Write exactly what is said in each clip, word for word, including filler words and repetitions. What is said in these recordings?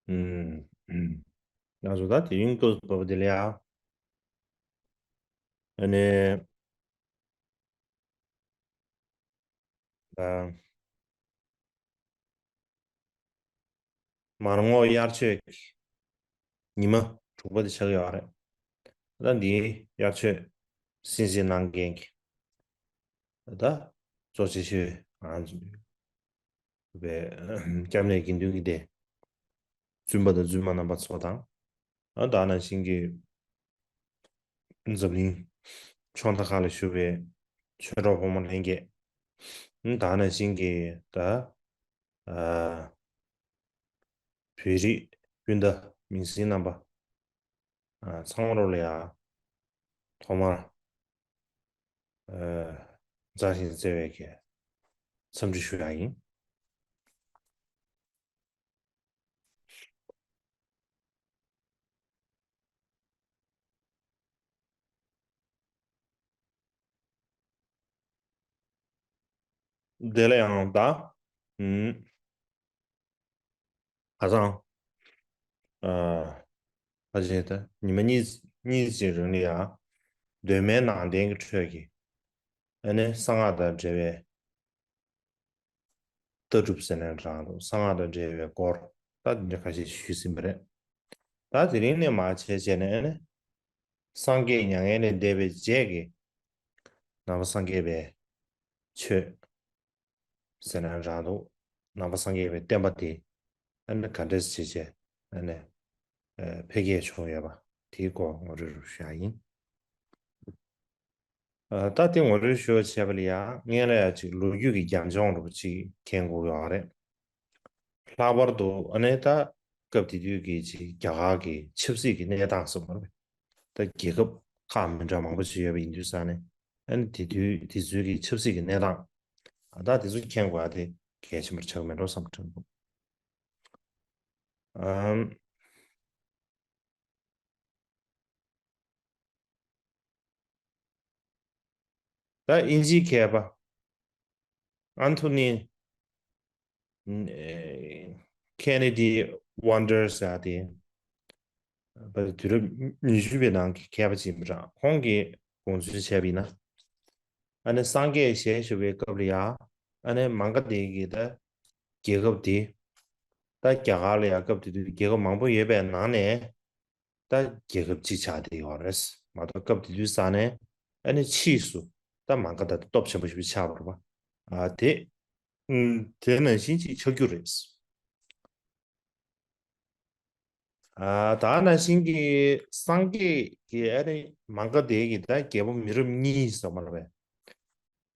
ཨུམ། ང་ཚོ་ད་དེ་རིང་སྐབས་བབ་དེ་ལ་ཡ། ཨ་ནི། ཨ། མར་ངོ་དབྱར་ཆོས་ཀྱི་ཉི་མ་དྲུག་པ་དེ་ཆགས་ཡོད་རེད། ད་འདིའི་དབྱར་ཆོས་སིན་སིན་གནང་མཁན་གྱི་ད་གཙོ་ཆེ་ཤོས་ང་ཚོ་བའི་སྐྱབས་གནས་དགེ་འདུན་གྱི་སྡེ་བཙུན་པ་དང་བཙུན་མ་རྣམ་པ་ཚོ་དང་། ཨ་ད་ནང་བཞིན་གྱི་འཛམ་གླིང་ཕྱོགས་མཐའ་ཁག་ལ་བཞུགས་པའི་ཆོས་གྲོགས་ཕོ་མོ་ལྷན་རྒྱས། ཨ་ད་ནང་བཞིན་གྱི་ད་ཨ་བོད་རིགས་སྤུན་ཟླ་མིང་སྲིང་རྣམ་པ་ཨ་ཚང་མ་ལོ་ལ་ཡ་ཐོག་མར་ཨ་མཛའ་ཞིང་བརྩེ་བའི་གི་འཚམས་འདྲི་ཞུ་ཡ་ཡིན། དེ་ལ་ཡང་ད། ཨུམ། ཁ་སང་། ཨ། ཕལ་ཆེར་ད་ཉི་མ་གཉིས་གཉིས་ཀྱི་རིང་ལ་ཡང་། གདོད་མའི་ནང་བསྟན་གྱི་ཁྲོད་ཀྱི། ཨ་ནི་གསང་སྔགས་དང་འབྲེལ་བའི་ལྟ་གྲུབ་ཟེར་ནའང་འདྲ་འདུག་གསང་སྔགས་དང་འབྲེལ་བའི་སྐོར་ད་འདི་འདྲ་ཁ་ཤས་ཞུས་ཟིན་པ་རེད། ད་དེ་རིང་ནས་མར་བྱས་བྱས་ནས་ཨ་ནི། སངས་རྒྱས་མྱ་ངན་ལས་འདས་པའི་རྗེས་ཀྱི་ནང་པ་སངས་རྒྱས་པའི་ཆོས། ཟེར་ན་རང་དུ་ནང་པ་སངས་རྒྱས་པའི་བསྟན་པ་དེ་ཨ་ནི་ག་འདྲས་བྱས་བྱས་ཨ་ནི་འཕེལ་རྒྱས་བྱུང་ཡོད་པ་དེའི་སྐོར་ངོ་སྤྲོད་རུ་ཞུ་ཡ་ཡིན། ད་དེ་ངོ་སྤྲོད་ཞུ་བ་བྱས་པ་ལ་ཡང་སྔོན་ལ་ཡང་ཅིག་ལོ་རྒྱུས་ཀྱི་རྒྱབ་ལྗོངས་རུ་ཅིག་མཁྱེན་དགོས་ཡོད་རེད། ལྷག་པར་དུ་ཨ་ནི་ད་སྐབས་དེ་དུས་ཀྱི་ཅིག་རྒྱ་གར་གྱི་ཆབ་སྲིད་ཀྱི་གནས་སྟངས་སོགས་རེད། ད་རྒྱལ་ཁབ་ཁག་མི་འདྲ་མང་པོ་ཞིག་ཡོད་པ་ཡིན་དུས་ཙང་ནས་ཨ་ནི་དེ་དུས་དེ་ཚོའི་གི་ཆབ་སྲིད་ཀྱི་གནས་སྟངས་ཨ་ད་དེ་ཚོ་མཁྱེན་དགོས་ཡ་དེ་གལ་ཆེན་པོ་ཆགས་མེད་འགྲོ་བསམ་དྲན་འདུག་ཨམ། ད་དབྱིན་ཇིའི་མཁས་པ་ཨན་ཐོ་ནི་ཁེ་ནེ་ཌི་ཝན་ཌར་ཟེར་ཏེ། པ་དུས་རབས་ཉི་ཤུ་པའི་ནང་གི་མཁས་པ་ཅིག་ཡིན་པ་འདྲ། ཁོང་གིས་དགོངས་ཚུལ་བྱས་པ་ཡིན་ན། ཨ་ནི་སངས་རྒྱས་ཞལ་བཞུགས་པའི་སྐབས་ལ་ཡ། ཨ་ནི་མ་ག་དྷ་གི་ད་རྒྱལ་ཁབ་དེ། ད་རྒྱ་གར་ལ་ཡ་སྐབས་དེ་དུས་རྒྱལ་ཁབ་མང་པོ་ཡོད་པའི་ནང་ནས། ད་རྒྱལ་ཁབ་གཅིག་ཆགས་བསྡད་ཡོད་རེད། མ་གཏོགས་སྐབས་དེ་དུས་ས་ནས་ཨ་ནི་ཕྱིས་སུ་ད་མ་ག་དྷ་དེ་སྟོབས་ཆེན་པོ་ཞིག་ཆགས་པ་རེད་པ། ཨ་དེ་ཨུམ་དེ་ནང་བཞིན་ཅིག་ཆགས་རྒྱུ་རེད། ཨ་ད་ནང་བཞིན་གྱི་སངས་རྒྱས་ཀྱི་ཨ་ནི་མ་ག་དྷ་གི་ད་རྒྱལ་པོ་མི་རབས་གཉིས་ཟེར་མ་རེད་པས།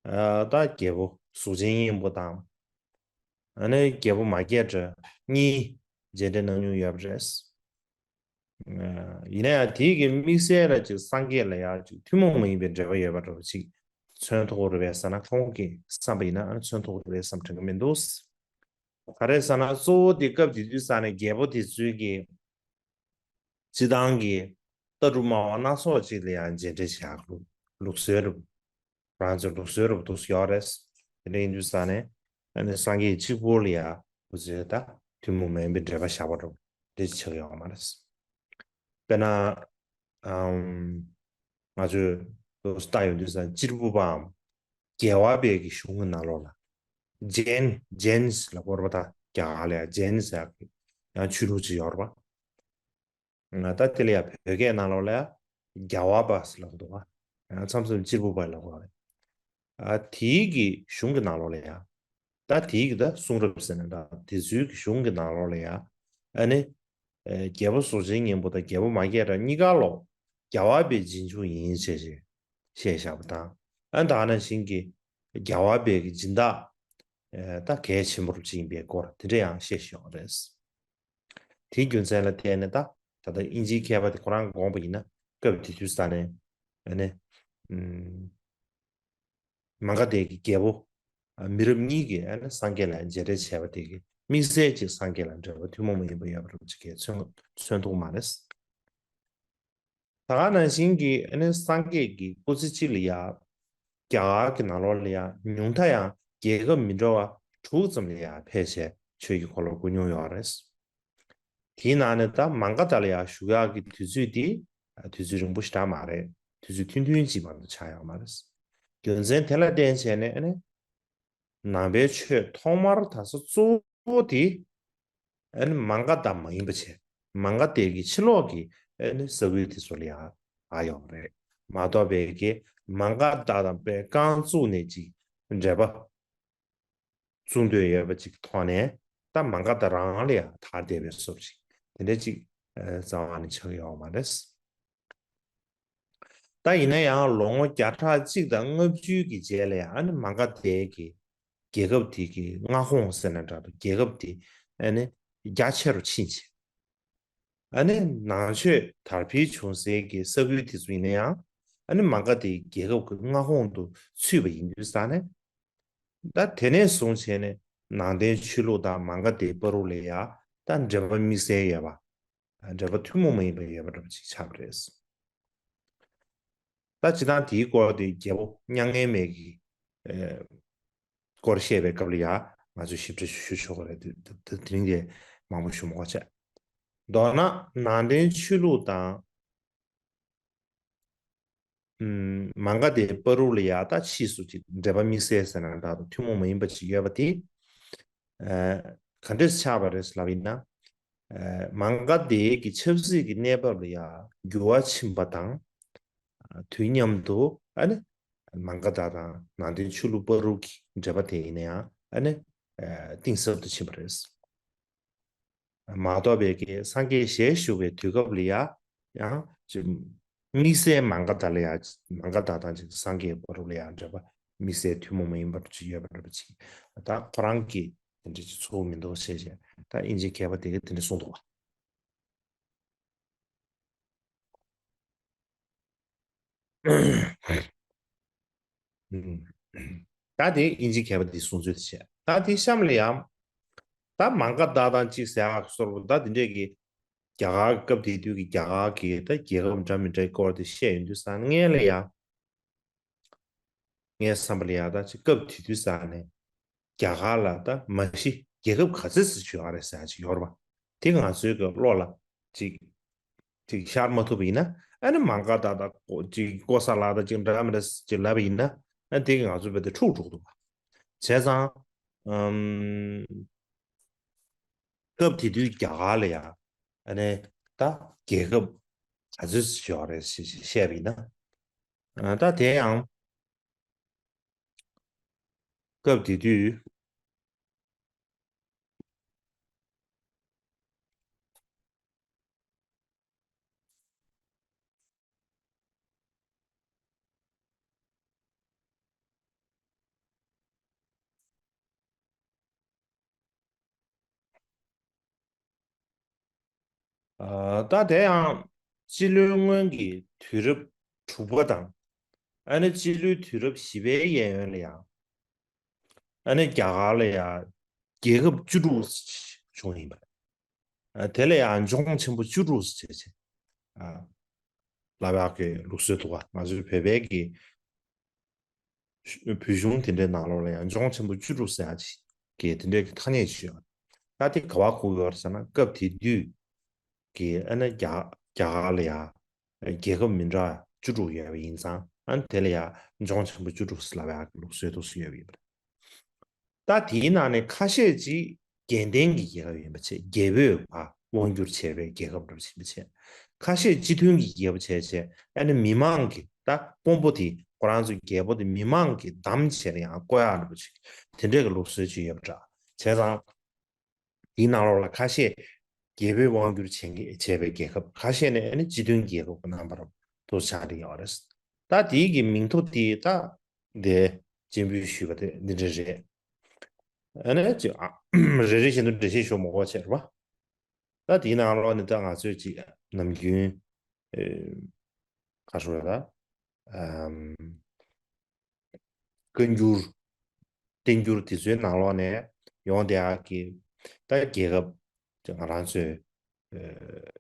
ཨ་ད་རྒྱལ་པོ་གཟུགས་ཅན་སྙིང་པོ་དང་། ཨ་ནི་རྒྱལ་པོ་མ་སྐྱེས་དགྲ་གཉིས་མཇལ་འཕྲད་གནང་མྱོང་ཡོད་པ་རེད། ཡིན་ན་ཡང་དེའི་གི་དམིགས་བསལ་ལ་ཅིག་སངས་རྒྱས་ལ་ཡང་ཅིག་ཐུན་མོང་མ་ཡིན་པའི་འབྲེལ་བ་ཡོད་པ་འདྲ་བོ་ཅིག་མཚོན་ཐུབ་ཀྱི་རེད་པས་ཟེར་ན། ཁོང་གིས་བསམ་པ་ཡིན་ན་ཨ་ནི་མཚོན་ཐུབ་ཀྱི་རེད་བསམ་དྲན་གྱི་མི་འདུག་ག་རེ་ཟེར་ན་གཙོ་བོ་དེ་སྐབས་དེ་དུས་ས་ནས་རྒྱལ་པོ་དེ་ཚོའི་གི་སྤྱི་བཏང་གི་ལྟ་གྲུབ་སྨྲ་བ་སྣ་ཚོགས་ཅིག་ལ་ཡང་མཇལ་འཕྲད་བྱ་ལུགས་ལུགས་སྲོལ་རུ། ང་ཚོའི་ལུགས་སྲོལ་རུ་འདུག་ཡོད་རེད། དེ་འདྲ་ཡིན་དུས་ས་ནས་ཨ་ནི་སངས་རྒྱས་གཅིག་པོ་ལ་ཡ་འུ་ཚོས་ད་ཐུན་མོང་མ་ཡིན་པའི་འབྲེལ་བ་བཞག་པ་འདྲ་བོ་འདི་ཆགས་ཡོད་མ་རེད། དཔེར་ན། ཨམ། ང་ཚོས་ལྟ་ཡོང་དུས་ས་གཅེར་བུ་པའམ་རྒྱལ་བ་པའི་གི་གཞུང་གི་ནང་ལོགས་ལ། ཇེན། ཇེན་ལ་གོ་ར་པ་ད་རྒྱ་གར་ལ་ཡ་ཇེན་ཟེར་ཡ་ཡང་ཆོས་ལུགས་ཅིག་ཡོད་རེད་པ། ད་དེ་ལ་ཡ་བོད་སྐད་ནང་ལོགས་ལ་ཡ་རྒྱལ་བ་པ་ཟེར་ལབ་འདུག་ག་ཡང་མཚམས་མཚམས་གཅེར་བུ་པ་ལབ་དགོས་རེད། ཨ་དེའི་གི་གཞུང་གི་ནང་ལོགས་ལ་ཡ། ད་དེའི་གི་ད་གསུང་རབ་ཟེར་ན་འདྲ་དེ་ཚོའི་གི་གཞུང་གི་ནང་ལོགས་ལ་ཡ། ཨ་ནི། ཨེ་རྒྱལ་པོ་གཟུགས་ཅན་སྙིང་པོ་དང་རྒྱལ་པོ་མ་སྐྱེས་དགྲ་གཉིས་ཀ་ལོ། རྒྱལ་བ་པའི་རྗེས་འཇུག་ཡིན་ཞེས་ཞེས་བཤད་བཞག་པ་དང་། ཨ་ད་ནང་བཞིན་གྱི་རྒྱལ་བ་པའི་གི་སྦྱིན་བདག་ཨེ་ད་གལ་ཆེན་པོ་ཅིག་ཡིན་པའི་སྐོར་དེ་འདྲ་ཡང་བཤད་བཞག་པ་རེད། དེའི་རྒྱུ་མཚན་ལ་བརྟེན་ནས་ད་ད་ལྟ་དབྱིན་ཇིའི་མཁས་པ་དེ་ཁོ་རང་དགོངས་པ་ཡིན་ན་སྐབས་དེ་དུས་ས་ནས་ཨ་ནི། ཨུམ། མ་ག་དྷའི་གི་རྒྱལ་པོ། ཨ་མི་རབས་གཉིས་ཀྱིས་ཨ་ནི་སངས་རྒྱས་ལ་མཇལ་འཕྲད་བྱས་པ་དེ་གི་དམིགས་བསལ་ཅིག་སངས་རྒྱས་ལ་འབྲེལ་བ་ཐུན་མོང་མ་ཡིན་པ་ཡོད་པ་རུ་ཅིག་གིས་མཚོན་མཚོན་ཐུབ་མ་རེད། ད་ག་ནང་བཞིན་གྱི་ཨ་ནི་སངས་རྒྱས་ཀྱི་སྐུ་ཚེ་གཅིག་ལ་ཡ། རྒྱ་གར་གྱི་ནང་ལོགས་ལ་ཡ་ཉུང་མཐའ་ཡང་རྒྱལ་ཁབ་མི་འདྲ་བ་དྲུག་ཙམ་ལ་ཡ་ཕེབས་བྱས་ཆོས་ཀྱི་འཁོར་ལོ་བསྐོར་མྱོང་ཡོད་རེད། དེའི་ནང་ནས་ད་མ་ག་དྷ་ལ་ཡར་བཞུགས་ཡག་གི་དུས་ཚོད་དེ་དུས་ཚོད་རིང་པོ་ཞེ་དྲག་མ་རེད། དུས་ཚོད་ཐུང་ཐུང་ཅིག་མ་གཏོགས་ཆགས་ཡོད་མ་རེད། རྒྱུ་མཚན་དེ་ལ་བརྟེན་བྱས་ནས་ཨ་ནི་ནང་པའི་ཆོས་ཐོག་མར་དར་ས་གཙོ་བོ་དེ་ཨ་ནི་མ་ག་དྷ་མ་ཡིན་པ་བྱས། མ་ག་དྷའི་གི་ཕྱི་ལོགས་ཀྱི་ཨ་ནི་ས་ཁུལ་དེ་ཚོ་ལ་ཡང་ཡོད་རེད་མ་གཏོགས་པའི་གི་མ་ག་དྷ་དང་པའི་རྐང་བཙུགས་ནས་ཅིག་འབྲེལ་པ་བཙུགས་འདོད་ཡོད་པ་ཅིག་ཐོག་ནས་ད་མ་ག་དྷ་རང་ལ་ཡང་དར་བསྡད་པའི་བཟོ་ཅིག་དེ་འདྲ་ཅིག་རྩ་བ་ནས་ཆགས་ཡོད་མ་རེད། ད་ཡིན་ན་ཡང་ལོ་ངོ་བརྒྱ་ཕྲག་གཅིག་དང་ལྔ་བཅུའི་གི་རྗེས་ལ་ཡང་ཨ་ནི་མ་ག་དྷའི་གི་རྒྱལ་ཁབ་དེ་གི་མངའ་ཁོངས་ཟེར་ན་འདྲ་འདུག་རྒྱལ་ཁབ་དེ་ཨ་ནི་རྒྱ་ཆེ་རུ་ཕྱིན་བྱས། ཨ་ནི་ནང་ཆོས་དར་འཕེལ་བྱུང་སའི་གི་ས་ཁུལ་དེ་ཚོ་ཡིན་ན་ཡང་ཨ་ནི་མ་ག་དྷའི་རྒྱལ་ཁབ་ཀྱི་མངའ་ཁོངས་དུ་ཚུད་པ་ཡིན་དུས་ཙང་ནས། ད་དེ་ནས་བཟུང་བྱས་ནས་ནང་བསྟན་ཆོས་ལུགས་དང་མ་ག་དྷའི་བར་དུ་ལ་ཡ་ད་འབྲེལ་བ་དམིགས་བསལ་ཡོད་པ། འབྲེལ་བ་ཐུན་མོང་མ་ཡིན་པ་ཡོད་པ་འདྲ་པོ་ཅིག་ཆགས་པ་རེད། ད་སྤྱིར་བཏང་དེའི་སྐོར་དེ་རྒྱལ་པོ་མྱ་ངན་མེད་ཀྱི་ཨེ་སྐོར་བཤད་པའི་སྐབས་ལ་ཡ་ང་ཚོས་ཞིབ་ཕྲ་ཞུ་ཆོག་གི་རེད། དེ་དེ་དེ་རིང་དེ་མང་པོ་ཞུ་མི་དགོས་བྱས། མདོར་ན་ནང་བསྟན་ཆོས་ལུགས་དང་ཨུམ། མ་ག་དྷའི་བར་དུ་ལ་ཡ་ད་ཕྱིས་སུ་ཅིག་འབྲེལ་བ་དམིགས་བསལ་ཟེར་ན་འདྲ་འདུག་ཐུན་མོང་མ་ཡིན་པ་ཅིག་ཡོད་པ་དེ། ཨ། ག་འདྲས་ཆགས་པ་རེད་ལབ་ཡིན་ན། ཨ། མ་ག་དྷའི་གི་ཆབ་སྲིད་ཀྱི་གནས་བབ་ལ་ཡ་འགྱུར་བ་ཕྱིན་པ་དང་། ཨ། དུས་མཉམ་དུ་ཨ་ནི་མ་ག་དྷ་དང་ནང་བསྟན་ཆོས་ལུགས་བར་དུ་གི་འབྲེལ་བ་དེ་ཡིན་ན་ཡང་ཨ་ནི། ཨ། གཏིང་ཟབ་ཏུ་ཕྱིན་པ་རེད། མ་གཏོགས་པའི་གི་སངས་རྒྱས་ཞལ་བཞུགས་པའི་དུས་སྐབས་ལ་ཡ་ཡང་ཅིག་དམིགས་བསལ་མ་ག་དྷ་ལ་ཡ་མ་ག་དྷ་དང་ཅིག་སངས་རྒྱས་བར་དུ་ལ་ཡ་འབྲེལ་བ་དམིགས་བསལ་ཐུན་མོང་མ་ཡིན་པ་ཅིག་ཡོད་པ་འདྲ་པོ་ཅིག་ད་ཁོ་རང་གིས་དེ་འདྲ་ཅིག་ཚོར་མི་འདུག་ཞེས་བྱས་ད་དབྱིན་ཇིའི་མཁས་པ་དེ་གིས་དེ་འདྲ་གསུངས་འདུག་བ། ད་དེ་དབྱིན་ཇི་མཁས་པ་དེའི་གསུང་ཚུལ་དེ་བྱས། ད་དེ་གཤམ་ལ་ཡང་ད་མ་ག་དྷ་དང་གཅིག་ཟེར་ཡག་སོར་བུ་ད་དེ་འདྲས་ཀྱི་རྒྱ་གར་སྐབས་དེ་དུས་ཀྱི་རྒྱ་གར་གྱི་ད་རྒྱལ་ཁབ་འདྲ་མི་འདྲའི་སྐོར་དེ་བཤད་ཡོང་དུས་ཙང་ངས་ལ་ཡང་ངའི་བསམ་པ་ལ་ཡང་ད་ཅིག་སྐབས་དེ་དུས་ཙང་ནས་རྒྱ་གར་ལ་ད་མ་གཞི་རྒྱལ་ཁབ་ག་ཚོད་ཙམ་ཡོད་རེད་ཟེར་ཡག་ཅིག་ཡོད་རེད་པ། དེ་ང་ཚོའི་གི་བློ་ལ་ཅིག་ཅིག་ཤར་མ་ཐུབ་པ་ཡིན་ན་ཨ་ནི་མ་ག་དྷ་ད་ཅིག་ཀོ་ས་ལ་ད་ཅིག་འདྲ་མི་འདྲ་ཅིག་ལབ་པ་ཡིན་ན་ཨ་དེ་གི་ང་ཚོ་བོད་དེ་འཁྲུག་འགྲོ་གི་འདུག་བ། བྱས་ཙང་ཨམ། སྐབས་དེ་དུས་རྒྱ་གར་ལ་ཡང་ཨ་ནི་ད་རྒྱལ་ཁབ་ག་ཚོད་ཡོད་རེད་ཞེས་བཤད་པ་ཡིན་ན། ཨ། ད་དེ་ཡང་སྐབས་དེ་དུས། ཨ། ད་དེ་ཡང་སྤྱི་ལོའི་སྔོན་གྱི་དུས་རབས་དྲུག་པ་དང་། ཨ་ནི་སྤྱི་ལོའི་དུས་རབས་བཞི་པའི་གཡས་གཡོན་ལ་ཡང་། ཨ་ནི་རྒྱ་གར་ལ་ཡང་རྒྱལ་ཁབ་བཅུ་དྲུག་བྱུང་ཡིན་པ་རེད། ཨ། དེ་ལ་ཡང་ལྗོངས་ཆེན་པོ་བཅུ་དྲུག་ཟེར་བྱས། ཨ། ལབ་ཡག་གི་ལུགས་སྲོལ་འདུག་བ། ང་ཚོའི་བོད་པའི་གི་བོད་གཞུང་དེ་འདྲའི་ནང་ལོགས་ལ་ཡང་ལྗོངས་ཆེན་པོ་བཅུ་དྲུག་ཟེར་ཡག་ཅིག་གི་དེ་འདྲའི་གི་ཐ་སྙད་ཅིག་ཡོད། ད་དེ་ག་བ་གོ་གི་ཡོད་རེད་ཟེར་ན་སྐབས་དེ་དུས་ཀྱི་ཨ་ནི་རྒྱ་རྒྱ་གར་ལ་ཡང་རྒྱལ་ཁབ་མི་འདྲ་བཅུ་དྲུག་ཡོད་པ་ཡིན་ཙང་ཨ་ནི་དེ་ལ་ཡང་ལྗོངས་ཆེན་པོ་བཅུ་དྲུག་ཟེར་ལབ་ཡག་གི་ལུགས་སྲོལ་འདུག་སེ་ཡོད་པ་ཡིན་པ་རེད། ད་དེའི་ནང་ནས་ཁ་ཤས་ཅིག་རྒྱལ་བསྟན་གྱི་རྒྱལ་ཁབ་ཡིན་པ་བྱས། རྒྱལ་པོས་ཕར་དབང་བསྒྱུར་བྱས་པའི་རྒྱལ་ཁབ་འདྲ་པོ་ཞིག་ཡིན་པ་བྱས། ཁ་ཤས་སྤྱི་མཐུན་གྱི་རྒྱལ་པོ་བྱས་བྱས་ཨ་ནི་མི་མང་གི་ད་དཔོན་པོ་དེ་ཁོ་རང་ཚོའི་རྒྱལ་པོ་དེ་མི་མང་གིས་བདམས་བྱས་ནས་ཡང་བསྐོ་ཡག་འདྲ་པོ་ཞིག་དེ་འདྲའི་གི་ལུགས་སྲོལ་ཅིག་ཡོད་པ་འདྲ། བྱས་ཙང་། དེའི་ནང་ལོགས་ལ་ཁ་ཤས་རྒྱལ་པོས་དབང་བསྒྱུར་བྱེད་མཁན་བྱས་པའི་རྒྱལ་ཁབ། ཁ་ཤས་ནས་ཨ་ནི་སྤྱི་མཐུན་རྒྱལ་ཁབ་ཀྱི་རྣམ་པར་དུ་ཆགས་བསྡད་ཡོད་རེད། ད་དེའི་གི་མིང་ཐོ་དེ་ད་འདི་སྤྱན་འབུལ་ཞུས་པ་དེ་འདི་འདྲ་རེད། ཨ་ནི་ཅིག་ཨ། རེ་རེ་བཞིན་དུ་འགྲེལ་བཤད་ཞུ་མི་དགོས་བྱས་རེད་པ། ད་དེའི་ནང་ལོགས་ནས་ད་ང་ཚོས་ཅིག་ནམ་རྒྱུན་ཨེ། ག་རེ་ཟེར་དགོས་རེད་ད། ཨམ། བཀའ་འགྱུར། བསྟན་འགྱུར་དེ་ཚོའི་ནང་ལོགས་ནས་ཡོང་བསྡད་ཡག་གི་ད་རྒྱལ་ཁབ་ང་རང་ཚོའི་ཨེ།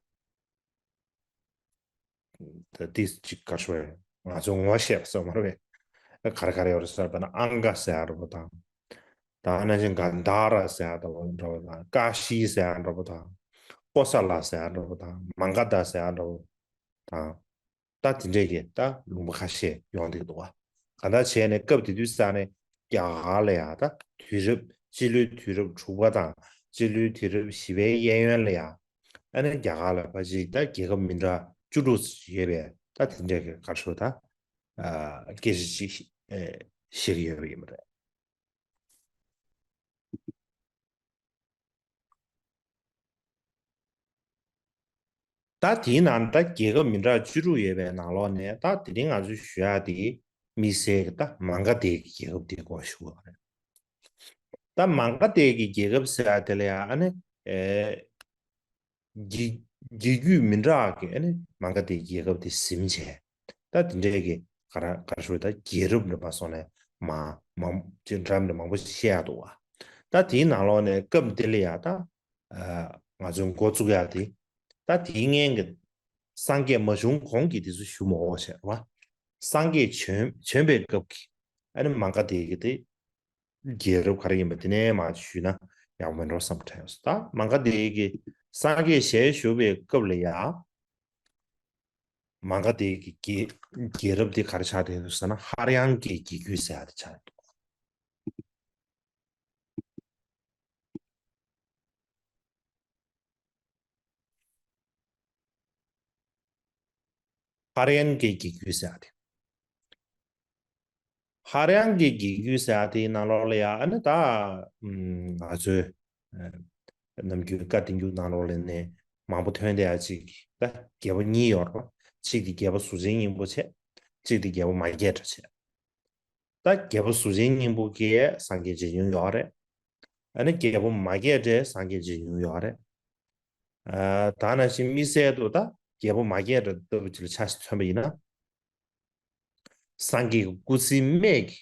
ད་ཏིས་ཅིག་ག་རེ་ཟེར་དགོས་རེད། ང་ཚོས་ངོ་ཤེས་པ་ཟེར་བ་མ་རེད་པས། ག་རེ་ག་རེ་ཡོད་རེད་ཟེར་བ་ན་ཨང་ག་ཟེར་ཡག་འདྲ་པོ་དང་། ད་ནང་བཞིན་གྷན་དྷ་ར་ཟེར་ཡག་འདྲ་པོ་དང་། ཀ་ཤི་ཟེར་ཡག་འདྲ་པོ་དང་། ཀོ་ས་ལ་ཟེར་ཡ་འདྲ་བོ་དང་མ་ག་དྷ་ཟེར་ཡ་འདྲ་བོ་དང་། ད་དེ་འདྲས་ཀྱི་ད་ལུང་པ་ཁ་ཤས་ཡོང་བསྡད་འདུག་བ། གང་ལྟར་བྱས་ནས་སྐབས་དེ་དུས་ས་ནས་རྒྱ་གར་ལ་ཡང་ད་དུས་རབས་སྤྱི་ལོའི་དུས་རབས་དྲུག་པ་དང་སྤྱི་ལོའི་དུས་རབས་བཞི་པའི་གཡས་གཡོན་ལ་ཡང་ཨ་ནི་རྒྱ་གར་ལ་ཕལ་ཆེར་ད་རྒྱལ་ཁབ་མི་འདྲ་བཅུ་དྲུག་ཡོད་པའི་ད་དེ་འདྲས་ཀྱི་ག་རེ་ཟེར་ད་སྐད་ཆ་ཅིག་བཤད་ཀྱི་ཡོད་པ་ཡིན་པ་རེད། ད་དེའི་ནང་ད་རྒྱལ་ཁབ་མི་འདྲ་བཅུ་དྲུག་ཡོད་པའི་ནང་ལོགས་ནས་ད་དེ་རིང་ང་ཚོས་ཞུ་ཡག་དེ་དམིགས་བསལ་གྱི་ད་མ་ག་དྷའི་རྒྱལ་ཁབ་དེའི་སྐོར་ཞུ་དགོས་རེད། ད་མ་ག་དྷའི་རྒྱལ་ཁབ་ཟེར་ཡག་དེ་ལ་ཡང་ཨ་ནི་ཨེ་རྒྱལ་རྒྱལ་རྒྱུད་མི་འདྲ་བ་གི་ཨ་ནི་མ་ག་དྷའི་རྒྱལ་ཁབ་དེ་ཟིན་བྱས། ད་དེ་འདྲའི་གི་ག་ར་ག་ར་ཞུ་ད་རྒྱལ་རབས་འདྲ་མ་སོང་ནས་མ་མ་ཅི་འདྲ་མི་མང་པོ་བཤད་ཡག་འདུག་བ། ད་དེའི་ནང་ལོགས་ནས་སྐབས་འདི་ལ་ཡ་ད་ང་ཚོའི་འགོ་བཙུགས་ཡག་དེ་ད་དེའི་སྔན་གི་སངས་རྒྱས་མ་བྱུང་གོང་གི་དེ་ཚོ་ཞུ་མ་དགོས་བྱས་ར་བ། སངས་རྒྱས་བྱོན་བྱོན་པའི་སྐབས་ཀྱི་ཨ་ནི་མ་ག་དྷའི་གི་དེ་རྒྱལ་རབས་ག་རེ་ཡིན་པ་དེ་ནས་མར་ཞུས་ན་ཡག་པོ་མེད་འགྲོ་བསམ་དྲན་སོང་། ད་མ་ག་དྷའི་གི་སངས་རྒྱས་ཞལ་བཞུགས་པའི་སྐབས་ལ་ཡ། མ་ག་དྷའི་གི་རྒྱལ་རྒྱལ་རབས་དེ་ག་རེ་ཆགས་བསྡད་འདུག་ཟེར་ན་ཧ་ར་ཡང་གི་རྒྱལ་རྒྱུད་ཟེར་ཡག་དེ་ཆགས་འདུག་ཧ་ར་ཡང་གི་རྒྱལ་རྒྱུད་ཟེར་ཡག་དེ། ཧ་ར་ཡང་གི་རྒྱལ་རྒྱུད་ཟེར་ཡག་དེའི་ནང་ལོགས་ལ་ཡ་ཨ་ནི་ད་ཨམ་ང་ཚོའི་ཨ་ནམ་རྒྱུན་བཀའ་བསྟན་འགྱུར་ནང་ལོགས་ལ་ནས་མང་པོ་ཐོན་བསྡད་ཡག་ཅིག་ད་རྒྱལ་པོ་གཉིས་ཡོད་རེད་པ། གཅིག་དེ་རྒྱལ་པོ་གཟུགས་ཅན་སྙིང་པོ་བྱས། གཅིག་དེ་རྒྱལ་པོ་མ་སྐྱེས་དགྲ་བྱས། ད་རྒྱལ་པོ་གཟུགས་ཅན་སྙིང་པོ་གིས་སངས་རྒྱས་མཇལ་མྱོང་ཡོད་རེད། ཨ་ནི་རྒྱལ་པོ་མ་སྐྱེས་དགྲས་སངས་རྒྱས་མཇལ་མྱོང་ཡོད་རེད། ཨ་ད་ནང་བཞིན་དམིགས་བསལ་དུ་ད་རྒྱལ་པོ་མ་སྐྱེས་དགྲ་ལྟ་བུ་ཅིག་ལ་ཆ་ཞིག་མཚོན་པ་ཡིན་ན། སངས་རྒྱས་ཀྱི་སྐུ་ཚེའི་སྨད་ཀྱི་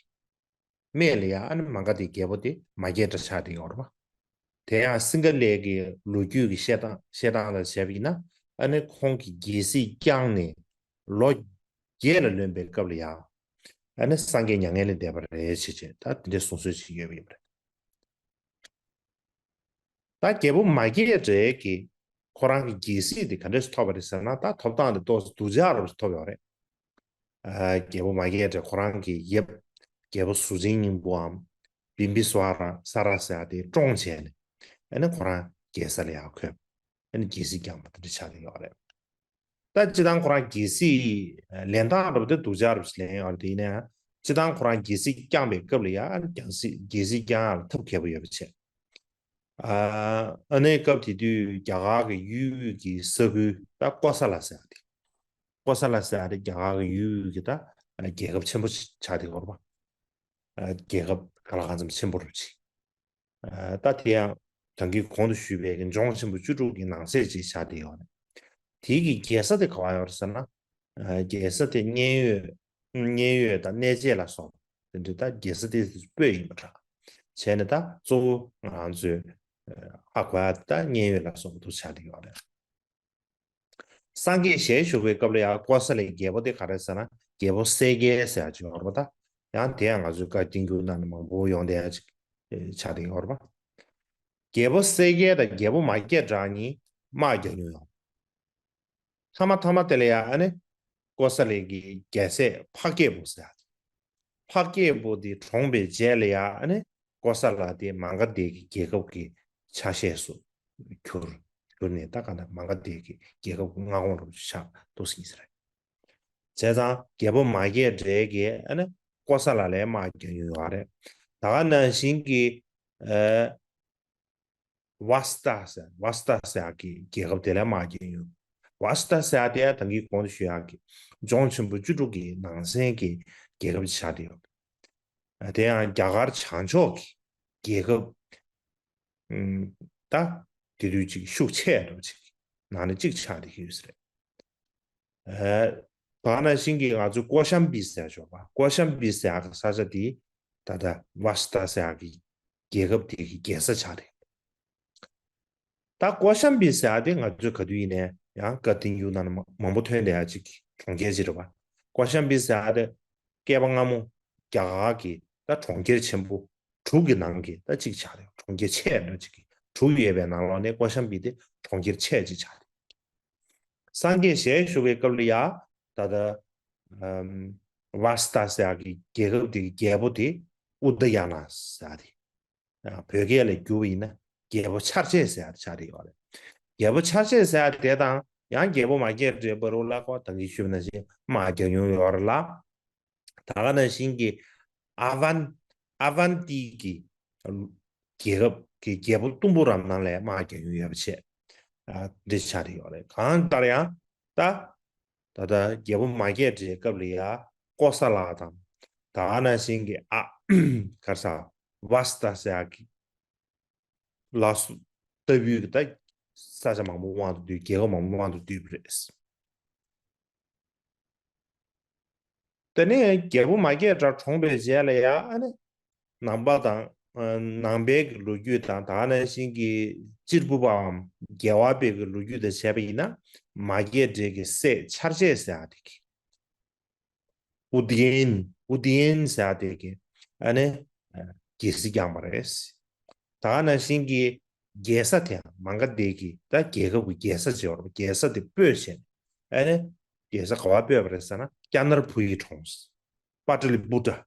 སྨད་ལ་ཡ་ཨ་ནི་མ་ག་དྷའི་རྒྱལ་པོ་དེ་མ་སྐྱེས་དགྲ་ཆགས་བསྡད་ཡོད་རེད་པ། དེ་ཡང་སིང་ག་ལའི་གི་ལོ་རྒྱུས་ཀྱི་བཤད་སྟངས་བཤད་སྟངས་དང་བྱས་པ་ཡིན་ན་ཨ་ནི་ཁོང་གིས་རྒྱལ་སྲིད་བསྐྱངས་ནས་ལོ་བརྒྱད་ལ་ལོན་པའི་སྐབས་ལ་ཡ་ཨ་ནི་སངས་རྒྱས་མྱ་ངན་ལས་འདས་པ་རེད་བྱས་བྱས་ད་དེ་འདྲའི་གསུང་སྲོལ་ཞིག་ཡོད་པ་ཡིན་པ་རེད། ད་རྒྱལ་པོ་མ་སྐྱེས་དགྲ་གིས་ཁོ་རང་གི་རྒྱལ་སྲིད་དེ་ག་འདྲས་སུ་ཐོབ་པ་རེད་ཟེར་ན་ད་ཐོབ་སྟངས་དེ་ཏོག་ཙམ་སྡུག་ཅག་རབ་ཏུ་ཐོབ་ཡོད་རེད། ཨ་རྒྱལ་པོ་མ་སྐྱེས་དགྲ་ཁོ་རང་གི་ཡབ་རྒྱལ་པོ་གཟུགས་ཅན་སྙིང་པོའམ་བིམ་བི་ས་ར་ས་ར་ཟེར་ཡག་དེ་བཀྲོངས་བྱས་ནས་ཨ་ནི་ཁོ་རང་རྒྱལ་ས་ལ་ཡར་འཁོད། ཨ་ནི་རྒྱལ་སྲིད་བསྐྱངས་པ་དེ་འདྲ་ཆགས་བསྡད་ཡོད་རེད། ད་སྤྱིར་བཏང་ཁོ་རང་རྒྱལ་སྲིད་ལེན་སྟངས་རབ་དེ་སྡུག་ཅག་རབ་ཞིག་ལེན་ཡོད་རེད། དེ་ཡིན་ན་ཡང་སྤྱིར་བཏང་ཁོ་རང་རྒྱལ་སྲིད་བསྐྱངས་པའི་སྐབས་ལ་ཡང་རྒྱལ་སྲིད་རྒྱལ་སྲིད་བསྐྱང་ཡག་ལ་ཐབས་མཁས་པོ་ཡོད་པ་བྱས། ཨ་ཨ་ནི་སྐབས་དེ་དུས་རྒྱ་གར་གྱི་ཡུལ་དབུས་ཀྱི་ས་ཁུལ་ད་ཀོ་ས་ལ་ཟེར་ཡག་དེ། ཀོ་ས་ལ་ཟེར་ཡག་དེ་རྒྱ་གར་གྱི་ཡུལ་དབུས་ཀྱི་ད་རྒྱལ་ཁབ་ཆེན་པོ་ཆགས་བསྡད་ཡོད་རེད་པ། རྒྱལ་ཁབ་གང་ལ་གང་འཚམ་ཆེན་པོ་རུ་ཆེ། ད་དེ་ཡང་ད་གིན་གོང་དུ་ཞུས་པའི་གི་ལྗོངས་ཆེན་པོ་བཅུ་དྲུག་གི་ནང་གསེས་ཅིག་ཆགས་བསྡད་ཡོད་རེད། དེའི་གི་རྒྱལ་ས་དེ་ག་པར་ཡོད་རེད་ཟེར་ན། རྒྱལ་ས་དེ་མཉན་ཡོད་མཉན་ཡོད་དང་གནས་བཅས་ལ་སོགས་དེ་འདྲ་ད་རྒྱལ་ས་དེ་སྤོས་ཡིན་པ་འདྲ། བྱས་ནས་ད་གཙོ་བོ་ང་རང་ཚོས་ཧ་གོ་ཡག་དེ་ད་མཉན་ཡོད་ལ་སོགས་པ་དེ་ཆགས་བསྡད་ཡོད་རེད། སངས་རྒྱས་ཞལ་བཞུགས་པའི་སྐབས་ལ་ཡང་ཀོ་ས་ལའི་རྒྱལ་པོ་དེ་ག་རེ་ཟེར་ན་རྒྱལ་པོ་གསལ་རྒྱལ་ཟེར་ཡག་ཅིག་ཡོད་རེད་པ། ད་ཡང་དེ་ཡང་ང་ཚོའི་བཀའ་བསྟན་འགྱུར་ནང་ནས་མང་པོ་ཡོང་བསྡད་ཡག་ཅིག་ཆགས་བསྡད་ཡོད་རེད་པ། རྒྱལ་པོ་གསལ་རྒྱལ་དང་རྒྱལ་པོ་མ་སྐྱེས་དགྲ་གཉིས་དམག་རྒྱག་མྱོང་ཡོད། མཐའ་མ་མཐའ་མ་དེ་ལ་ཡང་ཨ་ནི་ཀོ་ས་ལའི་གི་རྒྱལ་སྲས་འཕགས་སྐྱེས་པོ་ཟེར་ཡག་ཅིག་འཕགས་སྐྱེས་པོ་དེ་གྲོངས་པའི་རྗེས་ལ་ཡང་ཨ་ནི་ཀོ་ས་ལ་དེ་མ་ག་དྷའི་གི་རྒྱལ་ཁབ་ཀྱི་ཆ་ཤས་སུ་གྱུར་གྱུར་ནས་ད་ག་ད་མ་ག་དྷའི་གི་རྒྱལ་ཁབ་ཀྱི་མངའ་ཁོངས་རུ་ཆགས་འདུག་ཟེར་གྱི་རེད། བྱས་ཙང་རྒྱལ་པོ་མ་སྐྱེས་དགྲ་གིས་ཨ་ནི་ཀོ་ས་ལ་ལའི་དམག་རྒྱག་མྱོང་ཡོད་རེད། ད་ག་ནང་བཞིན་གྱི་ཨ་ཝ་སྟ་ཟེར་ཝ་སྟ་ཟེར་ཡག་གི་རྒྱལ་ཁབ་དེ་ལའི་དམག་རྒྱག་མྱོང་། ཝ་སྟ་ཟེར་ཡག་དེ་ཡང་ད་གིན་གོང་དུ་ཞུས་ཡག་གི་ལྗོངས་ཆེན་པོ་བཅུ་དྲུག་གི་ནང་ཚན་གྱི་རྒྱལ་ཁབ་ཅིག་ཆགས་བསྡད་ཡོད། དེ་ཡང་རྒྱ་གར་བྱང་ཕྱོགས་ཀྱི་རྒྱལ་ཁབ་ཨུམ། ད་དེ་དུས་ཅིག་ཤུགས་ཆེ་འགྲོ་ཅིག་ནང་ནས་གཅིག་ཆགས་བསྡད་ཀྱི་ཡོད་ས་རེད། ཨ་ད་ག་ནང་བཞིན་གྱི་ང་ཚོའི་ཀོ་ཤམ་བི་ཟེར་ཡག་ཅིག་ཡོད་པ། ཀོ་ཤམ་བི་ཟེར་ཡག་གི་ས་ཆ་དེ་ད་ལྟ་ཝ་སྟ་ཟེར་ཡག་གི་རྒྱལ་ཁབ་དེ་གི་རྒྱལ་ས་ཆགས་རེད། ད་ཀོ་ཤམ་བི་ཟེར་ཡག་དེ་ང་ཚོས་ག་དུས་ཡིན་ནའི་ཡང་བཀའ་བསྟན་འགྱུར་ནང་ན་མང་མང་པོ་ཐོན་བསྡད་ཡག་ཅིག་གྲོང་ཁྱེར་ཅིག་རེད་པ། ཀོ་ཤམ་བི་ཟེར་ཡག་དེ་བསྐལ་པ་སྔ་མོ་རྒྱ་གར་གྱི་ད་གྲོང་ཁྱེར་ཆེན་པོ་དྲུག་གི་ནང་གི་ད་གཅིག་ཆགས་རེད། གྲོང་ཁྱེར་ཆེ་འདྲ་ཅིག་གི་ དྲུག་ཡོད་པའི་ནང་ལོགས་ནས་ཀོ་ཤམ་བི་དེ་གྲོང་ཁྱེར་ཆེ་ཅིག་ཆགས་ཏེ། སངས་རྒྱས་ཞལ་བཞུགས་པའི་སྐབས་ལ་ཡ་ད་ལྟ་ཨམ་ཝ་སི་ཏ་ཟེར་ཡག་གི་རྒྱལ་ཁབ་དེ་གི་རྒྱལ་པོ་དེ་ཨུ་དི་ཡ་ན་ཟེར་ཡག་དེ། ཨ། བོད་སྐད་ལ་བསྒྱུར་བ་ཡིན་ན་རྒྱལ་པོ་ཆར་ཆེ་ཟེར་ཡག་དེ་ཆགས་བསྡད་ཡོད་རེད། རྒྱལ་པོ་ཆར་ཆེ་ཟེར་ཡག་དེ་དང་ཡང་རྒྱལ་པོ་མ་སྐྱེས་དགྲའི་བར་དུ་ལ་ཁོ་ད་གིན་ཞུས་པ་ནང་བཞིན་དམག་རྒྱག་མྱོང་ཡོད་རེད་ལ། ད་ག་ནང་བཞིན་གྱི་ཨ་ཝན་ཨ་ཝན་ཏི་གི་རྒྱལ་ཁབ་ཀྱི་རྒྱལ་པོ་གཏུམ་པོ་རམ་ནང་ལ་དམག་རྒྱག་མྱོང་ཡོད་པ་བྱས། ཨ། འདི་ཆགས་བསྡད་ཡོད་རེད། གང་ལྟར་ཡང་ད་ད་ལྟ་རྒྱལ་པོ་མ་སྐྱེས་དགྲའི་སྐབས་ལ་ཡ་ཀོ་ས་ལ་དང་། ད་ག་ནང་བཞིན་གྱི་ཨ་ག་རེ་ཟ། ཝ་སི་ཏ་ཟེར་ཡག་གི་ལ་སོགས་ལྟ་བུའི་གི་ད་ས་ཆ་མང་པོ་དབང་དུ་བསྡུས། རྒྱལ་ཁབ་མང་པོ་དབང་དུ་བསྡུས་པ་རེད། དེ་ནས་རྒྱལ་པོ་མ་སྐྱེས་དགྲ་གྲོངས་པའི་རྗེས་ལ་ཡ་ཨ་ནི་ནང་པ་དང་ཨ་ནང་པའི་གི་ལོ་རྒྱུས་དང་། ད་ག་ནང་བཞིན་གྱི་གཅེར་བུ་པའམ་རྒྱལ་བ་པའི་གི་ལོ་རྒྱུས་དང་བྱས་པ་ཡིན་ན། མ་སྐྱེས་དགྲའི་གི་སྲས་ཆར་ཆེ་ཟེར་ཡག་དེ་གི། ཨུ་དི་ཡན། ཨུ་དི་ཡན་ཟེར་ཡག་དེ་གི་ཨ་ནི་རྒྱལ་སྲིད་བསྐྱངས་པ་རེད། ད་ག་ནང་བཞིན་གྱི་རྒྱལ་ས་དེ་མ་ག་དྷའི་གི་ད་རྒྱལ་ཁབ་ཀྱི་རྒྱལ་ས་ཅིག་ཡོད་རེད། རྒྱལ་ས་དེ་སྤོས་བྱས་ནས་ཨ་ནི་རྒྱལ་ས་ག་པར་སྤོས་པ་རེད་ཟེར་ན་ཀྱ་ནར་བྷུ་ཡི་གྲོང་། པ་ཏ་ལི་པུ་ཏྲ།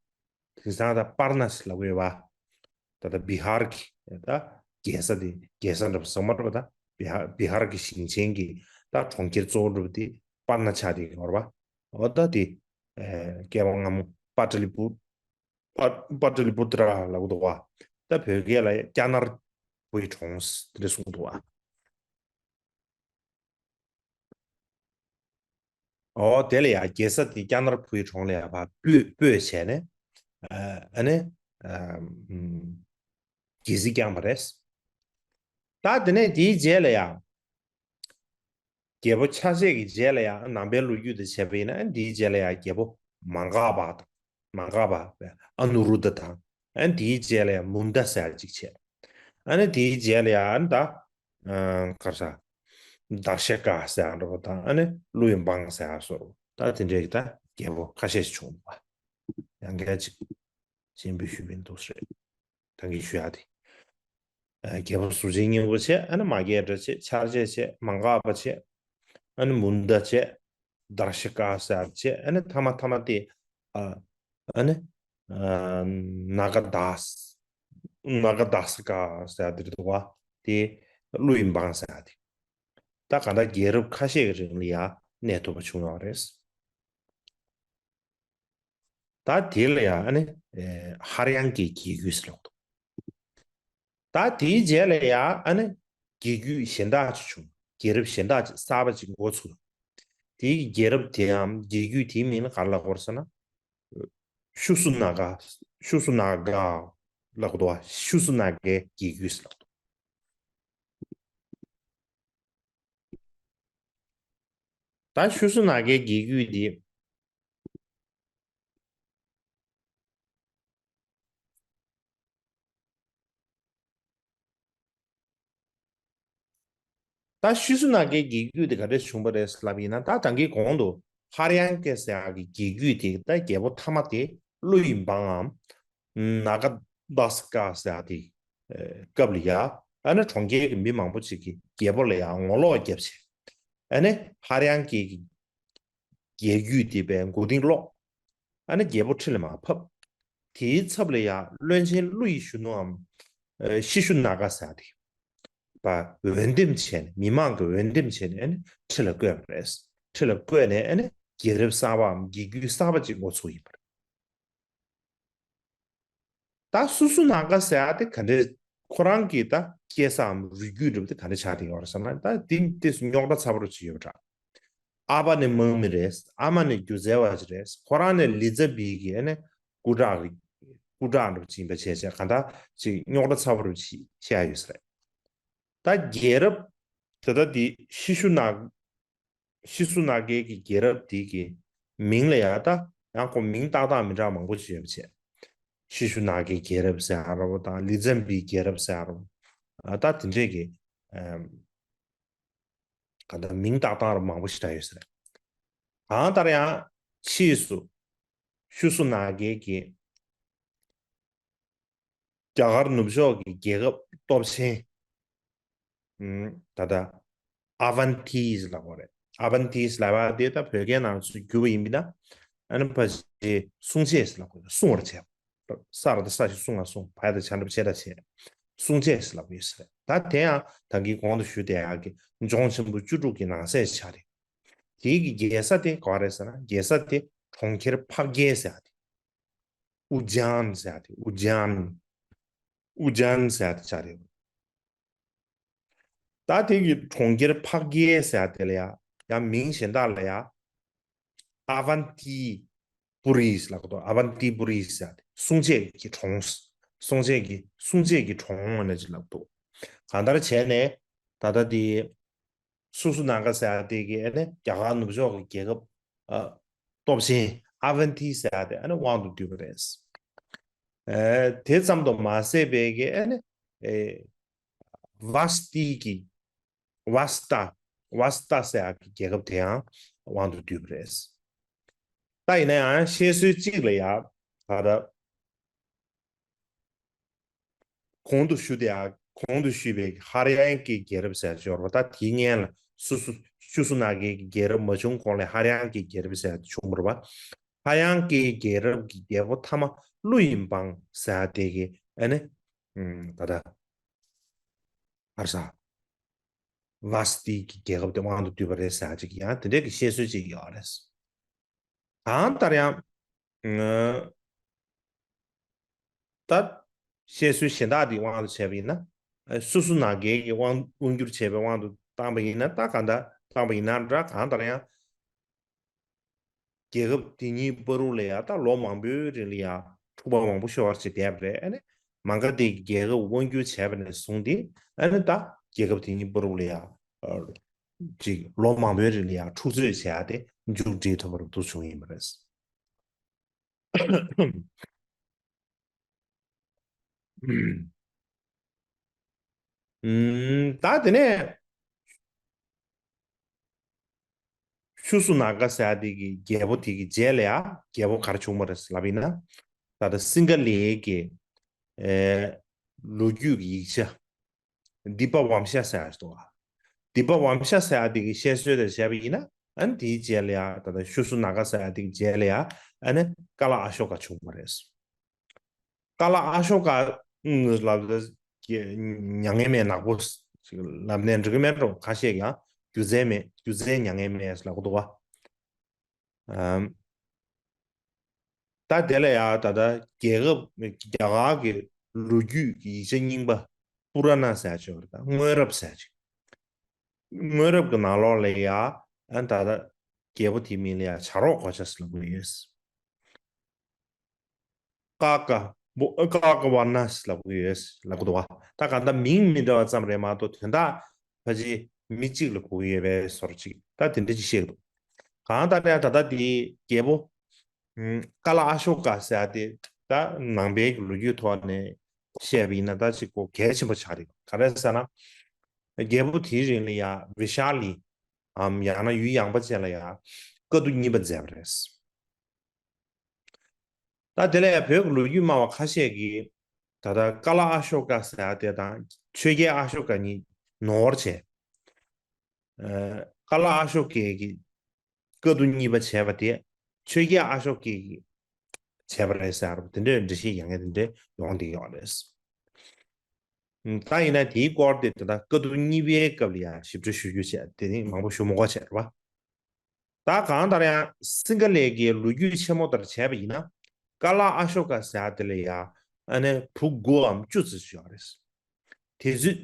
དེང་སང་ད་པར་ན་སི་ལབ་ཀྱི་ཡོད་པ། ད་ལྟ་བི་ཧར་གྱི་ད་རྒྱལ་ས་དེ། རྒྱལ་ས་འདྲ་པོ་ཟེར་མ་འགྲོ་བ། ད་བི་ཧར་བི་ཧར་གྱི་ཞིང་ཆེན་གྱི་ད་གྲོང་ཁྱེར་གཙོ་བོ་འདྲ་པོ་དེ་པར་ན་ཆགས་བསྡད་ཀྱི་ཡོད་རེད་པ། འོ་ད་དེ་ཨེ་བསྐལ་པ་སྔ་མོ་པ་ཏ་ལི་པུ། པ་པ་ཏ་ལི་པུ་ཏྲ་ལབ་ཀྱི་འདུག་པ། ད་བོད་སྐད་ལ་ཀྱ་ནར་བྷུ་ཡི་གྲོང་དེ་འདྲ་གསུངས་འདུག་པ། འོ་དེ་ལ་ཡ་རྒྱལ་ས་དེ་ཀྱ་ནར་བྷུ་ཡི་གྲོང་ལ་ཡ་ཕར་སྤོས་སྤོས་བྱས་ནས་ཨ་ཨ་ནི་ཨ་ཨམ་རྒྱལ་སྲིད་བསྐྱངས་པ་རེད། ད་དེ་ནས་དེའི་རྗེས་ལ་ཡ་རྒྱལ་པོ་ཆར་ཆེ་གི་རྗེས་ལ་ཡ་ནང་པའི་ལོ་རྒྱུས་དང་བྱས་པ་ཡིན་ན། དེའི་རྗེས་ལ་ཡ་རྒྱལ་པོ་མ་འགགས་པ་དང་། མ་འགགས་པ་ཨ་ནུ་རུ་དྷ་དང་། ཨ་ནི་དེའི་རྗེས་ལ་ཡ་མུན་ད་ཟེར་ཡག་ཅིག་བྱས། ཨ་ནི་དེའི་རྗེས་ལ་ཡ་ཨ་ནི་ད་ཨ་ག་རེ་ཟ། དར་ཤ་ཀ་ཟེར་ཡག་འདྲ་པོ་དང་། ཨ་ནི་ཀླུ་ཡི་འབངས་ཟེར་ཡག་སོགས་ད་དེ་འདྲའི་གི་ད་རྒྱལ་པོ་ཁ་ཤས་ཤིག་བྱུང་འདུག་པ། ཡང་བསྐྱར་ཅིག་གཞན་པའི་ཞུས་པའི་འདུག་ཟེར། ད་གིན་ཞུ་ཡག་དེ། ཨ་རྒྱལ་པོ་གཟུགས་ཅན་སྙིང་པོ་བྱས། ཨ་ནི་མ་སྐྱེས་དགྲ་བྱས། ཆར་ཆེ་བྱས། མ་འགགས་པ་བྱས། ཨ་ནི་མུན་ད་བྱས། དར་ཤ་ཀ་ཟེར་ཡག་བྱས། ཨ་ནི་ཐ་མ་ཐ་མ་དེ་ཨ་ཨ་ནི་ཨ་ནཱ་ག་དཱས། ནཱ་ག་དཱ་ས་ཀ་ཟེར་ཡག་དེ་རེད་འདུག་པ། དེ་ཀླུ་ཡི་འབངས་ཟེར་ཡག་དེ། ད་གང་ལྟར་རྒྱལ་རབས་ཁ་ཤས་ཀྱི་རིང་ལ་ཡ་གནས་ཐུབ་པ་བྱུང་ཡོད་རེད། ད་དེ་ལ་ཡ་ཨ་ནི་ཨེ་ཧ་ར་ཡང་གི་རྒྱལ་རྒྱུད་ཟེར་ལབ་འདུག་ད་དེའི་རྗེས་ལ་ཡ་ཨ་ནི་རྒྱལ་རྒྱུད་གཞན་དག་ཅིག་བྱུང་། རྒྱལ་རབས་གཞན་དག་ཅིག་གསར་པ་ཅིག་འགོ་ཚུགས། དེའི་རྒྱལ་རབས་དེའམ་རྒྱལ་རྒྱུད་དེའི་མིང་ལ་ག་རེ་ལབ་དགོས་རེད་ཟེར་ན། ཤུ་སུ་ན་ག་ཤུ་སུ་ན་ག་ལབ་དགོས་འདུག་པ། ཤུ་སུ་ན་གའི་རྒྱལ་རྒྱུད་ཟེར་ལབ་འདུག་ད་ཤུ་སུ་ན་གའི་རྒྱལ་རྒྱུད་འདི། ད་ཤུ་སུ་ན་གའི་རྒྱལ་རྒྱུད་དེ་ག་འདྲས་བྱུང་བ་རེད་ལབ་ཡིན་ན། ད་ད་གིན་གོང་དུ་ཧ་ར་ཡང་ཀ་ཟེར་ཡག་གི་རྒྱལ་རྒྱུད་དེ། ད་རྒྱལ་པོ་ཐ་མ་དེ་ཀླུ་ཡི་འབངས་ངམ་ནཱ་ག་དཱ་ས་ཀ་ཟེར་ཡག་དེ་སྐབས་ལ་ཡ་ཨ་ནི་གྲོང་ཁྱེར་གྱི་མི་མང་པོ་ཅིག་གིས་རྒྱལ་པོ་ལ་ཡ་ངོ་ལོག་བརྒྱབ་བྱས། ཨ་ནི་ཧ་ར་ཡང་ཀའི་རྒྱལ་རྒྱུད་དེ་བའི་མགོ་རྟིང་སློག་ཨ་ནི་རྒྱལ་པོ་ཁྲི་ལ་མར་ཕབ། དེའི་ཚབ་ལ་ཡ་བློན་ཆེན་ཀླུ་ཡི་གཞོན་ནུའམ་ཨ་ཤི་ཤུ་ན་ག་ཟེར་ཡག་དེ། པ་འོས་འདེམས་བྱས་ནས། མི་མང་གིས་འོས་འདེམས་བྱས་ནས་ཨ་ནི་ཁྲི་ལ་བསྐོས་པ་རེད། ཁྲི་ལ་བསྐོས་ནས་ཨ་ནི་རྒྱལ་རབས་གསར་པའམ་རྒྱལ་རྒྱུད་གསར་པ་ཅིག་འགོ་ཚུགས་ཡིན་པ་རེད། ད་སུ་སུ་ན་ག་ཟེར་ཡག་དེ་ག་འདྲས། ཁོ་རང་གི་ད་སྐྱེས་སའམ་རིགས་རྒྱུད་འདྲ་པོ་དེ་ག་འདྲས་ཆགས་བསྡད་ཡོད་རེད་ཟེར་ན། ད་དེ་དེ་རྙོག་དྲ་ཚ་པོ་རུ་ཅིག་ཡོད་པ་འདྲ། ཨ་ཕ་ནི་དམག་མི་རེད། ཨ་མ་ནི་སྒྱུ་རྩལ་བ་ཅིག་རེད། ཁོ་རང་ནི་ལི་ཙ་བི་གི་ཨ་ནི་སྐུ་དྲག་རེད། སྐུ་དྲག་འདྲ་པོ་ཅིག་ཡིན་པ་བྱས་བྱས། གང་ལྟར་ཅིག་རྙོག་དྲ་ཚ་པོ་རུ་ཅིག་བཤད་ཡོད་ས་རེད། ད་རྒྱལ་རབས་དེ་ད་དེ་ཤི་ཤུ་ན་ཤི་སུ་ན་གའི་གི་རྒྱལ་རབས་དེ་གི་མིང་ལ་ཡ་ད་ཡང་ཁོ་མིང་བཏགས་སྟངས་མི་འདྲ་བ་མང་པོ་ཅིག་ཡོད་པ་བྱས། ཤི་ཤུ་ན་གའི་རྒྱལ་རབས་ཟེར་ཡག་འདྲ་པོ་དང་། ལི་ཙམ་པིའི་རྒྱལ་རབས་ཟེར་ཡག་འདྲ་པོ། ཨ་ད་དེ་འདྲས་ཀྱི་ཨམ་ག་ད་མིང་བཏགས་སྟངས་ར་མང་པོ་ཞིག་ད་ཡོད་ས་རེད། གང་ལྟར་ཡང་ཕྱིས་སུ་ཤུ་སུ་ན་གའི་གི་རྒྱ་གར་ནུབ་ཕྱོགས་ཀྱི་རྒྱལ་ཁབ་སྟོབས་ཆེན་ ད་ལྟ་ཨ་ཝན་ཏི་ཟེར་ལབ་དགོས་རེད། ཨ་ཝན་ཏི་ཟེར་ལབ་པ་དེ་ད་བོད་སྐད་ནང་ཚུར་བསྒྱུར་བ་ཡིན་པ་ན། ཨ་ནི་ཕ་གི་སྲུང་བྱེད་ཟེར་ལབ་དགོས་རེད། སྲུང་བར་བྱེད་པ། ས་ར་བཏགས་ས་ཞབས་ཀྱུ་སྲུང་ང་སྲུང་། བ་ཡ་བཏགས་བྱ་འགྲེང་བུ་བྱེ་ད་བྱེད། སྲུང་བྱེད་ཟེར་ལབ་ཀྱི་ཡོད་ས་རེད། ད་དེ་ཡང་ད་གིན་གོང་དུ་ཞུས་དེ་ཡག་གི་ལྗོངས་ཆེན་པོ་བཅུ་དྲུག་གི་ནང་གསེས་ཆགས་རེད། དེའི་གི་རྒྱལ་ས་དེ་ག་རེད་ཟེར་ན། རྒྱལ་ས་དེ་གྲོང་ཁྱེར་འཕགས་རྒྱལ་ཟེར་ཡ་དེ། ཨུ་ཇཱན་ཟེར་ཡ་དེ། ཨུ་ཇཱན། ཨུ་ཇཱན་ཟེར་ཡ་དེ་ཆགས་རེད། ད་དེ་གི་གྲོང་ཁྱེར་འཕགས་རྒྱལ་ཟེར་ཡ་དེ་ལ་ཡ། ཡང་མིང་གཞན་དག་ལ་ཡ། ཨ་ཝན་ཏི་པུ་རི་ལབ་ཀྱི་འདུག་ཨ་ཝན་ཏི་པུ་རི་ཟེར་ཡ་དེ། སྲུང་བྱེད་ཀྱི་གྲོང་། སྲུང་བྱེད་ཀྱི། སྲུང་བྱེད་ཀྱི་གྲོང་ནང་བཞིན་ལབ་ཀྱི་འདུག་གང་ལྟར་བྱས་ནས་ད་ལྟ་དེ་སུ་སུ་ན་ག་ཟེར་ཡ་དེ་གི་ཨ་ནི་རྒྱ་གར་ནུབ་ཕྱོགས་ཀྱི་རྒྱལ་ཁབ། ཨ། སྟོབས་ཆེན་ཨ་ཝན་ཏི་ཟེར་ཡ་དེ་ཨ་ནི་དབང་དུ་བསྡུས་པ་རེད། ཨ། དེ་ཙམ་དུ་མ་ཟད་པའི་གི་ཨ་ནི། ཨེ། ཝ་སྟི་གི། ཝ་སྟ། ཝ་སྟ་ཟེར་ཡ་གི་རྒྱལ་ཁབ་དེའང་དབང་དུ་བསྡུས་པ་རེད། ད་ཡིན་ན་ཡང་བཤད་སྲོལ་གཅིག་ལ་ཡ། ད་ལྟ་གོང་དུ་ཞུ་དེ་ཡང་། གོང་དུ་ཞུས་པའི་ཧ་ར་ཡན་གྱི་རྒྱལ་རབས་ཟེར་ཡ་ཅིག་ཡོད་རེད་པ། ད་དེའི་སྔོན་ལ་སུ་སུ། ཤུ་སུ་ན་གའི་རྒྱལ་རབས་མ་བྱུང་གོང་ལ་ཧ་ར་ཡན་གྱི་རྒྱལ་རབས་ཟེར་ཡ་དེ་བྱུང་བ་རེད་པ། ཧ་ར་ཡན་གྱི་རྒྱལ་རབས་ཀྱི་རྒྱལ་པོ་མཐའ་མ་ཀླུ་ཡི་འབངས་ཟེར་ཡ་དེ་གི་ཨ་ནི། ཨུམ། ད་ལྟ་ཧ་ར་ས། ཝ་སྟི་གི་རྒྱལ་ཁབ་དེ་དབང་དུ་བསྡུས་པ་རེད་ཟེར་ཡ་ཅིག་ཡང་དེ་འདྲའི་གི་བཤད་སྲོལ་ཅིག་ཡོད་རེད། གང་ལྟར་ཡང་། ཨ། ད་བཤད་སྲོལ་གཞན་དག་འདི་དབང་དུ་བྱས་པ་ཡིན་ན། ཨ། སུ་སུ་ན་གའི་གི་དབང་དབང་བསྒྱུར་བྱས་པའི་དབང་དུ་བཏང་པ་ཡིན་ན། ད་གང་ལྟར་བཏང་པ་ཡིན་ན་འདྲ། གང་ལྟར་ཡང་རྒྱལ་ཁབ་དེ་གཉིས་བར་དུ་ལ་ཡ་ད་ལོ་མང་པོའི་རིང་ལ་ཡ་འཁྲུག་པ་མང་པོ་ཤོར་བ་ཅིག་བསྡད་པ་རེད། ཨ་ནི་མ་ག་དྷའི་རྒྱལ་ཁབ་དབང་བསྒྱུར་བྱས་པ་ནས་བཟུང་སྟེ། ཨ་ནི་ད་རྒྱལ་ཁབ་དེ་གཉིས་བར་དུ་ལ་ཡ། ཨ། ཅིག་ལོ་མང་པོའི་རིང་ལ་ཡང་འཁྲུག་རྩོད་བྱས་ཏེ་མཇུག་སྒྲིལ་ཐུབ་པ་འདུག་བྱུང་ཡིན་པ་རེད། ཨུམ། ད་དེ་ནས་ཤུ་སུ་ན་ག་ཟེར་ཡ་དེ་གི་རྒྱལ་པོ་དེ་གི་རྗེས་ལ་ཡ་རྒྱལ་པོ་ག་རེ་བྱུང་བ་རེད་ལབ་ཡིན་ན། ད་ལྟ་སིང་ག་ལའི་གི། ཨེ། ལོ་རྒྱུས་ཀྱི་ཡིག་ཆ། དི་པ་བམ་ཤ་ཟེར་ཡ་ཞིག་འདུག་ག་དི་པ་བམ་ཤ་ཟེར་ཡ་དེ་གི་བཤད་སྲོལ་དེ་བྱས་པ་ཡིན་ན། ཨ་ནི་དེའི་རྗེས་ལ་ཡ་ད་ལྟ་ཤུ་སུ་ན་ག་ཟེར་ཡ་དེ་གི་རྗེས་ལ་ཡ། ཨ་ནི་ཀ་ལ་ཨ་ཤོ་ཀ་བྱུང་བ་རེད། ཀ་ལ་ཨ་ཤོ་ཀ་ལབ་ད་མྱ་ངན་མེད་ནག་པོ་ཞིག་ལབ་ནས་འགྲིག་གི་མེད་འགྲོ། ཁ་ཤས་ཀྱིས་ཡང་སྒྱུ་རྩལ་མེད། སྒྱུ་རྩལ་མྱ་ངན་མེད་ལབ་གི་འདུག་ག་ཨམ། ད་དེ་ལ་ཡང་ད་ལྟ་རྒྱལ་ཁབ་རྒྱ་གར་གྱི་ལོ་རྒྱུས་ཀྱི་ཡིག་ཆ་རྙིང་པ་པུ་ར་ན་ཟེར་ཡ་ཅིག་ཡོད་རེད། ད་སྔོན་རབས་ཟེར་ཡ་ཅིག་སྔོན་རབས་ཀྱི་ནང་ལོགས་ལ་ཡང་ཨ་ད་ལྟ་རྒྱལ་པོ་དེའི་མིང་ལ་ཡང་བྱ་རོག་གོ་ཆ་ཟེར་ལབ་ཀྱི་ཡོད། ཀ་ཀ་བོ་ཀ་ཀ་ཝར་ན་ཟེར་ལབ་ཀྱི་ཡོད་ལབ་ཀྱི་འདུག་ག་ད་གང་ལྟར་མིང་མི་འདྲ་བ་ཙམ་རེད་མ་གཏོགས་དོན་དག་ཕལ་ཆེར་མི་གཅིག་ལ་གོ་གི་ཡོད་པའི་བཟོ་འདྲ་ཅིག་ད་དེ་འདྲ་ཅིག་བཤད་ཀྱི་འདུག་གང་ལྟར་ཡང་ད་ལྟ་དེའི་རྒྱལ་པོ། ཨུམ། ཀ་ལ་ཨ་ཤོ་ཀ་ཟེར་ཡ་དེ་ད་ནང་པའི་ལོ་རྒྱུས་ཐོག་ནས་བཤད་པ་ཡིན་ན་ད་ཅིག་གོ་གལ་ཆེན་པོ་ཆགས་རེད། ག་རེ་ཟེར་ན། རྒྱལ་པོ་དེའི་རིང་ལ་ཡ་བི་ཤ་ལི་འམ་ཡང་ན་ཡུལ་ཡངས་པ་ཅན་ལ་ཡ་བཀའ་བསྡུ་གཉིས་པ་མཛད་པ་རེད། ད་དེ་ལ་ཡ་བོད་ཀྱི་ལོ་རྒྱུས་སྨྲ་བ་ཁ་ཤས་ཀྱིས་ད་ལྟ་ཀ་ལ་ཨ་ཤོ་ཀ་ཟེར་ཡ་དེ་དང་ཆོས་རྒྱལ་ཨ་ཤོ་ཀ་གཉིས་ནོར་བྱས། ཨ། ཀ་ལ་ཨ་ཤོ་ཀའི་གི་བཀའ་བསྡུ་གཉིས་པ་བྱས་པ་དེ་ཆོས་རྒྱལ་ཨ་ཤོ་ཀའི་གི་བྱས་པ་རེད་ཟེར་བ་དེ་འདྲའི་འགྲེལ་བཤད་ཡང་ཡང་དེ་འདྲའི་ཡོང་བསྡད་ཡོད་རེད། ད་ཡིན་ན་དེའི་སྐོར་དེ་ད་ལྟ་བཀའ་བསྡུ་གཉིས་པའི་སྐབས་ལ་ཡང་ཞིབ་ཕྲ་ཞུ་རྒྱུ་བྱས། དེ་ནི་མང་པོ་ཞུ་མི་དགོས་བྱས་རེད་པ། ད་གང་ལྟར་ཡང་སིང་ག་ལའི་གི་ལོ་རྒྱུས་ཆེན་མོ་ལྟར་བྱས་པ་ཡིན་ན། ཀ་ལ་ཨ་ཤོ་ཀ་ཟེར་ཡ་དེ་ལ་ཡ་ཨ་ནི་བུ་དགུའམ་བཅུ་ཙམ་ཡོད་རེད། དེ་ཚོས་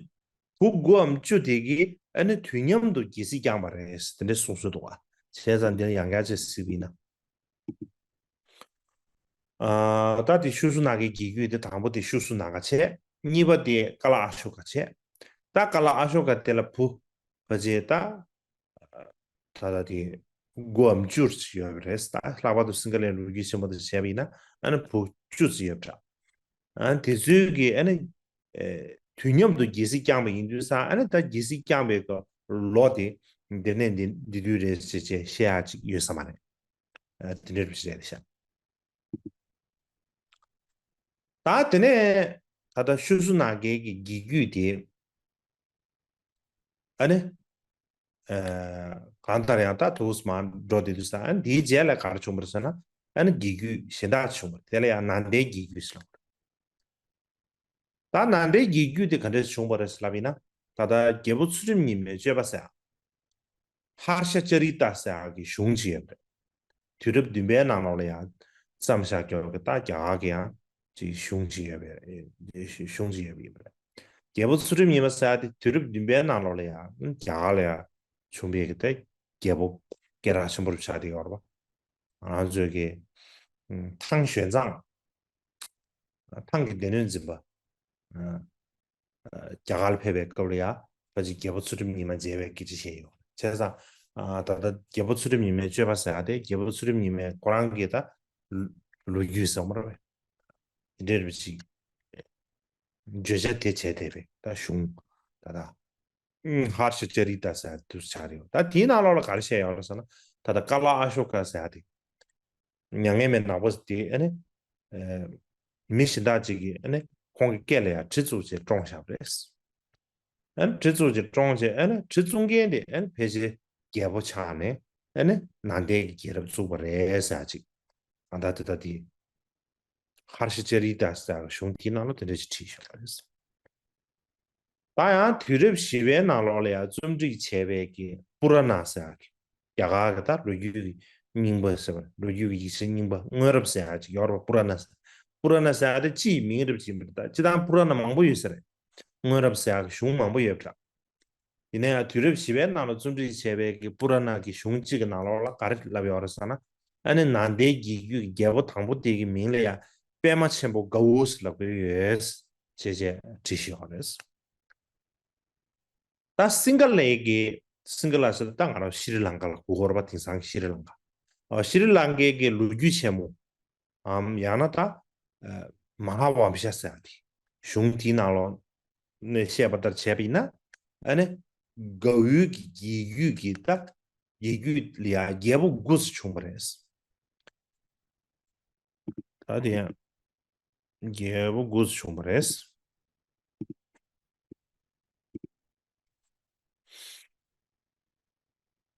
བུ་དགུའམ་བཅུ་དེ་གིས་ཨ་ནི་དུས་མཉམ་དུ་རྒྱལ་སྲིད་བསྐྱངས་པ་རེད། དེ་འདྲ་གསུངས་སྲོལ་འདུག་ག་བྱས་ཙང་འདི་ལ་ཡང་བསྐྱར་ཅིག་གཟིགས་པ་ཡིན་ན། ཨ། ད་དེ་ཤུ་སུ་ན་གའི་རྒྱལ་རྒྱུད་དེ་དང་པོ་དེ་ཤུ་སུ་ན་ག་བྱས། གཉིས་པ་དེ་ཀ་ལ་ཨ་ཤོ་ཀ་བྱས། ད་ཀ་ལ་ཨ་ཤོ་ཀ་དེ་ལ་བུ་ཕལ་ཆེར་ད། ད་ལྟ་དེ་དགུའམ་བཅུ་ཡོད་པ་རེད། ད་ལྷག་པར་དུ་སིང་ག་ལའི་ལོ་རྒྱུས་ཆེན་མོ་དེ་བྱས་པ་ཡིན་ན་ཨ་ནི་བུ་བཅུ་ཙམ་ཡོད་པ་འདྲ། ཨ། དེ་ཚོའི་གི་ཨ་ནི། ཨེ། དུས་མཉམ་དུ་རྒྱལ་སྲིད་བསྐྱངས་པ་ཡིན་དུས་ཙང་ཨ་ནི་ད་རྒྱལ་སྲིད་བསྐྱངས་པའི་སྐབས་ལོ་དེ་འདི་ནས་འདི་འདི་དུས་རེད་ཅེས་བཤད་ཡ་ཅིག་ཡོད་ས་མ་རེད། ཨ། དེ་འདྲའི་རུ་ཞིག་རེད་ཤག་ད་དེ་ནས་ད་ལྟ་ཤུ་སུ་ན་གའི་གི་རྒྱལ་རྒྱུད་དེ། ཨ་ནི། ཨ། གང་ལྟར་ཡང་ད་དུས་མར་འགྲོ་བསྡད་དུས་ཙང་ཨ་ནི་དེའི་རྗེས་ལ་ག་རེ་བྱུང་བ་རེད་ཟེར་ན། ཨ་ནི་རྒྱལ་རྒྱུད་གཞན་དག་བྱུང་བ་རེད། དེ་ལ་ཡང་ནཱ་དའི་རྒྱལ་རྒྱུད་ཟེར་ལབ་པ་རེད། ད་ནཱ་དའི་རྒྱལ་རྒྱུད་དེ་ག་འདྲས་བྱུང་བ་རེད་ལབ་ཡིན་ན། ད་ལྟ་རྒྱལ་པོ་ཚུལ་ཁྲིམས་ཉི་མའི་སྤྱོད་པ་ཟེར་ཡ། ཧར་ཤ་ཙ་རི་ཏ་ཟེར་ཡ་གི་གཞུང་ཅིག་ཡོད་པ་རེད། དུས་རབས་བདུན་པའི་ནང་ལོགས་ལ་ཡང་བརྩམས་བཞག་ཀྱོག་གི་ད་རྒྱ་གར་གི་ཡང་ཅིག་གཞུང་ཅིག་ཡོད་པ་རེད། གཞུང་ཅིག་ཡོད་པ་ཡིན་པ་རེད། རྒྱལ་པོ་ཚུལ་ཁྲིམས་ཉི་མ་ཟེར་ཡ་དེ་དུས་རབས་བདུན་པའི་ནང་ལོགས་ལ་ཡང་རྒྱ་གར་ལ་ཡང་བྱུང་བའི་གི་ད་རྒྱལ་པོ་སྐད་གྲགས་ཆེན་པོ་རུ་ཆགས་བསྡད་ཡོད་རེད་པ། ང་ཚོའི་གི་ཐང་ཞོན་ཙང་། ཐང་གི་སྡེ་སྣོད་འཛིན་པ། རྒྱ་གར་ལ་ཕེབས་པའི་སྐབས་ལ་ཡང་ཕལ་ཆེར་རྒྱལ་པོ་ཚུལ་ཁྲིམས་ཉི་མ་མཇལ་བའི་སྐད་ཆ་བཤད་ཡོད། བྱས་ཙང་། ད་ལྟ་རྒྱལ་པོ་ཚུལ་ཁྲིམས་ཉི་མའི་སྤྱོད་པ་ཟེར་ཡ་དེ་རྒྱལ་པོ་ཚུལ་ཁྲིམས་ཉི་མའི་ཁོ་རང་གི་ད་ལོ་རྒྱུས་ཟེར་བ་རེད། དེ་འདྲ་རེད་ཅིག་བརྗོད་བྱ་དེ་བྱས་བསྡད་པའི་ད་གཞུང་ད་ལྟ། ཧར་ཤ་ཙ་རི་ཏ་ཟེར་ཡ་དེ་ཆགས་རེད། ད་དེའི་ནང་ལོགས་ལ་ག་རེ་བཤད་ཡོད་རེད་ཟེར་ན། ད་ལྟ་ཀ་ལ་ཨ་ཤོ་ཀ་ཟེར་ཡ་དེ། མྱ་ངན་མེད་ནག་པོ་དེ་ཨ་ནི། མི་གཞན་དག་ཅིག་གིས་ཨ་ནི་ཁོང་གི་སྐེ་ལ་ཡང་གྲི་བཙུགས་བྱས་བཀྲོངས་བཞག་པ་རེད། ཨ་ནི་གྲི་བཙུགས་བྱས་བཀྲོངས་བྱས་ཨ་ནི་གྲི་བཙུགས་མཁན་དེ་ཨ་ནི་ཕལ་ཆེར་རྒྱལ་པོ་ཆགས་ནས་ཨ་ནི་ནཱ་དའི་གི་རྒྱལ་རབས་བཙུགས་པ་རེད་ཟེར་ཅིག་ཨ་ད་དེ་ད་དེ། ཧར་ཤ་ཙ་རི་ཏ་ཟེར་གཞུང་དེའི་ནང་ལ་དེ་འདྲ་ཞིག་བྲིས་བཞག་པ་རེད། ད་ཡང་དུས་རབས་བཞི་པའི་ནང་ལོགས་ལ་ཡང་རྩོམ་སྒྲིག་བྱས་པའི་གི་པུ་ར་ན་ཟེར་ཡ་གི་རྒྱ་གར་གི་ད་ལོ་རྒྱུས་ཀྱི་རྙིང་པ་ཟེར་བ་ལོ་རྒྱུས་ཀྱི་ཡིག་ཆ་རྙིང་པ་སྔོན་རབས་ཟེར་ཡ་ཅིག་ཡོད་རེད་པ། པུ་ར་ན་ཟེར། པུ་ར་ན་ཟེར་ཡ་དེ་སྤྱིའི་མིང་རབས་ཅིག་མི་རེད། ད་སྤྱི་བཏང་པུ་ར་ན་མང་པོ་ཡོད་ས་རེད། སྔོན་རབས་ཟེར་ཡ་གི་གཞུང་མང་པོ་ཡོད་པ་འདྲ། ཡིན་ན་ཡང་དུས་རབས་བཞི་པའི་ནང་ལ་རྩོམ་སྒྲིག་བྱས་པའི་གི་པུ་ར་ན་གི་གཞུང་གཅིག་གི་ནང་ལོགས་ལ་ག་རེ་ལབ་ཡོད་རེད་ཟེར་ན། ཨ་ནི་ནཱ་དའི་རྒྱལ་རྒྱུད་ཀྱི་རྒྱལ་པོ་དང་པོ་དེ་གི་མིང་ལ་ཡང་པདྨ་ཆེན་པོ་གའུ་ཟེར་ལབ་ཀྱི་ཡོད་ཅེས་བྱས་བྲིས་བཞག་ཡོད་རེད། ད་སིང་ག་ལའི་གི་སིང་ག་ལ་ཟེར་ད་ང་རང་ཤྲི་ལང་ཀ་ལ་གོ་གི་ཡོད་རེད་པ། དེང་སང་གི་ཤྲི་ལང་ཀ། ཨ་ཤྲི་ལང་ཀའི་གི་ལོ་རྒྱུས་ཆེན་མོ། ཨམ་ཡང་ན་ད་ཨ་མ་ཧཱ་ཝམ་ཤ་ཟེར་ཡ་དེ་གཞུང་དེའི་ནང་ལོགས་ནས་བཤད་པ་ལྟར་བྱས་པ་ཡིན་ན། ཨ་ནི་གའུའི་གི་རྒྱལ་རྒྱུད་ཀྱི་ད་རྒྱལ་རྒྱུད་ལ་ཡང་རྒྱལ་པོ་དགུ་ཙམ་བྱུང་བ་རེད། ད་དེ་ཡང་རྒྱལ་པོ་དགུ་ཙམ་བྱུང་བ་རེད།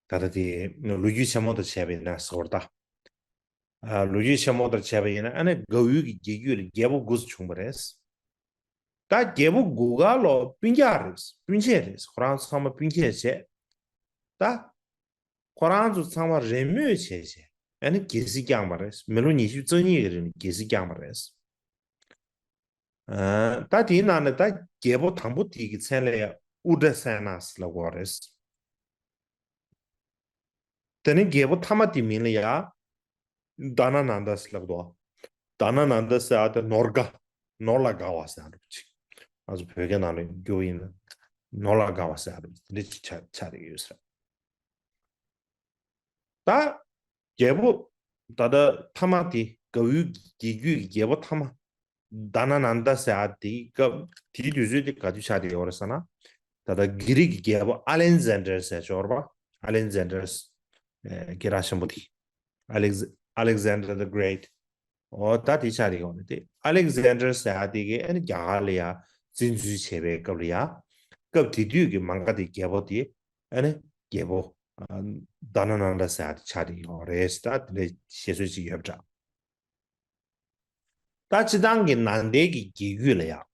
ད་ལྟ་དེ་ལོ་རྒྱུས་ཆེན་མོ་དང་བྱས་པ་ཡིན་ན་ཟེར་བ་རེད་ད། ཨ་ལོ་རྒྱུས་ཆེན་མོ་དང་བྱས་པ་ཡིན་ན་ཨ་ནི་གའུའི་གི་རྒྱལ་རྒྱུད་ལ་རྒྱལ་པོ་དགུ་ཙམ་བྱུང་བ་རེད། ད་རྒྱལ་པོ་དགུ་ག་ལོ་སྤུན་ཀྱག་རེད། སྤུན་མཆེད་རེད། ཁོ་རང་ཚང་མ་སྤུན་མཆེད་བྱས། ད་ཁོ་རང་ཚོ་ཚང་མ་རེས་མོས་བྱས་བྱས་ཨ་ནི་རྒྱལ་སྲིད་བསྐྱངས་པ་རེད། མི་ལོ་ཉི་ཤུ་རྩ་གཉིས་ཀྱི་རིང་ལ་རྒྱལ་སྲིད་བསྐྱངས་པ་རེད། ཨ་ད་དེའི་ནང་ནས་ད་རྒྱལ་པོ་དང་པོ་དེ་གི་མཚན་ལ་ཡང་ཨུ་ཏྲ་སེ་ན་ཟེར་ལབ་དགོས་རེད། དེ་ནས་རྒྱལ་པོ་ཐ་མ་དེའི་མིང་ལ་ཡང་དྷ་ན་ནན་དཱ་ཟེར་ལབ་འདུག་དྷ་ན་ནན་དཱ་ཟེར་ཡ་དེ་ནོར་དགའ། ནོར་ལ་དགའ་བ་ཟེར་ཡ་འདྲ་པོ་ཅིག་ང་ཚོ་བོད་སྐད་ནང་ལ་བསྒྱུར་བ་ཡིན་ན་ནོར་ལ་དགའ་བ་ཟེར་ཡ་འདྲ་པོ་དེ་འདྲ་ཅིག་ཆགས་ཆགས་བསྡད་ཡོད་ས་རེད། ད་རྒྱལ་པོ་ད་ལྟ་ཐ་མ་དེ་གའུའི་རྒྱལ་རྒྱུད་ཀྱི་རྒྱལ་པོ་ཐ་མ་དྷ་ན་ནན་དཱ་ཟེར་ཡ་དེའི་སྐབས་དེའི་དུས་ཚོད་དེ་ག་དུས་ཆགས་བསྡད་ཡོད་རེད་ཟེར་ན། ད་ལྟ་གྷི་རིག་གི་རྒྱལ་པོ་ཨ་ལེག་ཛན་ཌར་ཟེར་ཡ་ཅིག་ཡོད་རེད་པ། ཨ་ལེག་ཛན་ཌར་སྐད་གྲགས་ཆེན་པོ་དེ། Alex- Alexander the Great། འོ་ད་དེ་ཆགས་བསྡད་ཡོད་རེད་དེ། ཨ་ལེག་ཛན་ཌར་ཟེར་ཡ་དེ་གིས་ཨ་ནི་རྒྱ་གར་ལ་ཡ་བཙན་འཛུལ་བྱས་པའི་སྐབས་ལ་ཡ། སྐབས་དེ་དུས་ཀྱི་མ་ག་དྷའི་རྒྱལ་པོ་དེ་ཨ་ནི་རྒྱལ་པོ་ཨ་དྷ་ན་ནན་དཱ་ཟེར་ཡ་དེ་ཆགས་བསྡད་ཡོད་རེད། ད་དེ་འདྲའི་བཤད་སྲོལ་ཅིག་ཡོད་པ་འདྲ། ད་སྤྱི་བཏང་གི་ནང་བསྟན་གྱི་རྒྱལ་རྒྱུད་ལ་ཡང་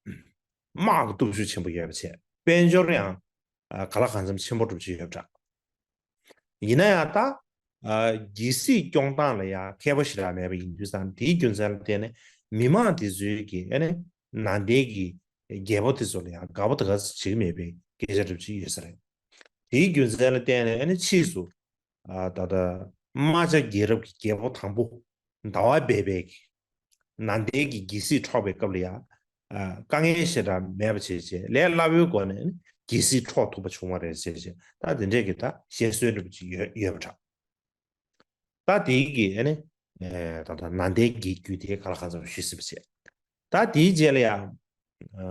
དམག་གི་སྟོབས་ཤུགས་ཆེན་པོ་ཡོད་པ་བྱས། དཔལ་འབྱོར་ཡང་ཨ་ག་ལ་གང་འཚམ་ཆེན་པོ་འདྲ་པོ་ཅིག་ཡོད་པ་འདྲ། ཡིན་ན་ཡང་ད་ཨ་རྒྱལ་སྲིད་སྐྱོང་སྟངས་ལ་ཡང་མཁས་པོ་ཞེ་དྲག་མེད་པ་ཡིན་དུས་ཙང་དེའི་རྒྱུ་མཚན་ལ་བརྟེན་ནས་མི་མང་དེ་ཚོའི་གི་ཨ་ནི་ནང་བསྟན་གྱི་རྒྱལ་པོ་དེ་ཚོ་ལ་ཡང་དགའ་པོ་དགའ་ས་བྱེད་ཀྱི་མེད་པའི་སྐད་ཆ་འདྲ་པོ་ཅིག་ཡོད་ས་རེད། དེའི་རྒྱུ་མཚན་ལ་བརྟེན་ནས་ཨ་ནི་ཕྱིས་སུ་ཨ་ད་ལྟ་རྨ་བྱ་རྒྱལ་རབས་ཀྱི་རྒྱལ་པོ་དང་པོ་ཟླ་བ་སྦས་པའི་གི་ནང་བསྟན་གྱི་རྒྱལ་སྲིད་འཕྲོག་པའི་སྐབས་ལ་ཡང་ཨ་དཀའ་ངལ་ཞེ་དྲག་མེད་པ་བྱས་བྱས་ལས་སླ་པོའི་སྒོ་ནས་རྒྱལ་སྲིད་འཕྲོག་ཐུབ་པ་བྱུང་བ་རེད་ཟེར་བྱས་ད་དེ་འདྲས་ཀྱི་ད་བཤད་སྲོལ་འདྲ་པོ་ཅིག་ཡོད་ཡོད་པ་འདྲ། ད་དེའི་གི་ཨ་ནི་ཨེ་ད་ལྟ་ནང་བསྟན་གྱི་རྒྱུད་དེ་ག་ལ་གང་འཚམ་ཞུས་ཟིན་པ་བྱས། ད་དེའི་རྗེས་ལ་ཡང་ཨ་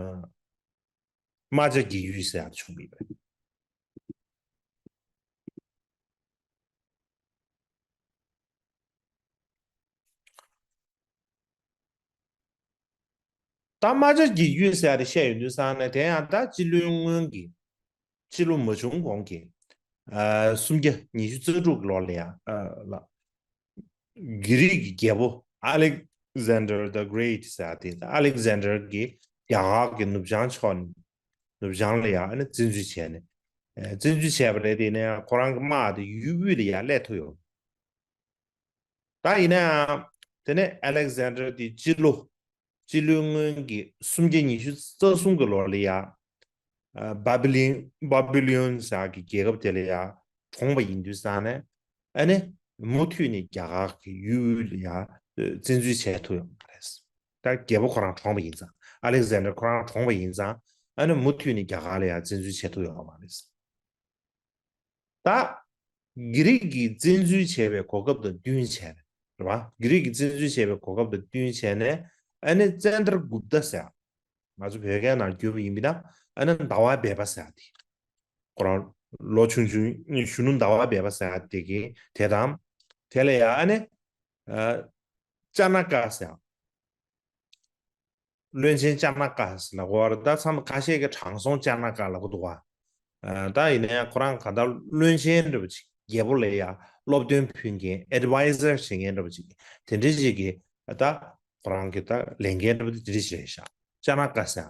རྨ་བྱ་རྒྱལ་རྒྱུད་ཟེར་ཡག་བྱུང་གི་ཡོད། ད་རྨ་བྱ་རྒྱལ་རྒྱུད་ཟེར་ཡག་དེ་བཤད་ཡོང་དུས་ཙང་ནས་དེ་ཡང་ད་སྤྱི་ལོའི་སྔོན་གྱི་ སྤྱི་ལོ་མ་བྱུང་གོང་གི་ཨ་སུམ་བརྒྱ་ཉི་ཤུ་རྩ་དྲུག་གི་ལོ་ལ་ཡ་ཨ་ལ་གྷི་རིག་གི་རྒྱལ་པོ་Alexander the Great ཟེར་ཏེ། ཨ་ལེག་ཛན་ཌར་གྱིས་རྒྱ་གར་གྱི་ནུབ་བྱང་ཕྱོགས་ནས་ནུབ་བྱང་ལ་ཡ་ཨ་ནི་བཙན་འཛུལ་བྱས་ནས། ཨ་བཙན་འཛུལ་བྱས་པ་རེད། དེ་ནས་ཁོ་རང་གི་དམག་དེ་ཡུལ་དབུས་ལ་ཡ་སླེབས་ཐུབ་ཡོང་། ད་ཡིན་ནའང་དེ་ནས་ཨ་ལེག་ཛན་ཌར་དེ་སྤྱི་ལོ་སྤྱི་ལོའི་སྔོན་གྱི་སུམ་བརྒྱ་ཉི་ཤུ་རྩ་གསུམ་གྱི་ལོ་ལ་ཡ། ཨ་བྷ་བི་ལིན། བྷ་བི་ལིན་ཟེར་གྱི་རྒྱལ་ཁབ་དེ་ལ་ཡ་གྲོངས་པ་ཡིན་དུས་ཙང་ནས། ཨ་ནི་མུ་མཐུད་ནས་རྒྱ་གར་གྱི་ཡུལ་དབུས་ལ་ཡ་བཙན་འཛུལ་བྱས་ཐུབ་ཡོང་བ་རེད། ད་རྒྱལ་པོ་ཁོ་རང་གྲོངས་པ་ཡིན་ཙང་། ཨ་ལེག་ཛན་ཌར་ཁོ་རང་གྲོངས་པ་ཡིན་ཙང་། ཨ་ནི་མུ་མཐུད་ནས་རྒྱ་གར་ལ་ཡ་བཙན་འཛུལ་བྱས་ཐུབ་ཡོང་བ་མ་རེད། ད་གྷི་རིག་གིས་བཙན་འཛུལ་བྱས་པའི་གོ་སྐབས་དང་བསྟུན་བྱས་ནས་རེད་བ། གྷི་རིག་གིས་བཙན་འཛུལ་བྱས་པའི་གོ་སྐབས་དང་བསྟུན་བྱས་ནས། ཨ་ནི་ཙན་དྲ་གུབ་ཏ་ཟེར། ང་ཚོ་བོད་སྐད་ནང་བསྒྱུར་བ་ཡིན་པ་ན། ཨ་ནི་ཟླ་བ་སྦལ་པ་ཟེར་ཡ་དེ། ཁོ་རང་ལོ་ཆུང་ཆུང་གཞོན་ནུ་ཟླ་བ་སྦལ་པ་ཟེར་ཡ་དེ་གི་དེ་དང་། དེ་ལ་ཡ་ཨ་ནི་ཨ་ཅ་ན་ཀ་ཟེར་ཡ། བློན་ཆེན་ཅ་ན་ཀ་ཟེར་ལབ་ཀྱི་ཡོད་རེད། ད་མཚམས་ཁ་ཤས་ཀྱིས་དྲང་སྲོང་ཅ་ན་ཀ་ལབ་ཀྱི་འདུག་བ། ཨ་ད་ཡིན་ན་ཡང་ཁོ་རང་ག་ད་བློན་ཆེན་འདྲ་པོ་ཅིག་རྒྱལ་པོ་ལ་ཡ་སློབ་སྟོན་ཕུལ་མཁན། ཨེ་ཌི་ཝའི་ཟར་བྱེད་མཁན་འདྲ་པོ་ཅིག་དེ་འདྲ་ཅིག་གི་ད་ཁོ་རང་གི་ད་ལས་འགན་འདྲ་པོ་དེ་འདྲ་ཅིག་རེད་ཤག་ཅ་ན་ཀ་ཟེར།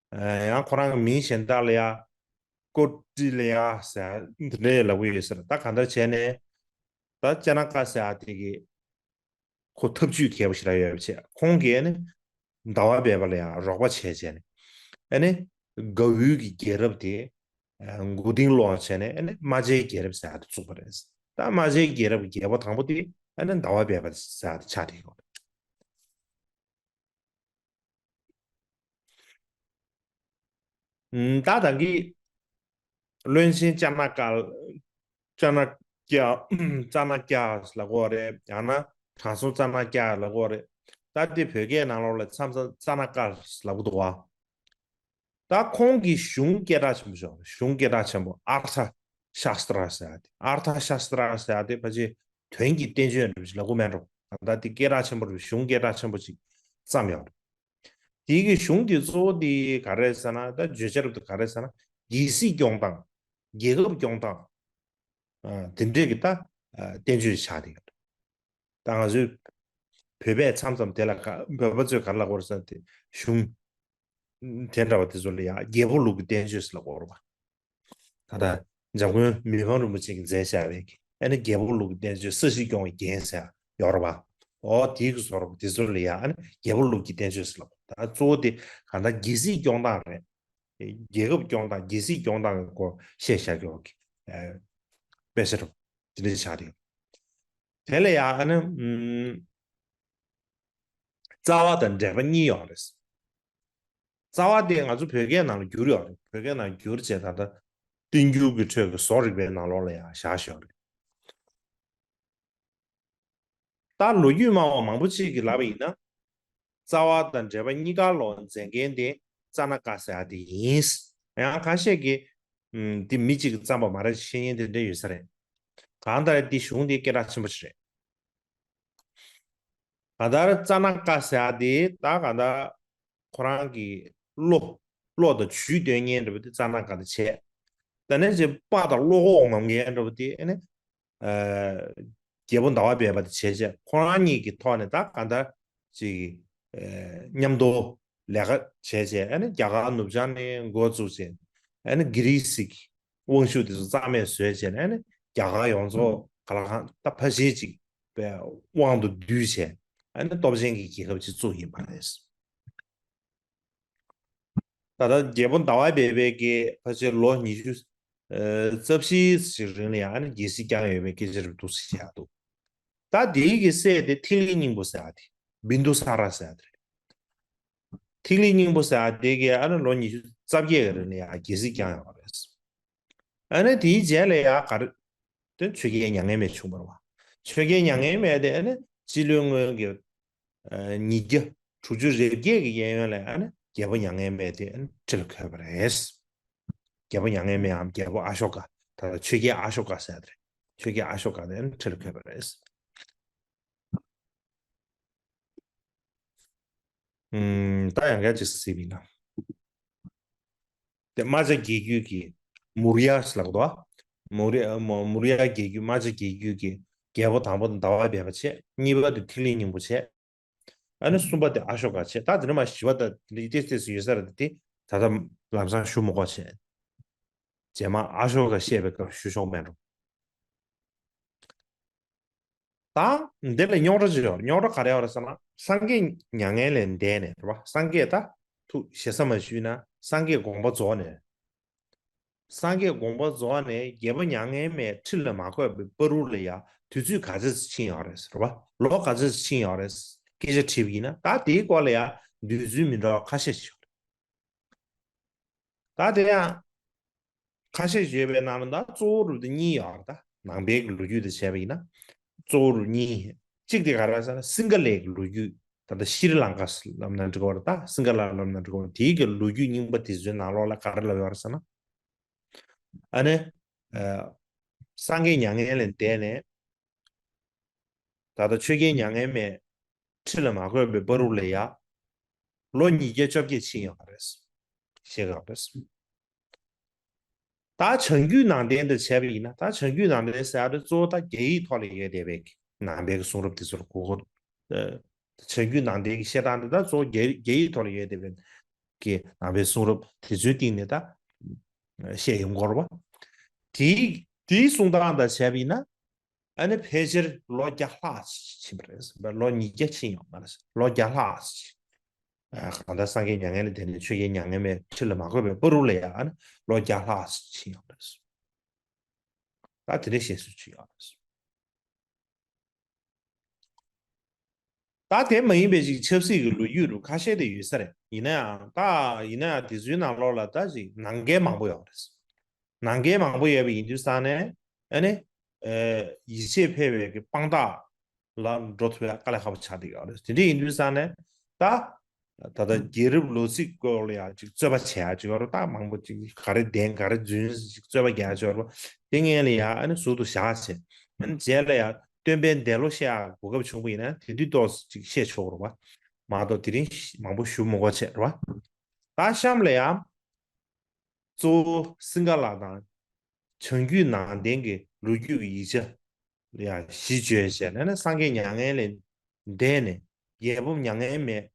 ཨ་ཡང་ཁོ་རང་གི་མིང་གཞན་དག་ལ་ཡ་ཀོ་ཏྲི་ལ་ཡ་ཟེར་དེ་འདྲ་ལབ་ཀྱི་ཡོད་ཟེར། ད་གང་ལྟར་བྱས་ནས་ད་ཅ་ན་ཀ་ཟེར་ཡ་དེ་གི་ཁོ་ཐབས་ཇུས་མཁས་པོ་ཞེ་དྲག་ཡོད་པ་བྱས། ཁོང་གིས་ནི་ཟླ་བ་སྦལ་པ་ལ་ཡང་རོགས་པ་བྱས་བྱས་ནས། ཨ་ནི་ག་ཡུལ་གྱི་རྒྱལ་རབས་དེ་མགོ་རྟིང་སློག་བྱས་ནས། ཨ་ནི་རྨ་བྱའི་རྒྱལ་རབས་ཟེར་ཡ་དེ་བཙུགས་པ་རེད། ད་རྨ་བྱའི་རྒྱལ་རབས་ཀྱི་རྒྱལ་པོ་དང་པོ་དེ་ཨ་ནི་ཟླ་བ་སྦལ་པ་ཟེར་ཡ་དེ་ཆགས་བསྡད་ཡོད་རེད། ད་ད་གི་བློན་ཆེན་ཅ་ན་ཀ། ཅ་ན་ཀྱ། ཙ་ན་ཀྱ་ལབ་ཀྱི་ཡོད་རེད། ཡང་ན་དྲང་སྲོང་ཙ་ན་ཀྱ་ལབ་ཀྱི་ཡོད་རེད། ད་དེ་བོད་སྐད་ནང་ལོགས་ལ་མཚམས་མཚམས་ཙ་ན་ཀ་ལབ་ཀྱི་འདུག་བ། ད་ཁོང་གིས་གཞུང་སྐད་གྲགས་ཆེན་པོ་ཞིག་གཞུང་སྐད་གྲགས་ཆེན་པོ་ཨར་ཐ་ཤ་སྟྲ་ཟེར་ཡ་དེ། ཨར་ཐ་ཤ་སྟྲ་ཟེར་ཡ་དེ་ཕལ་ཆེར་དོན་གྱི་བསྟན་བཅོས་འདྲ་པོ་ཞིག་ལབ་དགོས་མེད་འགྲོ། ད་ལྟ་དེ་སྐད་གྲགས་ཆེན་པོ་རེད། གཞུང་སྐད་གྲགས་ཆེན་པོ་ཅིག་བརྩམས་ཡོད་རེད། དེའི་གི་གཞུང་དེ་གཙོ་བོ་དེ་ག་རེ་ཟེར་ན། ད་བརྗོད་བྱ་རབ་ཏུ་ག་རེ་ཟེར་ན། རྒྱལ་སྲིད་སྐྱོང་སྟངས། རྒྱལ་ཁབ་སྐྱོང་སྟངས། ཨ་དེ་འདྲས་ཀྱི་ད་ཨ་བསྟན་བཅོས་ཆགས་བསྡད་ཡོད། ད་ང་ཚོའི་བོད་པས་མཚམས་མཚམས་དེ་ལ་ག་བོད་པ་ཚོས་ག་རེ་ལབ་ཀྱི་ཡོད་རེད་ཟེར་ན། དེ་གཞུང་དེ་འདྲ་བ་དེ་ཚོ་ལ་ཡང་རྒྱལ་པོ་ལུགས་ཀྱི་བསྟན་བཅོས་ཟེར་ལབ་ཀྱི་ཡོད་རེད་པ། ད་ལྟ་འཇམ་མགོན་མི་ཕམ་རིན་པོ་ཆེ་གིས་མཛད་བཞག་པའི་གི་ཨ་ནི་རྒྱལ་པོ་ལུགས་ཀྱི་བསྟན་བཅོས། ས་གཞི་སྐྱོང་བའི་རྒྱན་ཟེར་ཡོད་རེད་པ། འོ་དེའི་གི་བཟོ་འདྲ་དེ་ཚོ་ལ་ཡང་ཨ་ནི་རྒྱལ་པོ་ལུགས་ཀྱི་བསྟན་བཅོས་ཟེར་ལབ། ད་གཙོ་བོ་དེ་གང་ལྟར་རྒྱལ་སྲིད་སྐྱོང་སྟངས་རེད། རྒྱལ་ཁབ་སྐྱོང་སྟངས། རྒྱལ་སྲིད་སྐྱོང་སྟངས་ཀྱི་སྐོར་བཤད་བཞག་ཡོད་གི། ཨ་དཔེ་ཆ་རུ་དེ་འདྲ་ཆགས་བསྡད་ཡོད། དེ་ལ་ཡང་ཨ་ནི་ཨམ་རྩ་བ་དང་འགྲེལ་པ་གཉིས་ཡོད་རེད། རྩ་བ་དེ་ང་ཚོ་བོད་སྐད་ནང་ལ་བསྒྱུར་ཡོད་རེད། བོད་སྐད་ནང་བསྒྱུར་བྱས་ད་ལྟ་བསྟན་འགྱུར་གྱི་ཁྲོད་ཀྱི་བཟོ་རིག་པའི་ནང་ལོགས་ལ་ཡང་བཞག་བཞག་རེད། ད་ལོ་རྒྱུས་སྨྲ་བ་མང་པོ་ཅིག་གིས་ལབ་པ་ཡིན་ན། རྩ་བ་དང་འགྲེལ་པ་གཉིས་ཀ་ལོ་མཛད་མཁན་དེ་ཙ་ན་ཀ་ཟེར་ཡ་དེ་ཡིན། ཡང་ཁ་ཤས་ཀྱིས་ཨམ་འདི་མི་གཅིག་གིས་བརྩམས་པ་མ་རེད་བཤད་མཁན་དེ་འདྲ་ཡོད་ས་རེད། གང་ལྟར་འདི་གཞུང་དེ་སྐད་གྲགས་ཆེན་པོ་ཞིག་རེད། གང་ལྟར་ཙ་ན་ཀ་ཟེར་ཡ་དེ་ད་གང་ལྟར་ཁོ་རང་གི་བློ། བློ་དང་ཇུས་སྟོན་མཁན་འདྲ་པོ་དེ་ཙ་ན་ཀ་དེ་བྱས། དེ་ནས་ཅིག་དཔའ་དང་བློ་ཁོག་ངོམ་མཁན་འདྲ་པོ་དེ་ཨ་ནི་ཨ་རྒྱལ་པོ་ཟླ་བ་སྦལ་པ་དེ་བྱས་བྱས། ཁོ་རང་གཉིས་ཀྱི་ཐོག་ནས་ད་གང་ལྟར་ཅིག་ཨ་མཉམ་དུ་ལས་ཀ་བྱས་བྱས། ཨ་ནི་རྒྱ་གར་ནུབ་བྱང་ནས་འགོ་བཙུགས་བྱས། ཨ་ནི་གྷི་རི་སིའི་དབང་ཤུགས་དེ་ཚོ་རྩ་མེད་བཟོས་བྱས་ནས། ཨ་ནི་རྒྱ་གར་ཡོངས་རྫོགས་ག་ལ་གང་ད་ཕལ་ཆེར་ཅིག་པའི་དབང་དུ་བསྡུས་བྱས། ཨ་ནི་སྟོབས་ཆེན་གྱི་རྒྱལ་ཁབ་ཅིག་བཙུགས་ཡིན་པ་རེད། ད་ལྟ་རྒྱལ་པོ་ཟླ་བ་སྦལ་པའི་གི་ཕལ་ཆེར་ལོ་ཉི་ཤུ་ཨ་རྩ་བཞི་ཞིག་རིང་ལ་ཡང་ཨ་ནི་རྒྱལ་སྲིད་བསྐྱངས་ཡོད་པའི་སྐད་ཆ་རེད་འདུག་ཟེར་བཞག་འདུག་ད་དེའི་གི་སྲས་དེ་ཐིག་ལེ་སྙིང་པོ་ཟེར་ཡ་དེ། བིན་དུ་ས་ར་ཟེར་ཡ་དེ་རེད། ཐིག་ལེ་སྙིང་པོ་ཟེར་ཡ་དེ་གིས་ཨ་ནི་ལོ་ཉི་ཤུ་རྩ་བརྒྱད་ཀྱི་རིང་ལ་ཡང་རྒྱལ་སྲིད་བསྐྱངས་ཡོད་རེད། ཨ་ནི་དེའི་རྗེས་ལ་ཡང་ག་རེ། དེ་ཆོས་རྒྱལ་མྱ་ངན་མེད་བྱུང་བ་རེད་བ། ཆོས་རྒྱལ་མྱ་ངན་མེད་དེ་ཨ་ནི་སྤྱི་ལོའི་སྔོན་གྱི་ཨ་ཉིས་བརྒྱ་དྲུག་ཅུ་རེ་བརྒྱད་ཀྱི་གཡས་གཡོན་ལ་ཨ་ནི་རྒྱལ་པོ་མྱ་ངན་མེད་དེ་ཨ་ནི་ཁྲི་ལ་འཁོད་པ་རེད། རྒྱལ་པོ་མྱ་ངན་མེད་འམ་རྒྱལ་པོ་ཨ་ཤོ་ཀ། ད་ལྟ་ཆོས་རྒྱལ་ཨ་ཤོ་ཀ་ཟེར་ཡ་དེ་རེད། ཆོས་རྒྱལ་ཨ་ཤོ་ཀ་དེ་ཨ་ནི་ཁྲི་ལ་འཁོད་པ་རེད། ཨུམ། ད་ཡང་སྐད་ཅིག་གཟིགས་པ་ཡིན་ན། དེ་རྨ་བྱ་རྒྱལ་རྒྱུད་ཀྱི་ མུར་ཡ་ལབ་དོ། མུར་ཡ་མུ- མུར་ཡ་རྒྱལ་རྒྱུད་རྨ་བྱ་རྒྱལ་རྒྱུད་ཀྱི་རྒྱལ་པོ་དང་པོ་དེ་ཟླ་བ་བེ་བ་བྱས། གཉིས་པ་དེ་ཐིག་ལེ་སྙིང་པོ་བྱས། ཨ་ནི་གསུམ་པ་དེ་ཨ་ཤོ་ཀ་བྱས། ད་དེ་ནས་མར་བཞི་པ་དང་དེ་ཏིས་ཏིས་ཡོད་ས་རེད་དེ། ད་ལྟ་ལམ་སང་ཞུ་མི་དགོས་བྱས། རྗེས་མ་ཨ་ཤོ་ཀ་བཤད་པའི་སྐབས་ཞུ་ཆོག་མེད་འགྲོ། ད་འདི་ལ་རྙོག་དྲ་ཅིག་ཡོད། རྙོག་དྲ་ག་རེ་ཡོད་རེད་ཟེར་ན། སངས་རྒྱས་མྱ་ངན་ལས་འདས་ནས་རེད་པ། སངས་རྒྱས་ད་ཐུགས་ཞེ་ས་མ་ཞུས་ན་སངས་རྒྱས་དགོངས་པ་རྫོགས་ནས། སངས་རྒྱས་དགོངས་པ་རྫོགས་ནས་རྒྱལ་པོ་མྱ་ངན་མེད་ཁྲི་ལ་མ་བཀོད་པའི་བར་དུ་ལ་ཡ་དུས་ཚོད་ག་ཚོད་ཕྱིན་ཡོད་རེད་ཟེར་བ། ལོ་ག་ཚོད་ཕྱིན་ཡོད་རེད། སྐད་ཆ་དྲིས་པ་ཡིན་ན། ད་དེའི་སྐོར་ལ་ཡ་འདོད་ཚུལ་མི་འདྲ་བ་ཁ་ཤས་ཤིག་ཡོད་རེད། ད་དེ་ཡང་ཁ་ཤས་ཤིག་ཡོད་པའི་ནང་ལ་ད་གཙོ་བོ་རུ་དེ་གཉིས་ཡོད་རེད། ད་ནང་པའི་གི་ལོ་རྒྱུས་དེ་བྱས་པ་ཡིན་ན། གཙོ་བོ་རུ་གཉིས། གཅིག་དེ་ག་རེ་ཟེར་ན་སིང་ག་ལའི་གི་ལོ་རྒྱུས། ད་ལྟ་ཤྲི་ལང་ཀ་ལབ་ན་འགྲིག་གི་རེད། ད་སིང་ག་ལ་ལབ་ན་འགྲིག་གི་རེད། དེའི་གི་ལོ་རྒྱུས་རྙིང་པ་དེ་ཚོའི་ནང་ལོགས་ལ་ག་རེ་ལབ་ཡོད་རེད་ཟེར་ན། ཨ་ནི། ཨ། སངས་རྒྱས་མྱ་ངན་ལས་འདས་ནས། ད་ལྟ་ཆོས་རྒྱལ་མྱ་ངན་མེད་ཁྲི་ལ་མ་བཀོད་པའི་བར་དུ་ལ་ཡ། ལོ་ཉིས་བརྒྱ་བཅོ་བརྒྱད་ཕྱིན་ཡོད་རེད། བཤད་ག་རེད། ད་བྱང་རྒྱུད་ནང་བསྟན་དུ་བྱས་པ་ཡིན་ན། ད་བྱང་རྒྱུད་ནང་བསྟན་ཟེར་ཡ་དེ་གཙོ་བོ་ད་རྒྱ་ཡིག་ཐོག་ལ་ཡོད་བསྡད་པའི་ནང་པའི་གི་གསུང་རབ་དེ་ཚོར་གོ་གོ། ཨ། བྱང་རྒྱུད་ནང་བསྟན་གྱི་བཤད་སྟངས་དེ་ད་གཙོ་བོ་རྒྱ་རྒྱ་ཡིག་ཐོག་ལ་ཡོད་བསྡད་པའི་གི་ནང་པའི་གསུང་རབ་དེ་ཚོའི་སྟེང་ནས་ད་བཤད་ཡོང་གི་ཡོད་རེད་པ། དེའི་དེའི་གསུང་སྟངས་དང་བྱས་པ་ཡིན་ན། ཨ་ནི་ཕལ་ཆེར་ལོ་བརྒྱ་ལྷག་ཕྱིན་པ་རེད། ལོ་ཉིས་བརྒྱ་ཕྱིན་ཡོད་མ་རེད། ལོ་བརྒྱ་ལྷག་ཕྱིན། ཨ། གང་ལྟར་སངས་རྒྱས་མྱ་ངན་ལས་འདས་ནས་ཆོས་རྒྱལ་མྱ་ངན་མེད་ཁྲི་ལ་མ་བཀོད་པའི་བར་དུ་ལ་ཡ། ཨ་ནི་ལོ་བརྒྱ་ལྷག་ཕྱིན་ཡོད་རེད། ད་དེ་འདྲའི་བཤད་སྲོལ་ཅིག་ཡོད་རེད། ད་དེ་མ་ཡིན་པའི་ཅིག་ཆབ་སྲིད་ཀྱི་ལོ་རྒྱུས་རུ་ཁ་ཤས་དེ་ཡོད་ས་རེད། ཡིན་ན་ཡང་། ད་ཡིན་ན་ཡང་དེ་ཚོའི་ནང་ལོགས་ལ་ད་ཅིག་ནང་འགལ་མང་པོ་ཡོད་རེད། ནང་འགལ་མང་པོ་ཡོད་པ་ཡིན་དུས་ཙང་ནས། ཨ་ནི། ཨ། ཡིད་ཆེས་འཕེར་བའི་གི་དཔང་རྟགས་ལ་འགྲོ་ཐུབ་ཡ་དཀའ་ལས་ཁག་པོ་ཆགས་བསྡད་ཡོད་རེད། དེ་འདྲ་ཡིན་དུས་ཙང་ནས་ད། ད་ལྟ་རྒྱལ་རབས་ལོ་ཚིགས་སྐོར་ལ་ཡང་ཅིག་རྩོད་པ་བྱེད་ཡ་ཅིག་ཡོད་རེད། ད་མང་པོ་ཅིག་ག་རེ་བདེན་ག་རེ་རྫུན་ཅིག་རྩོད་པ་རྒྱག་ཡ་ཅིག་ཡོད་རེད། དེ་སྔོན་ལ་ཡང་ཨ་ནི་ཟུར་དུ་བཞག་བྱས། ཨ་ནི་རྗེས་ལ་ཡང་སྟོན་པའི་འདས་ལོ་བཤད་ཡ་གོ་སྐབས་བྱུང་བ་ཡིན་ན་དེ་དུས་ཏོག་ཙམ་ཅིག་བཤད་ཆོག་རེད་པ། མ་གཏོགས་དེ་རིང་མང་པོ་ཞུ་མི་དགོས་བྱས་རེད་པ། ད་གཤམ་ལ་ཡང་གཙོ་བོ་སིང་ག་ལ་དང་། བྱང་རྒྱུད་ནང་བསྟན་གྱི་ལོ་རྒྱུས་ཀྱི་ཡིག་ཆ་ཡང་གཞི་བཅོལ་བྱས་ནས་ནི། སངས་རྒྱས་མྱ་ངན་ལས་འདས་ནས་རྒྱལ་པོ་མྱ་ངན་མེད་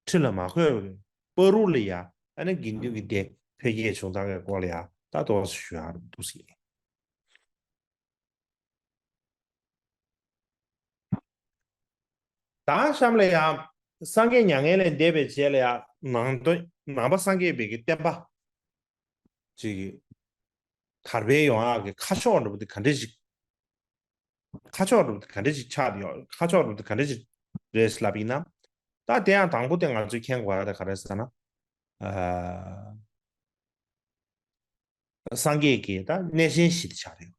ཁྲི་ལ་མ་བཀོད་པའི་བར་དུ་ལ་ཡ། ཨ་ནི་དགེ་འདུན་གྱི་སྡེ་འཕེལ་རྒྱས་བྱུང་སྟངས་ཀྱི་སྐོར་ལ་ཡ་ད་ཏོག་ཙམ་ཞུ་ཡག་འདུག་ཟེར། ད་གཤམ་ལ་ཡང་སངས་རྒྱས་མྱ་ངན་ལས་འདས་པའི་རྗེས་ལ་ཡང་ནང་དོན། ནང་པ་སངས་རྒྱས་པའི་གི་བསྟན་པ་ཅིག་དར་སྤེལ་ཡོང་ཡག་གི་ཁ་ཕྱོགས་འདྲ་པོ་དེ་ག་འདྲ་ཞིག་ཁ་ཕྱོགས་འདྲ་པོ་དེ་ག་འདྲ་ཞིག་ཆགས་ཡོད། ཁ་ཕྱོགས་འདྲ་པོ་དེ་ག་འདྲ་ཞིག་རེད་ལབ་ཡིན་ན། ད་དེ་ཡང་དང་པོ་དེ་ང་ཚོས་མཁྱེན་དགོས་ཡ་ད་ག་རེ་ཟེར་ན། ཨ། སངས་རྒྱས་ཀྱི་ད་གནས་ཆེན་བཞི་དེ་ཆགས་རེད།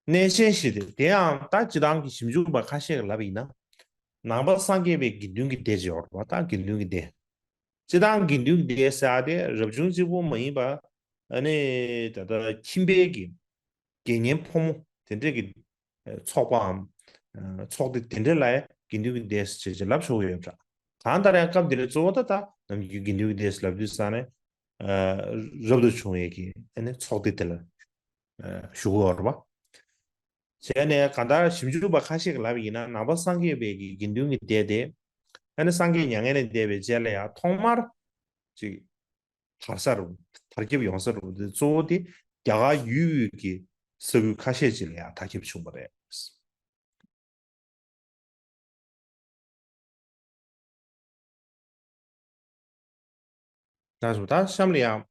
གནས་ཆེན་བཞི་དེ། དེ་ཡང་ད་སྤྱིར་བཏང་གི་ཞིབ་འཇུག་པ་ཁ་ཤས་ཀྱིས་ལབ་ཡིན་ན། ནང་པ་སངས་རྒྱས་པའི་དགེ་འདུན་གྱི་སྡེ་ཅིག་ཡོད་རེད་པ། ད་དགེ་འདུན་གྱི་སྡེ། སྤྱིར་བཏང་དགེ་འདུན་གྱི་སྡེ་ཟེར་ཡ་དེ་རབ་བྱུང་གཅིག་པུ་མ་ཡིན་པ། ཨ་ནི་ད་ལྟ་ཁྱིམ་པའི་གི་དགེ་བསྙེན་ཕོ་མོ་དེ་འདྲས་ཀྱི་ཚོགས་པའམ། ཚོགས་སྡེ་དེ་འདྲས་ལ་དགེ་འདུན་གྱི་སྡེ་ཟེར་བྱས་ལབ་ཆོག་གི་ཡོད་པ་འདྲ། གང་ལྟར་ཡང་སྐབས་འདིར་གཙོ་བོ་ད་ལྟ་ནམ་རྒྱུན་དགེ་འདུན་གྱི་སྡེ་ཟེར་ལབ་དུས་ཙང་ནས། ཨ། རབ་ཏུ་བྱུང་བའི་གི་ཨ་ནི་ཚོགས་སྡེ་དེ་ལ་ཨ་ཞུ་གི་ཡོད་རེད་པ། བྱས་ནས་གང་ལྟར་ཞིབ་འཇུག་པ་ཁ་ཤས་ཀྱིས་ལབ་ཡིན་ན། ནང་པ་སངས་རྒྱས་པའི་གི་དགེ་འདུན་གྱི་སྡེ་དེ། ཨ་ནི་སངས་རྒྱས་མྱ་ངན་ལས་འདས་པའི་རྗེས་ལ་ཡང་ཐོག་མར་ཅིག་དར་ས་རུ། དར་ཁྱབ་ཡོང་ས་རུ་དེ་གཙོ་བོ་དེ་རྒྱ་གར་ཡུལ་དབུས་ཀྱི་ས་ཁུལ་ཁ་ཤས་ཅིག་ལ་ཡང་དར་ཁྱབ་བྱུང་བ་རེད། ད་གཤམ་ལ་ཡང་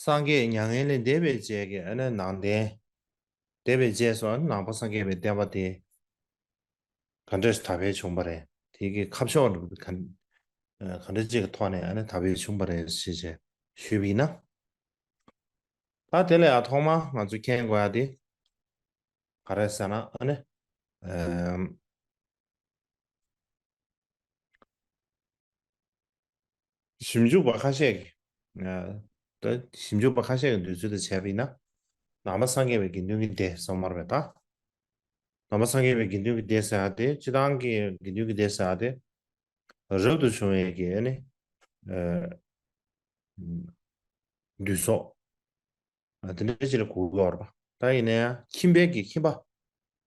སངས་རྒྱས་མྱ་ངན་ལས་འདས་པའི་རྗེས་ཀྱི་ཨ་ནི་ནང་བསྟན། འདས་པའི་རྗེས་སུ་ནང་པ་སངས་རྒྱས་པའི་བསྟན་པ་དེ་ག་འདྲ་ཞིག་དར་སྤེལ་བྱུང་བ་རེད། དེ་གི་ཁ་ཕྱོགས་འདྲ་པོ་ག་ག་འདྲ་ཅིག་གི་ཐོག་ནས་ཨ་ནི་དར་སྤེལ་བྱུང་བ་རེད་ཞེས་བྱས་ཞུས་པ་ཡིན་ན། ད་དེ་ལ་ཡང་ཐོག་མ་ང་ཚོས་མཁྱེན་དགོས་ཡ་དེ་ག་རེ་ཟེར་ན། ཨ་ནི་ཨམ། ཞིབ་འཇུག་པ་ཁ་ཤས་ཀྱིས། ཨ། ད་ཞིབ་འཇུག་པ་ཁ་ཤས་ཀྱི་འདོད་ཚུལ་དུ་བྱས་པ་ཡིན་ན། ནང་པ་སངས་རྒྱས་པའི་དགེ་འདུན་གྱི་སྡེ་གསུངས་པ་རེད་པ། ད་ནང་པ་སངས་རྒྱས་པའི་དགེ་འདུན་གྱི་སྡེ་ཟེར་ཡ་དེ། སྤྱིར་བཏང་གི་དགེ་འདུན་གྱི་སྡེ་ཟེར་ཡ་དེ། རབ་ཏུ་བྱུང་བའི་གི་ཨ་ནི། ཨ་འདུས་སོགས། ཨ་དེ་འདྲ་ཅིག་ལ་གོ་གི་ཡོད་རེད་པ། ད་ཡིན་ན་ཡང་ཁྱིམ་པའི་གི་ཁྱིམ་པ།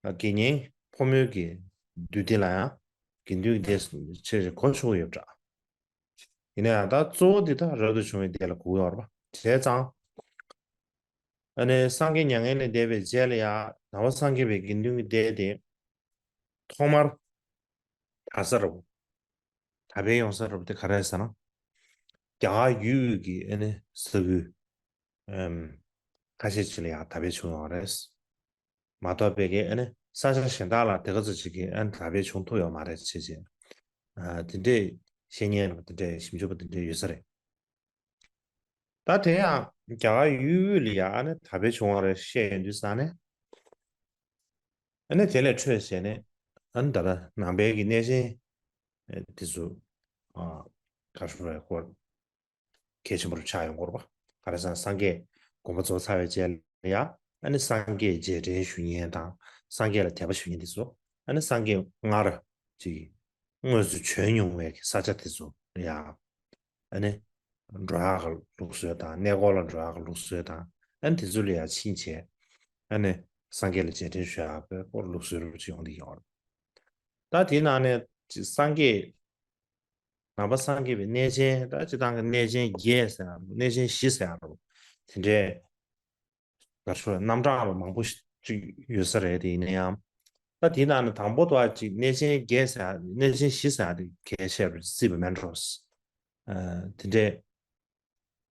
ཨ་དགེ་བསྙེན་ཕོ་མོའི་གི་འདུས་སྡེ་ལ་ཡང་དགེ་འདུན་གྱི་སྡེ་ཆེ་ཆེ་གོ་ཆོག་གི་ཡོད་པ་འདྲ། ཡིན་ན་ཡང་ད་གཙོ་བོ་འདི་ད་རབ་ཏུ་བྱུང་བའི་སྡེ་ལ་གོ་གི་ཡོད་རེད་པ། བྱས་ཙང་ཨ་ནི་སངས་རྒྱས་མྱ་ངན་ལས་འདས་པའི་རྗེས་ལ་ཡང་ནང་པ་སངས་རྒྱས་པའི་དགེ་འདུན་གྱི་སྡེ་དེ་ཐོག་མར་དར་ས་རེད་པ། དར་འཕེལ་ཡོང་ས་རེད་པ་དེ་ག་རེ་ཟེར་ན། རྒྱ་གར་ཡུལ་དབུས་ཀྱི་ཨ་ནི་ས་ཁུལ་ཨམ་ཁ་ཤས་ཅིག་ལ་ཡང་དར་འཕེལ་བྱུང་ཡོད་རེད། མ་གཏོགས་པའི་གི་ཨ་ནི་ས་ཆ་གཞན་དག་ལ་དེ་ག་ཚོད་ཅིག་གི་ཨ་ནི་དར་འཕེལ་བྱུང་ཐུབ་ཡོད་མ་རེད་བྱས་བྱས། ཨ་དེ་འདྲས་བཤད་མཁན་རེད་པ། དེ་འདྲས་ཞིབ་འཇུག་པ་དེ་འདྲས་ཡོད་ས་རེད། ད་དེ་ཡང་རྒྱ་གར་ཡུལ་དབུས་ལ་ཡང་ཨ་ནི་དར་འཕེལ་བྱུང་བ་རེད་བཤད་ཡོང་དུས་ཙང་ནས། ཨ་ནི་དེ་ལས་འཕྲོས་བྱས་ནས་ཨ་ནི་ད་ལྟ་ནང་པའི་གི་གནས་ཆེན་ཨ་དེ་ཚོ་ཨ་ག་རེ་ཟེར་དགོས་རེད། གལ་ཆེན་པོ་རུ་ཆགས་ཡོང་གི་ཡོད་རེད་པ། ག་རེ་ཟེར་ན་སངས་རྒྱས་དགོངས་པ་རྫོགས་ཚར་བའི་རྗེས་ལ་ཡང་ཨ་ནི་སངས་རྒྱས་རྗེས་དྲན་ཞུ་མཁན་དང་སངས་རྒྱས་ལ་དད་པ་ཞུ་མཁན་དེ་ཚོ་ཨ་ནི་སངས་རྒྱས་སྔར་ཅིག་དངོས་སུ་བྱོན་མྱོང་བའི་ས་ཆ་དེ་ཚོ་ལ་ཡང་ཨ་ནི་འགྲོ་ཡག་གི་ལུགས་སྲོལ་དང་གནས་སྐོར་ལ་འགྲོ་ཡག་གི་ལུགས་སྲོལ་དང་ཨ་ནི་དེ་ཚོ་ལ་ཡང་ཕྱིན་བྱས་ཨ་ནི་སངས་རྒྱས་ལ་རྗེས་དྲན་ཞུ་ཡག་གི་སྐོར་ལུགས་སྲོལ་ཅིག་ཡོང་གི་ཡོད་རེད། ད་དེའི་ནང་ནས་སངས་རྒྱས་ནང་པ་སངས་རྒྱས་པའི་གནས་ཆེན་ད་སྤྱིར་བཏང་གི་གནས་ཆེན་བརྒྱད་ཟེར་ཡང་རུང་གནས་ཆེན་བཞི་ཟེར་ཡང་རུང་དེ་འདྲའི་ག་རེ་ཟེར་རྣམ་གྲངས་མང་པོ་ཅིག་ཡོད་ས་རེད། དེ་ཡིན་ན་ཡང་ད་དེའི་ནང་ནས་དང་པོ་དེ་ཅིག་གནས་ཆེན་བརྒྱད་ཟེར་ཡང་གནས་ཆེན་བཞི་ཟེར་ཡང་དེ་གལ་ཆེ་བར་བརྩིས་པ་མིན་འགྲོ། ཨ་དེ་འདྲས་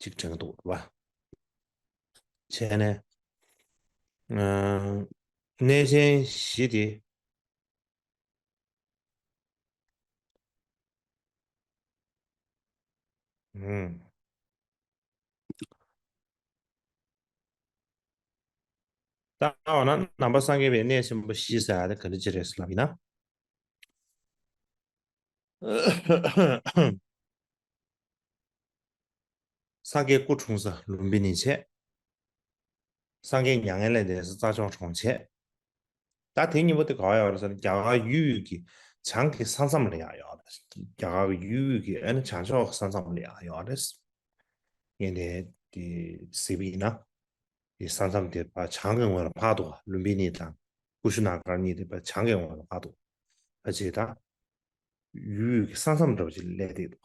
ཅིག་དྲན་གྱི་འདུག་རེད་པ། བྱས་ནས་ཨ་གནས་ཆེན་བཞི་དེ། ད་འོ་ན་ནང་པ་སངས་རྒྱས་པའི་གནས་ཆེན་པོ་བཞི་ཟེར་ཡ་དེ་ག་འདྲ་ཅིག་རེད་ཟེར་ལབ་ཡིན་ན། སངས་རྒྱས་སྐུ་འཁྲུངས་ས་ལུམྦི་ནི་བྱས། སངས་རྒྱས་མྱ་ངན་ལས་འདས་ས་རྩྭ་མཆོག་གྲོང་བྱས། ད་དེ་གཉིས་པོ་དེ་ག་པར་ཡོད་རེད་ཟེར་ན་རྒྱ་གར་ཡུལ་དབུས་ཀྱི་བྱང་གི་ས་མཚམས་ལ་ཡང་ཡོད་རེད། རྒྱ་གར་གྱི་ཡུལ་དབུས་ཀྱི་ཨ་ནི་བྱང་ཕྱོགས་ཀྱི་ས་མཚམས་ལ་ཡང་ཡོད་རེད། ངས་ནས་དེ་གཟིགས་པ་ཡིན་ན། དེ་ས་མཚམས་དེ་ཕར་བྱང་གི་ངོས་ལ་ཕར་འདུག་ལུམྦི་ནི་དང་ཀུ་ཤུ་ན་གར་གཉིས་དེ་ཕར་བྱང་གི་ངོས་ལ་ཕར་འདུག་ཕ་ཆེ་ད། ཡུལ་དབུས་ཀྱི་ས་མཚམས་འདྲ་བོ་ཅིག་ལ་སླེབས་བསྡད་འདུག་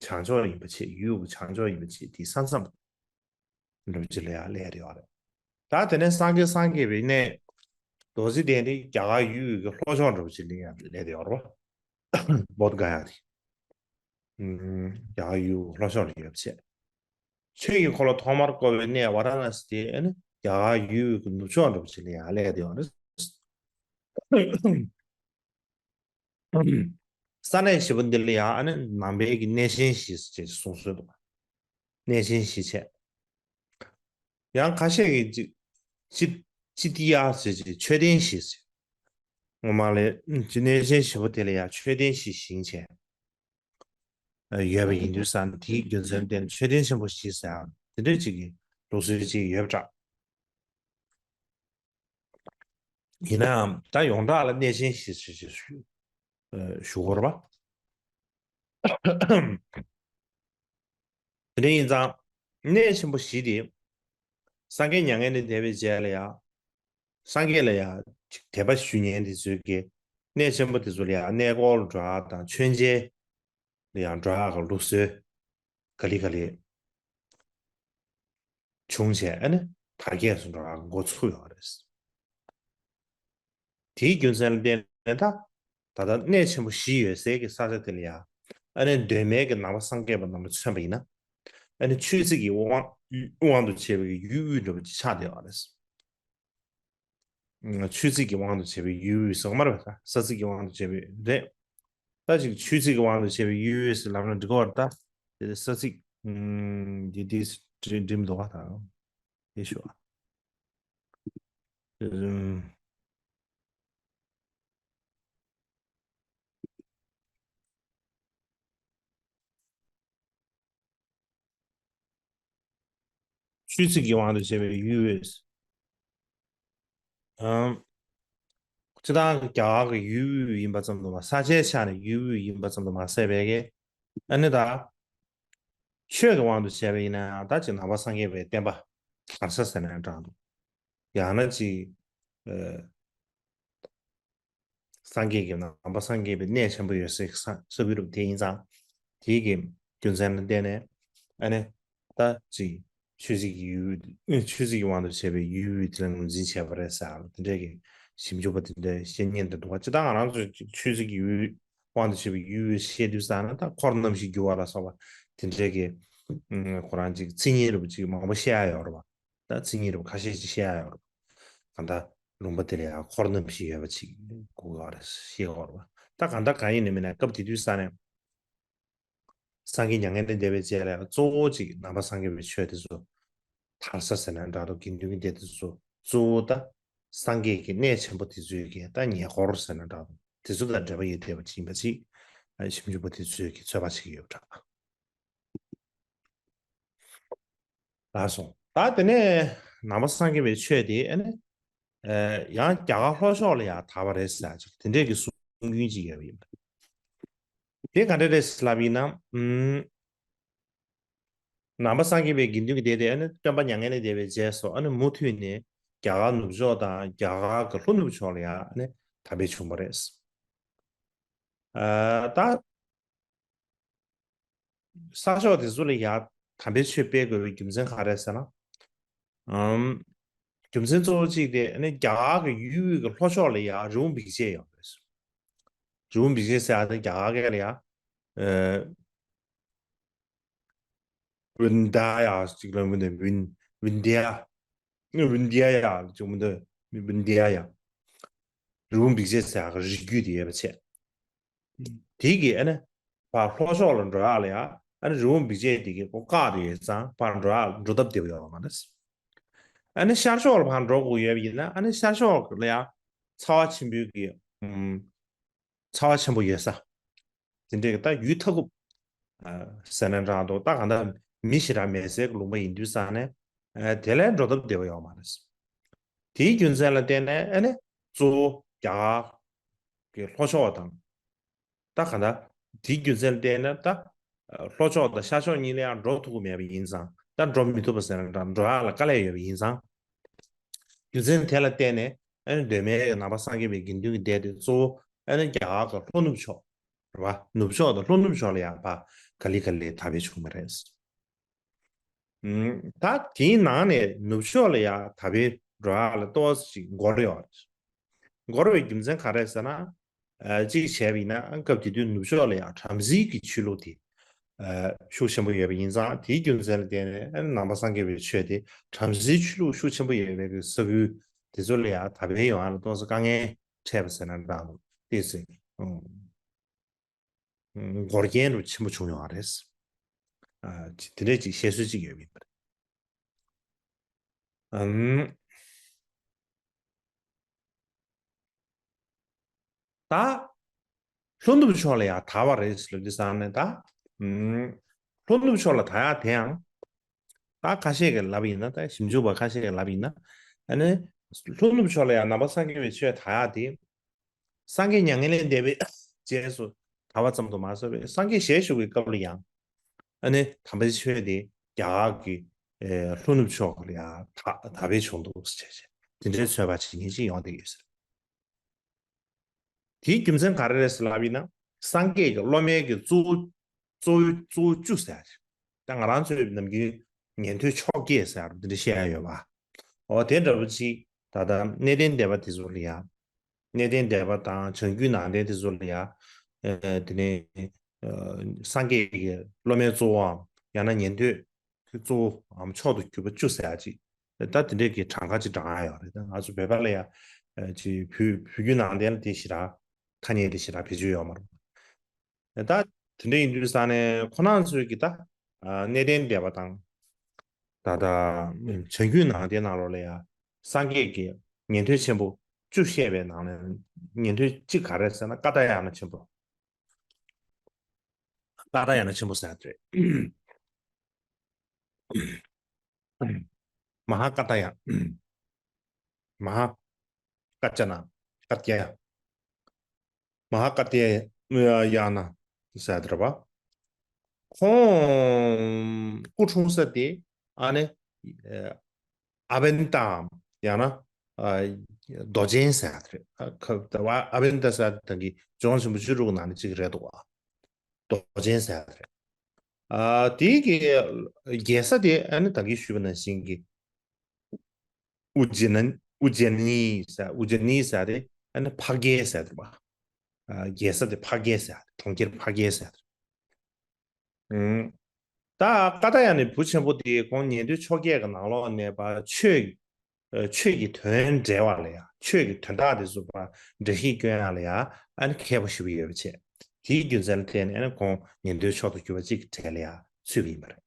བྱང་ཕྱོགས་ཡིན་པ་བྱས་ཡུལ་དབུས་ཀྱི་བྱང་ཕྱོགས་ཡིན་པ་བྱས་དེའི་ས་མཚམས་འདྲ་བོ་ཅིག་ལ་ཡང་སླེབས་བསྡད་ཡོད་རེད། ད་དེ་ནས་སངས་རྒྱས་སངས་རྒྱས་པའི་གནས་རྡོ་རྗེ་གདན་དེ་རྒྱ་གར་ཡུལ་དབུས་ཀྱི་ལྷོ་ཕྱོགས་འདྲ་བོ་ཅིག་ལ་ཡང་སླེབས་བསྡད་ཡོད་རེད་པ། བོདྷ་ག་ཡ་དེ། ཨུམ། རྒྱ་གར་ཡུལ་ལྷོ་ཕྱོགས་ལ་ཡོད་པ་བྱས། ཆོས་ཀྱི་འཁོར་ལོ་ཐོག་མར་བསྐོར་བའི་གནས་ཝཱ་ར་ཎ་སི་དེ་ཨ་ནི་རྒྱ་གར་ཡུལ་གྱི་ནུབ་ཕྱོགས་འདྲ་པོ་ཅིག་ལ་ཡང་སླེབས་བསྡད་ཡོད་རེད། ས་གནས་བཞི་པོ་འདི་ལ་ཡང་ཨ་ནི་ནང་པའི་གི་གནས་ཆེན་བཞི་ཟེར་བྱས་གསུངས་སྲོལ་འདུག་གནས་ཆེན་བཞི་བྱས། ཡང་ཁ་ཤས་ཀྱིས་ཅི་ཅི་ཅི་ཏི་ཡ་ཟེར་བྱས་མཆོད་རྟེན་བཞི་ཟེར། ངོ་མ་ལས་གནས་ཆེན་བཞི་པོ་དེ་ལ་ཡང་མཆོད་རྟེན་བཞི་བཞེངས་བྱས། ཡོད་པ་ཡིན་དུས་ཙང་དེའི་རྒྱུ་མཚན་བརྟེན་མཆོད་རྟེན་ཆེན་པོ་བཞི་ཟེར་ཡང་དེ་འདྲ་ཅིག་གི་ལུགས་སྲོལ་ཅིག་ཡོད་པ་འདྲ། ཡིན་ནའང་ད་ཡོངས་གྲགས་ལ་གནས་ཆེན་བཞི་ཞེས་ཞུ་ཞུ་དགོས་རེད་པ། དེ་འདྲ་ཡིན་ཙང་གནས་ཆེན་པོ་བཞི་དེ་སངས་རྒྱས་མྱ་ངན་ལས་འདས་པའི་རྗེས་ལ་ཡང་སངས་རྒྱས་ལ་ཡང་དད་པ་ཞུ་མཁན་དེ་ཚོའི་གི་གནས་ཆེན་པོ་དེ་ཚོ་ལ་ཡང་གནས་སྐོར་ལ་འགྲོ་ཡག་དང་མཆོད་མཇལ་ལ་ཡང་འགྲོ་ཡག་གི་ལུགས་སྲོལ་ག་ལེ་ག་ལེ་བྱུང་བྱས་ཨ་ནི་དར་རྒྱས་སུ་འགྲོ་ཡག་འགོ་ཚུགས་ཡོད་རེད། དེའི་རྒྱུ་མཚན་ལ་བརྟེན་ནས་ད་ད་ལྟ་གནས་ཆེན་པོ་བཞི་ཡོད་སའི་གི་ས་ཆ་དེ་ལ་ཡང་ཨ་ནི་གདོད་མའི་གི་ནང་པ་སངས་རྒྱས་པ་རྣམས་ལ་མཚོན་པ་ཡིན་ན་ཨ་ནི་ཆོས་སྲིད་ཀྱི་དབང་དབང་དུ་བྱས་པའི་ཡུལ་དབུས་འདྲ་པོ་ཅིག་ཆགས་བསྡད་ཡོད་རེད། ཆོས་སྲིད་ཀྱི་དབང་དུ་བྱས་པའི་ཡུལ་དབུས་ཟེར་གྱི་མ་རེད་པ། ས་སྲིད་ཀྱི་དབང་དུ་བྱས་པའི་རེད། ད་ཅིག་ཆོས་སྲིད་ཀྱི་དབང་དུ་བྱས་པའི་ཡུལ་དབུས་ཟེར་ལབ་ན་འགྲིག་གི་རེད་ད། དེ་ས་སྲིད་འདི་འདི་འགྲིག་མི་འདུག་བ་ད། དེ་ཞུ་བ། ཆོས་སྲིད་ཀྱི་དབང་དུ་བྱས་པའི་ཡུལ་དབུས། ཨམ། སྤྱིར་བཏང་རྒྱ་གར་གྱི་ཡུལ་དབུས་ཡིན་པ་ཙམ་དུ་མ་ས་ཆའི་ཆ་ནས་ཡུལ་དབུས་ཡིན་པ་ཙམ་དུ་མ་ཟད་པའི་གི་ཨ་ནི་ད་ ཆོས་ཀྱི་དབང་དུ་བྱས་པ་ཡིན་ན་ཡང་ད་ཅིག་ནང་པ་སངས་རྒྱས་པའི་བསྟན་པ་དར་ས་ཟེར་ན་འདྲ་འདུག་ཡང་ན་ཅིག་ཨ། སངས་རྒྱས་ཀྱི་ནང་པ་སངས་རྒྱས་པའི་གནས་ཆེན་པོ་ཡོད་སའི་ས་ས་ཁུལ་རུ་དེ་ཡིན་ཙང་། དེའི་གི་རྒྱུ་མཚན་ལ་བརྟེན་ནས་ཨ་ནི་ད་ཅིག་ཆོས་སྲིད་ཀྱི་ཡུལ་ཆོས་སྲིད་ཀྱི་དབང་དུ་བྱས་པའི་ཡུལ་དེ་ལ་ངོས་འཛིན་བྱས་པ་རེད་ཟེར་ལ། དེ་འདྲའི་གི་ཞིབ་འཇུག་པ་དེ་འདྲའི་བཤད་མཁན་དེ་འདུག་བ། ཅི་ལྟར་ང་རང་ཚོས་ཆོས་སྲིད་ཀྱི་ཡུལ་དབང་དུ་བྱས་པའི་ཡུལ་བཤད་དུས་ཙང་ན་ད་འཁོར་རྣམ་བཞི་འགྱུར་བ་ལ་སོགས་པ་དེ་འདྲའི་གི་ཁོ་རང་ཅིག་མཚན་ཉིད་རུ་ཅིག་མང་པོ་བཤད་ཡ་ཡོད་རེད་བ། ད་མཚན་ཉིད་རུ་ཁ་ཤས་ཅིག་བཤད་ཡ་ཡོད་རེད། གང་ལྟར་ལུང་པ་དེ་ལ་ཡང་འཁོར་རྣམ་བཞི་ཡོད་པ་ཅིག་གོ་དགོས་རེད། ཤེས་དགོས་རེད་བ། ད་གང་ལྟར་གང་ཡིན་ནི་མིན་ན་སྐབས་དེ་དུས་ས་ནས་སངས་རྒྱས་མྱ་ངན་ལས་འདས་པའི་རྗེས་ལ་གཙོ་བོ་ཅིག་ནང་པ་སངས་རྒྱས་པའི་ཆོས་དེ་ཚོ་དར་ས་ཟེར་ན་འདྲ་འདུག་དགེ་འདུན་གྱི་སྡེ་དེ་ཚོ་གཙོ་བོ་ད་སངས་རྒྱས་ཀྱི་གནས་ཆེན་པོ་དེ་ཚོའི་གི་ད་ཉེ་འཁོར་ཟེར་ན་འདྲ་འདུག་དེ་ཚོ་དང་འབྲེལ་བ་ཡོད་བསྡད་པ་ཅིག་ཡིན་པ་ཅིག་ཞིབ་འཇུག་པ་དེ་ཚོས་ཀྱི་ཚོད་དཔག་བྱེད་ཀྱི་ཡོད་པ་འདྲ། ལགས་སོ། ད་དེ་ནས་ནང་པ་སངས་རྒྱས་པའི་ཆོས་དེ་ཨ་ནི་ཡང་རྒྱ་གར་ལྷོ་ཕྱོགས་ལ་ཡང་དར་བ་རེད་ཟེར་ཅིག་དེ་འདྲས་ཀྱི་གསུང་རྒྱུན་ཅིག་ཡོད་པ་ཡིན་པ། དེ་ག་འདྲ་རེད་ལབ་ཡིན་ན། ནང་པ་སངས་རྒྱས་པའི་དགེ་འདུན་གྱི་སྡེ་དེ་ཨ་ནི་སྟོན་པ་མྱ་ངན་ལས་འདས་པའི་རྗེས་སུ་ཨ་ནི་མུ་མཐུད་ནས་རྒྱ་གར་ནུབ་ཕྱོགས་དང་རྒྱ་གར་གྱི་ལྷོ་ནུབ་ཕྱོགས་ལ་ཡང་ཨ་ནི་དར་འཕེལ་བྱུང་བ་རེད། ད་ས་ཕྱོགས་དེ་ཚོ་ལ་ཡང་དམ་པའི་ཆོས་སྤེལ་དགོས་པའི་རྒྱུ་མཚན་ག་རེ་ཟེར་ན། ཨམ། རྒྱུ་མཚན་གཙོ་བོ་གཅིག་དེ་ནི་རྒྱ་གར་གྱི་ཡུལ་དབུས་ཀྱི་ལྷོ་ཕྱོགས་ལ་ཡང་རི་བོ་འབིགས་བྱེད་ཡོད་རེད། རི་བོ་འབིགས་བྱེད་ཟེར་ཡ་དེ་རྒྱ་གར་སྐད་ལ་ཡང་། ཨ། ཝིན་ད་ཡ་ཅིག་ལ་ཝིན་ཝིན་ཝིན་དི་ཡ། ཝིན་དི་ཡ་ཡ་ཅིག་ཝིན་དི་ཝིན་དི་ཡ་ཡ། རི་བོ་འབིགས་བྱེད་ཟེར་ཡ་གི་རི་རྒྱུད་དེ་ཡོད་པ་བྱས། དེ་གི་ཨ་ནི་ཕར་ལྷོ་ཕྱོགས་ལ་འགྲོ་ཡག་ལ་ཡ་ཨ་ནི་རི་བོ་འབིགས་བྱེད་དེ་གི་སྒོ་བཀག་ཏུ་ཡོད་ཙང་ཕར་འགྲོ་ཡག་འགྲོ་སྟབས་བདེ་པོ་ཡོད་མ་རེད། ཨ་ནི་ཤར་ཕྱོགས་ལ་ཕར་འགྲོ་དགོས་ཡོད་པ་ཡིན་ན་ཨ་ནི་ཤར་ཕྱོགས་ལ་ཡ་ཚ་བ་ཆེན་པོའི་གི་ཨུམ། ཚ་བ་ཆེན་པོ་ཡོད་ས། དེ་འདྲའི་གི་ད་ཡུལ་མཐའ་འཁོབ་ཟེར་ན་འདྲ་འདུག་ད་གང་ལྟར་མི་ཞེ་དྲག་མེད་སའི་གི་ལུང་པ་ཡིན་དུས་ཙང་ནས་དེ་ལས་འགྲོ་སྟབས་བདེ་བ་ཡོད་མ་རེད། དེའི་རྒྱུ་མཚན་ལ་བརྟེན་ནས་ཨ་ནི་གཙོ་བོ་རྒྱ་གར་གྱི་ལྷོ་ཕྱོགས་དང་། ད་གང་ལྟར་དེའི་རྒྱུ་མཚན་ལ་བརྟེན་ནས་ད་ལྷོ་ཕྱོགས་དང་ཤར་ཕྱོགས་གཉིས་ལ་ཡང་འགྲོ་ཐུབ་ཀྱི་མེད་པ་ཡིན་ཙང་ད་འགྲོ་མི་ཐུབ་པ་ཟེར་ན་འདྲ་འགྲོ་ཡག་ལ་དཀའ་ལས་ཡོད་པ་ཡིན་ཙང་། རྒྱུ་མཚན་དེ་ལ་བརྟེན་ནས་ཨ་ནི་གདོད་མའི་ནང་པ་སངས་རྒྱས་པའི་དགེ་འདུན་གྱི་སྡེ་དེ་གཙོ་བོ་ཨ་ནི་རྒྱ་གར་གྱི་ལྷོ་ནུབ་ཕྱོགས་རེད་བ། ནུབ་ཕྱོགས་དང་ལྷོ་ནུབ་ཕྱོགས་ལ་ཡང་ཕར་ག་ལེ་ག་ལེ་དར་འཕེལ་བྱུང་བ་རེད། ད་དེའི་ནང་ནས་ནུབ་ཕྱོགས་ལ་ཡང་དར་འཕེལ་འགྲོ་ཡག་ལ་ཏོག་ཙམ་ཅིག་འགོར་ཡོད་རེད། འགོར་བའི་རྒྱུ་མཚན་ག་རེ་ཟེར་ན། ཨ། གཅིག་བྱས་པ་ཡིན་ན་སྐབས་དེ་དུས་ནུབ་ཕྱོགས་ལ་ཡང་བྲམ་ཟེའི་གི་ཆོས་ལུགས་དེ་ཨ་ཤུགས་ཆེན་པོ་ཡོད་པ་ཡིན་ཙང་དེའི་རྒྱུ་མཚན་ལ་བརྟེན་ནས་ཨ་ནི་ནང་པ་སངས་རྒྱས་པའི་ཆོས་དེ་བྲམ་ཟེའི་ཆོས་ལུགས་ཤུགས་ཆེན་པོ་ཡོད་པའི་གི་ས་ཁུལ་དེ་ཚོ་ལ་ཡང་དར་འཕེལ་ཡོང་ཡག་ལ་ཏོག་ཙམ་དཀའ་ངལ་འཕྲད་པ་ཟེར་ན་འདྲ་འདུག་ཏོག་ཙམ་ཨ་འགོར་རྐྱེན་རུ་ཆེན་པོ་བྱུང་ཡོད་རེད། ཨ། དེ་འདྲས་ཅིག་བཤད་སྲོལ་ཅིག་ཡོད་པ་ཡིན་པ་རེད། ཨམ། ད་ལྷོ་ནུབ་ཕྱོགས་ལ་ཡང་དར་བ་རེད་ལབ་དུས་ཙང་ནས་ད། ཨམ། ལྷོ་ནུབ་ཕྱོགས་ལ་དར་ཡག་དེ་ཡང་ད་ཁ་ཤས་ཀྱིས་ལབ་ཡིན་ན། ད་ཞིབ་འཇུག་པ་ཁ་ཤས་ཀྱིས་ལབ་ཡིན་ན། ཨ་ནི་ལྷོ་ནུབ་ཕྱོགས་ལ་ཡང་ནང་པ་སངས་རྒྱས་པའི་ཆོས་དར་ཡག་དེ། སངས་རྒྱས་མྱ་ངན་ལས་འདས་པའི་རྗེས་སུ་དར་བ་ཙམ་དུ་མ་ཟད་པའི་སངས་རྒྱས་ཞལ་བཞུགས་པའི་སྐབས་ལ་ཡང་ཨ་ནི་དམ་པའི་ཆོས་དེ་རྒྱ་གར་གྱི་ཨེ་ལྷོ་ནུབ་ཕྱོགས་ལ་ཡང་དར་དར་འཕེལ་བྱུང་འདུག་ཟེར་བྱས་དེ་འདྲའི་ཚོད་དཔག་བྱེད་མཁན་ཅིག་ཡོང་བསྡད་ཡོད་ཟེར། དེའི་རྒྱུ་མཚན་ག་རེ་རེད་ཟེར་ལབ་ཡིན་ན། སངས་རྒྱས་ཀྱི་སློབ་མའི་གི་གཙོ་བོ་གཙོ་བོ་གཙོ་བོ་བཅུ་ཟེར་ཡ་རེད། ད་ང་རང་ཚོའི་ནམ་རྒྱུན་ཉན་ཐོས་མཆོག་བརྒྱད་ཟེར་ཡ་རེད། འདི་འདྲ་བཤད་ཡ་ཡོད་པ། འོ་དེ་འདྲ་པོ་ཅིག་ད་ལྟ་གནས་བརྟན་སྡེ་པ་དེ་ཚོ་ལ་ཡ། གནས་བརྟན་སྡེ་པ་དང་བྱང་རྒྱུད་ནང་བསྟན་དེ་ཚོ་ལ་ཡ། ཨ་དེ་ནས་ཨ་སངས་རྒྱས་ཀྱི་སློབ་མའི་གཙོ་བོའམ་ཡང་ན་ཉན་ཐོས་ཀྱི་གཙོ་བོའམ་མཆོག་ཏུ་གྱུར་པ་བཅུ་ཟེར་ཡ་ཅིག་ད་དེ་འདྲས་ཀྱི་གྲངས་ཀ་ཅིག་བགྲང་ཡ་ཡོད་རེད། ད་ང་ཚོ་བོད་པ་ལ་ཡ་ཨ་ཅིག་བོད་བོད་བརྒྱུད་ནང་བསྟན་ལ་དེ་ཞེ་དྲག་ཐ་སྙད་དེ་ཞེ་དྲག་བེད་སྤྱོད་ཡོད་མ་རེད། ད་དེ་འདྲ་ཡིན་དུས་ཙང་ནས་ཁོ་རང་ཚོས་ཀྱི་ད་ཨ་གནས་བརྟན་སྡེ་པ་དང་། ད་ལྟ་བྱང་རྒྱུད་ནང་བསྟན་ནང་ལོགས་ལ་ཡ་སངས་རྒྱས་ཀྱི་ཉན་ཐོས་ཆེན་པོ་བཅུ་བཤད་པའི་ནང་ནས་ཉན་ཐོས་གཅིག་ག་རེ་ཟེར་ན་ཀ་ཏྱ་ཡ་ན་ཆེན་པོ། ཀ་ཏྱ་ཡ་ན་ཆེན་པོ་ཟེར་ཡ་དེ་རེད། མ་ཧཱ་ཀ་ཏྱ་ཡ། མ་ཧཱ་ཀ་ཏྱ་ན། ཀ་ཏྱ་ཡ། མ་ཧཱ་ཀ་ཏྱ་ཡ་ན་ཟེར་ཡ་དེ་རེད་པ། ཁོང་སྐུ་འཁྲུངས་ས་དེ་ཨ་ནི་ཨ་བན་ཏའམ་ཡང་ན་རྡོ་རྗེ་ཟེར་ཡ་དེ་རེད། ཨ་ཁ་ཨ་བན་ཏ་ཟེར་ཡ་དེ་ད་གིན་ཇོ་ནང་ཆེན་པོ་བཅུ་དྲུག་གི་ནང་ནས་གཅིག་རེད་འདུག་བ། རྡོ་རྗེ་ཟེར་ཡ་དེ་རེད། ཨ་དེའི་གི་རྒྱལ་ས་དེ་ཨ་ནི་ད་གིན་ཞུས་པ་ནང་བཞིན་གྱི་ཨུ་ཇི་ན་ཨུ་ཇི་ནི་ཟེར་ཨུ་ཇི་ནི་ཟེར་དེ་ཨ་ནི་ཕག་རྒྱལ་ཟེར་དེ་རེད་བ། ཨ་རྒྱལ་ས་དེ་ཕག་རྒྱལ་ཟེར་གྲོང་ཁྱེར་ཕག་རྒྱལ་ཟེར། ཨུམ། ད་ཀ་ཏ་ཡ་ནི་བུ་ཆེན་པོ་དེ་ཁོང་ཉན་ཐོས་ཆོས་བརྒྱད་ཀྱི་ནང་ལོགས་ནས་པ་ཆོས་ཨ་ཆོས་ཀྱི་དོན་འགྲེལ་བ་ལ་ཡ་ཆོས་ཀྱི་དོན་དག་དེ་ཚོ་པ་འགྲེལ་བཤད་སྐྱོན་ཡ་ལ་ཡ་ཨ་ནི་མཁས་པོ་ཞེ་པོ་ཡོད་པ་བྱས། དེའི་རྒྱུ་མཚན་ལ་བརྟེན་ནས་ཨ་ནི་ཁོང་ཉན་ཐོས་མཆོག་ཏུ་གྱུར་པ་གཅིག་གི་གྲས་ལ་ཡ་ཚུད་པ་ཡིན་པ་རེད།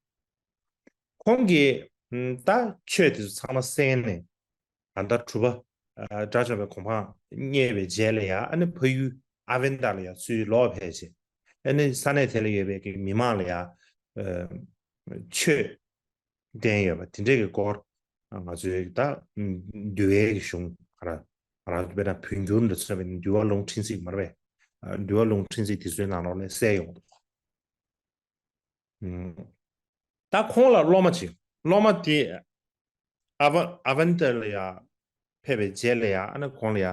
ཁོང་གིས་ཨམ་ད་ཆོས་དེ་ཚོ་ཚང་མ་གསན་ནས་ད་ལྟ་གྲུབ་པ་ཨ་དགྲ་བཅོམ་པའི་གོ་འཕང་བརྙེས་པའི་རྗེས་ལ་ཡང་ཨ་ནི་ཕ་ཡུལ་ཨ་བན་ཏ་ལ་ཡང་ཚུར་ལོག་ཕེབས་བྱས། ཨ་ནི་ས་གནས་དེ་ལ་ཡོད་པའི་གི་མི་མང་ལ་ཡང་ཨ་ཆོས་བསྟན་ཡོད་པ་དེ་འདྲའི་གི་སྐོར་ང་ཚོའི་ད་འདུལ་བའི་གི་གཞུང་ག་ར་ང་རང་ཚོ་དཔེར་ན་བོད་འགྱུར་འདྲ་ཚོ་བའི་འདུལ་བ་ལུང་ཕྲན་ཚེགས་མ་རེད་པས། འདུལ་བ་ལུང་ཕྲན་ཚེགས་དེ་ཚོའི་ནང་ལོགས་ནས་གསལ་ཡོང་གི་འདུག་ཨུམ། ད་ཁོང་ལ་སློབ་མ་གཅིག་སློབ་མ་དེ་ཨ་བ་ཨ་བན་ཏ་ལ་ཡ་ཕེབས་པའི་རྗེས་ལ་ཡ་ཨ་ནི་ཁོང་ལ་ཡ་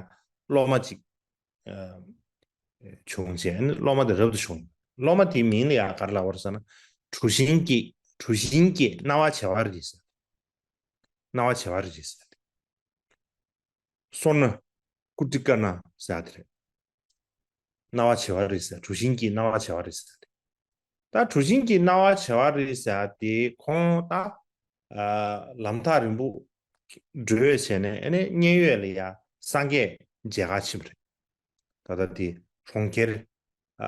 སློབ་མ་གཅིག་ཨ་བྱུང་རྗེས་ཨ་ནི་སློབ་མ་དེ་རབ་ཏུ་བྱུང་། སློབ་མ་དེའི་མིང་ལ་ཡ་ག་རེ་ལབ་པ་རེད་ཟེར་ན། གྲུ་བཞིན་གྱི་གྲུ་བཞིན་གྱི་སྣང་བ་བྱེ་བ་རི་ཟེར། སྣང་བ་བྱེ་བ་རི་ཟེར། སོར་མོ་ཀུ་ཊི་ཀ་ན་ཟེར་དེ་རེད། སྣང་བ་བྱེ་བ་རི་ཟེར་གྲུ་བཞིན་གྱི་སྣང་བ་བྱེ་བ་རི་ཟེར་དེ། ད་གྲུ་བཞིན་གྱི་སྣང་བ་བྱེ་བ་རི་ཟེར་དེ་ཁོང་ད་ཨ་ལམ་ཐག་རིང་པོ་བགྲོད་བྱས་ནས་ཨ་ནི་མཉན་ཡོད་ལ་ཡ་སངས་རྒྱས་མཇལ་ཁ་ཕྱིན་པ་རེད། ད་ལྟ་དེ་གྲོང་ཁྱེར་ཨ་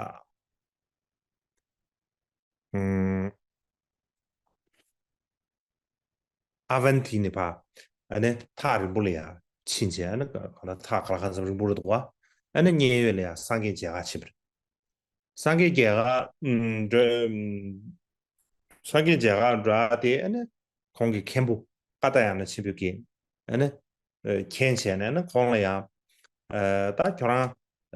ཨ་ཝན་ཏི་ནས་ཕར་ཨ་ནི་ཐག་རིང་པོ་ལ་ཡ་ཕྱིན་བྱས་ཨ་ནི་ག་ལ་ཐག་ག་ལ་གང་འཚམ་རིང་པོ་རེད་འདུག་བ། ཨ་ནི་མཉན་ཡོད་ལ་ཡ་སངས་རྒྱས་མཇལ་ཁ་ཕྱིན་པ་རེད། སངས་རྒྱས་མཇལ་ཁ་ཨུམ་འགྲོ་ཨུམ་སངས་རྒྱས་མཇལ་ཁ་འགྲོ་ཨ་དེ་ཨ་ནི་ཁོང་གི་མཁན་པོ་ཀ་ཏ་ཡ་ན་ཆེན་པོས་ཀྱིས་ཨ་ནི་མཁྱེན་བྱས་ནས་ཨ་ནི་ཁོང་ལ་ཡ་ཨ་ད་ཁྱོད་རང་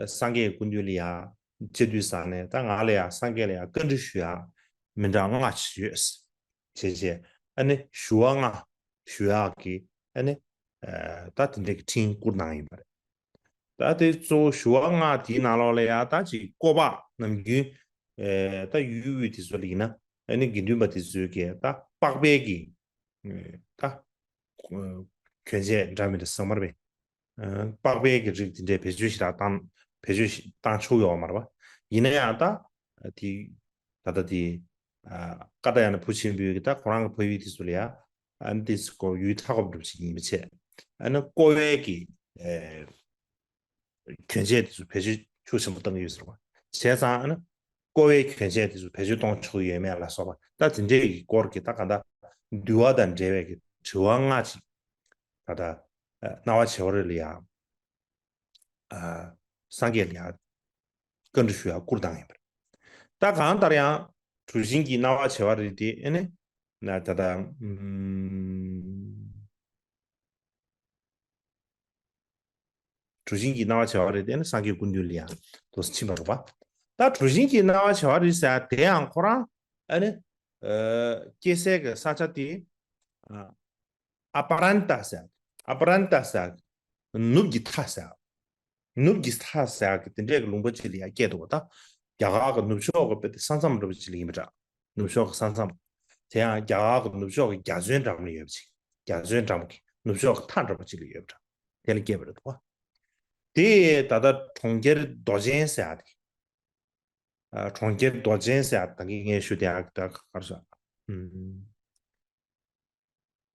སངས་རྒྱས་སྐུ་མདུན་ལ་ཡ་སྤྱི་འཐུས་བཟང་ནས་ད་ང་ལ་ཡ་སངས་རྒྱས་ལ་ཡ་བཀའ་འདྲི་ཞུ་ཡ་མི་འདྲ་ལྔ་ཅིག་ཡོད། བྱས་བྱས་ཨ་ནི་ཞུ་བ་ལྔ་ཞུ་ཡག་གི་ཨ་ནི་ཨ་ད་དེ་འདྲའི་གི་འཕྲིན་བསྐུར་གནང་ཡིན་པ་རེད། ད་དེ་གཙོ་བོ་ཞུ་བ་ལྔ་དེའི་ནང་ལོགས་ལ་ཡ་ད་ཅིག་བསྐོ་པ་ནམ་རྒྱུན་ཨ་ད་ཡུལ་དབུས་དེ་ཚོ་ལ་ཡིན་ན་ཨ་ནི་དགེ་འདུན་པ་དེ་ཚོའི་གི་ད་པགས་པའི་གི་ཨ་ད་གྱོན་ཆས་འདྲ་མི་འདྲ་ཟ་མ་རེད་པས། ཨ་པགས་པའི་གི་རིགས་དེ་འདྲའི་བེད་སྤྱོད་ཞེ་དྲག་བཏང་བེད་སྤྱོད་ཞེ་བཏང་ཆོག་ཡོད་མ་རེད་པ། ཡིན་ན་ཡང་ད་དེ་ད་ལྟ་དེ་ཨ་ཀ་ཏ་ཡ་ན་བུ་ཆེན་པོའི་གི་ད་ཁོ་རང་གི་ཕ་ཡུལ་དེ་ཚོ་ལ་ཡ་ཨ་ནི་དེ་ཚོ་ཡུལ་མཐའ་འཁོབ་འགྲུབ་ཅིག་ཡིན་པ་བྱས་ཨ་ནི་བསྐོ་བའི་གི་ཨ་གྱོན་ཆས་དེ་ཚོ་བེད་སྤྱོད་ཤུགས་ཆེན་པོ་བཏང་གི་ཡོད་ཟེར་བ། བྱས་ཙང་ཨ་ནི་བསྐོ་བའི་གྱོན་ཆས་དེ་ཚོ་བེད་སྤྱོད་གཏོང་ཆོག་གི་ཡོད་མེད་ལ་སོགས་པ་ད་དེ་འདྲའི་གི་སྐོར་གྱི་ད་ག་ད་འདུལ་བ་དང་འབྲེལ་བའི་གི་དྲི་བ་ལྔ་ཅིག་ད་ད་སྣང་བ་བྱེ་བ་རི་ལ་ཡ་ཨ་སངས་རྒྱས་ལ་ཡ་བཀའ་འདྲི་ཞུ་ཡ་བསྐུར་བཏང་ཡིན་པ་རེད། ད་གང་ལྟར་ཡང་གྲུ་བཞིན་གྱི་སྣང་བ་བྱེ་བ་རི་དེ་ཨ་ནི་ན་ད་ད་ཨུམ། གྲུ་བཞིན་གྱི་སྣང་བ་བྱེ་བ་རི་དེ་ནི་སངས་རྒྱས་སྐུ་མདུན་ལ་ཡང་དུ་ཕྱིན་པ་རེད་པ། ད་གྲུ་བཞིན་གྱི་སྣང་བ་བྱེ་བ་རི་ཟེར་དེ་ཡང་ཁོ་རང་ཨ་ནི་ཨ་སྐྱེ་སའི་གི་ས་ཆ་དེ་ཨ་ཨ་པ་རན་ཏ་ཟེར་ཨ་པ་རན་ཏ་ཟེར་ནུབ་ཀྱི་མཐའ་ཟེར། ནུབ་ཀྱི་མཐའ་ཟེར་གི་དེ་འདྲའི་གི་ལུང་པ་ཅིག་ལ་ཡང་སྐྱེས་འདུག་ད་རྒྱ་གར་གི་ནུབ་ཕྱོགས་གི་དཔེ་དེ་ས་མཚམས་འདྲ་པོ་ཅིག་ལ་ཡིན་པ་འདྲ། ནུབ་ཕྱོགས་ཀྱི་ས་མཚམས། དེ་ཡང་རྒྱ་གར་གྱི་ནུབ་ཕྱོགས་ཀྱི་རྒྱ་མཚོའི་འགྲམ་ལ་ཡོད་པ་ཅིག་རྒྱ་མཚོའི་འགྲམ་གྱི་ནུབ་ཕྱོགས་ཀྱི་མཐའ་འདྲ་པོ་ཅིག་ལ་ཡོད་པ་འདྲ། དེ་ལ་སྐྱེས་པ་རེད་འདུག་དེ་ད་ལྟ་གྲོང་ཁྱེར་རྡོ་ཆེན་ཟེར་ཡ་དེ། ཨ་གྲོང་ཁྱེར་རྡོ་ཆེན་ཟེར་ཡ་ད་གིན་ངས་ཞུ་དེ་ཡག་ད་ག་རེ་ཟེར། ཨུམ།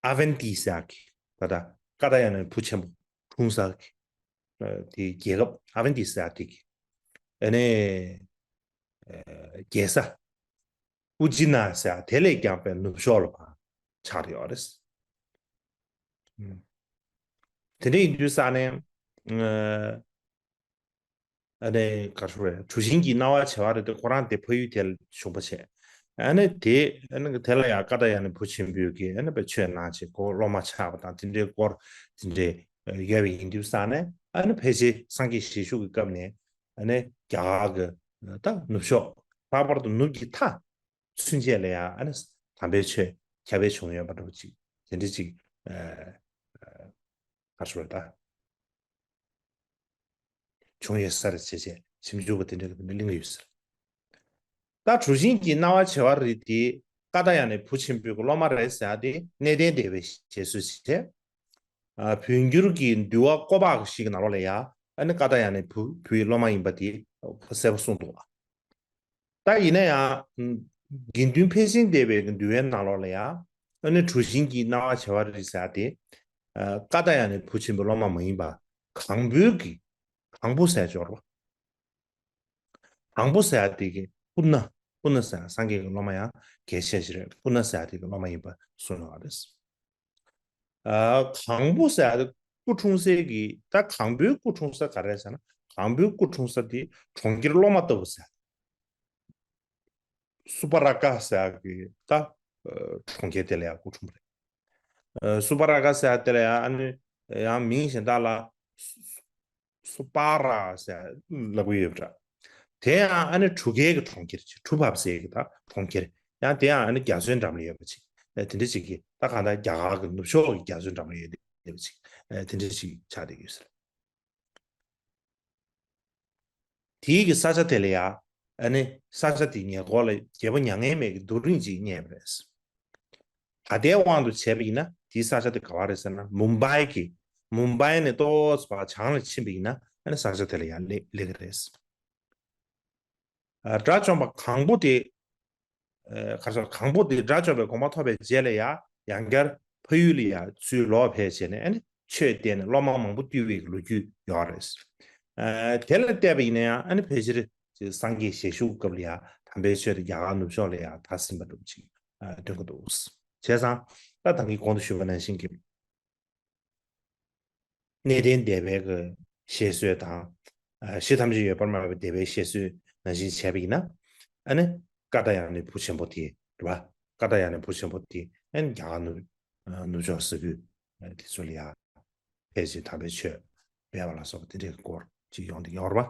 ཨ་ཝན་ཏི་ཟེར་ཡག་གི་ད་ལྟ་ཀ་ཏ་ཡ་ནའི་བུ་ཆེན་པོ་འཁྲུངས་ས་གི་ཨ་དེ་རྒྱལ་ཁབ་ཨ་ཝན་ཏི་ཟེར་ཡག་དེ་གི་ཨ་ནི་ཨ་རྒྱལ་ས་ཨུ་ཇི་ན་ཟེར་ཡག་དེ་ལས་ཀྱང་དཔེ་ནུབ་ཕྱོགས་ལ་ཕར་ཆགས་ཡོད་རེད། ཨུམ། དེ་འདྲ་ཡིན་དུས་ས་ནས་ཨ་ཨ་ནི་ག་རེ་ཞུ་དགོས་རེད། གྲུ་བཞིན་གྱི་སྣང་བ་བྱེ་བ་རི་དེ་ཁོ་རང་དེ་ཕ་ཡུལ་དེ་ལ་བྱུང་བ་བྱས། ཨ་ནི་དེ་ཨ་ནི་དེ་ལ་ཡང་ཀ་ཏ་ཡ་ནའི་བུ་ཆེན་པོས་ཀྱིས་ཨ་ནི་དཔེ་ཆོས་གནང་བྱས་ཁོ་སློབ་མ་ཆགས་པ་དང་དེ་འདྲའི་སྐོར་དེ་འདྲའི་ཡོད་པ་ཡིན་དུས་ས་ནས་ཨ་ནི་ཕལ་ཆེར་སངས་རྒྱས་ཞལ་བཞུགས་ཀྱི་སྐབས་ནས་ཨ་ནི་རྒྱ་གར་གྱི་ད་ནུབ་ཕྱོགས་ལྷག་པར་དུ་ནུབ་ཀྱི་མཐའ་ ཚུན་ཆད་ལ་ཡང་ཨ་ནི་དམ་པའི་ཆོས་ཁྱབ་སྤེལ་བྱུང་ཡོད་པ་འདྲ་བོ་ཅིག་དེ་འདྲ་ཅིག་ཨ་ཨ་ག་རེ་ཟེར་དགོས་རེད་ད། བྱུང་ཡོད་ས་རེད་བྱས་བྱས་ཞིབ་འཇུག་པ་དེ་འདྲ་གི་གླེང་གི་ཡོད་ས་རེད། ད་གྲུ་གཤིན་གྱི་སྣང་བ་བྱེ་བ་རི་དེ་ཀ་ཏ་ཡ་ནའི་བུ་ཆེན་པོའི་གི་སློབ་མ་རེད་ཟེར་ཡ་དེ་གནས་བརྟན་སྡེ་པའི་བཤད་སྲོལ་བྱས། ཨ་བོད་འགྱུར་གྱི་འདུལ་བ་ཀོ་པག་ཞིག་གི་ནང་ལོགས་ལ་ཡ་ཨ་ནི་ཀ་ཏ་ཡ་ནའི་བུ་བུའི་སློབ་མ་ཡིན་པ་དེ་གསལ་པོ་གསུངས་འདུག་ད་ཡིན་ན་ཡང་དགེ་འདུན་ཕལ་ཆེན་སྡེ་པའི་གི་འདུལ་བའི་ནང་ལོགས་ལ་ཡ་ཨ་ནི་གྲུ་གཤིན་གྱི་སྣང་བ་བྱེ་བ་རི་ཟེར་ཡ་དེ་ཨ་ཀ་ཏ་ཡ་ནའི་བུ་ཆེན་པོའི་སློབ་མ་མ་ཡིན་པ་གང་པོའི་གི་གང་པོ་ཟེར་སྦྱོར་བ། དང་པོ་ཟེར་ཡ་དེ་གི་པུ་ན། པུ་ན་ཟེར་ཡ་སངས་རྒྱས་ཀྱི་སློབ་མ་ཡང་གལ་ཆེ་ཞིག་རེད། པུ་ན་ཟེར་ཡ་དེ་གི་སློབ་མ་ཡིན་པ་གསུངས་ཡོད་རེད། ཨ་གང་པོ་ཟེར་ཡ་དེ་སྐུ་འཁྲུངས་སའི་གི་ད་གང་པོའི་སྐུ་འཁྲུངས་ས་ག་རེ་ཟེར་ན། གང་པོའི་སྐུ་འཁྲུངས་ས་དེ་གྲོང་ཁྱེར་སློབ་མ་ལྟ་བུ་ཟེར། སུ་པ་ར་ཀ་ཟེར་ཡ་གི་ད་གྲོང་ཁྱེར་དེ་ལ་ཡང་སྐུ་འཁྲུངས་པ་རེད། སུ་པ་ར་ཀ་ཟེར་ཡ་དེ་ལ་ཡང་ཨ་ནི་ཡང་མིང་གཞན་དག་ལ་སུ་པ་ར་ཟེར་ལབ་ཀྱི་ཡོད་པ་འདྲ། དེ་ཡང་ཨ་ནི་གྲུ་ཁའི་གི་གྲོང་ཁྱེར་ཅིག་གྲུ་བབས་སའི་གི་ད་གྲོང་ཁྱེར། ཡང་དེ་ཡང་ཨ་ནི་རྒྱ་མཚོའི་འགྲམ་ལ་ཡོད་པ་ཅིག་དེ་འདྲ་ཅིག་གི་ད་གང་ལྟར་རྒྱ་གར་གི་ནུབ་ཕྱོགས་ཀྱི་རྒྱ་མཚོའི་འགྲམ་ལ་ཡོད་པ་ཅིག་དེ་འདྲ་ཅིག་ཆགས་བསྡད་ཀྱི་ཡོད་ཟེར། དེའི་གི་ས་ཆ་དེ་ལ་ཡ། ཨ་ནི་ས་ཆ་དེའི་ཉེ་འཁོར་ལ་རྒྱལ་པོ་མྱ་ངན་མེད་ཀྱི་རྡོ་རིང་ཅིག་རྙེད་པ་རེད། ད་ལྟའི་དབང་དུ་བྱས་པ་ཡིན་ན་དེའི་ས་ཆ་དེ་ག་བ་རེད་ཟེར་ན་མུམ་བྷའི་གི། མུམ་བྷའི་ནས་ཏོག་ཙམ་བྱང་ལ་ཕྱིན་པ་ཡིན་ན་ཨ་ནི་ས་ཆ་དེ་ལ་ཡ་སླེབས་སླེབས་ཀྱི་རེད། ཨ་དགྲ་བཅོམ་པ་གང་པོ་དེ། ཨ་ག་རེ་ཟེར། གང་པོ་དེ་དགྲ་བཅོམ་པའི་དགོངས་པ་ཐོབ་པའི་རྗེས་ལ་ཡང་ཡང་བསྐྱར་ཕ་ཡུལ་ལ་ཡང་ཚུར་ལོག་ཕེབས་བྱས་ནས་ཨ་ནི་ཆོས་བསྟན་ནས་སློབ་མ་མང་པོ་བཏུལ་བའི་ལོ་རྒྱུས་ཡོད་རེད། ཨ་དེ་ལ་བལྟས་པ་ཡིན་ན་ཡང་ཨ་ནི་ཕལ་ཆེར་སངས་རྒྱས་ཞལ་བཞུགས་སྐབས་ལ་ཡང་དམ་པའི་ཆོས་དེ་རྒྱ་གར་ནུབ་ཕྱོགས་ལ་ཡང་དར་ཟིན་པ་འདྲ་པོ་ཅིག་ཨ་སྟོན་གྱི་འདུག་བྱས་ཙང་ད་ད་གིན་གོང་དུ་ཞུས་པ་ནང་བཞིན་གྱི། གནས་བརྟན་སྡེ་པའི་གི་བཤད་སྲོལ་དང་། ཨ་གཞི་ཐམས་ཅད་ཡོད་པར་སྨྲ་བའི་སྡེ་པའི་བཤད་སྲོལ་ནང་བཞིན་བྱས་པ་ཡིན་ན། ཨ་ནི་ཀ་ཏ་ཡ་ནའི་བུ་ཆེན་པོ་དེ་རེད་པ། ཀ་ཏ་ཡ་ནའི་བུ་ཆེན་པོ་དེ་ཨ་ནི་རྒྱ་གར་ནུབ་ཨ་ནུབ་ཕྱོགས་ས་ཁུལ་ཨ་དེ་ཚོ་ལ་ཡ་ཕེབས་ཏེ་དམ་པའི་ཆོས་སྤེལ་བ་ལ་སོགས་པ་དེ་འདྲའི་སྐོར་ཅིག་ཡོང་དེ་ཡོང་རེད་པ།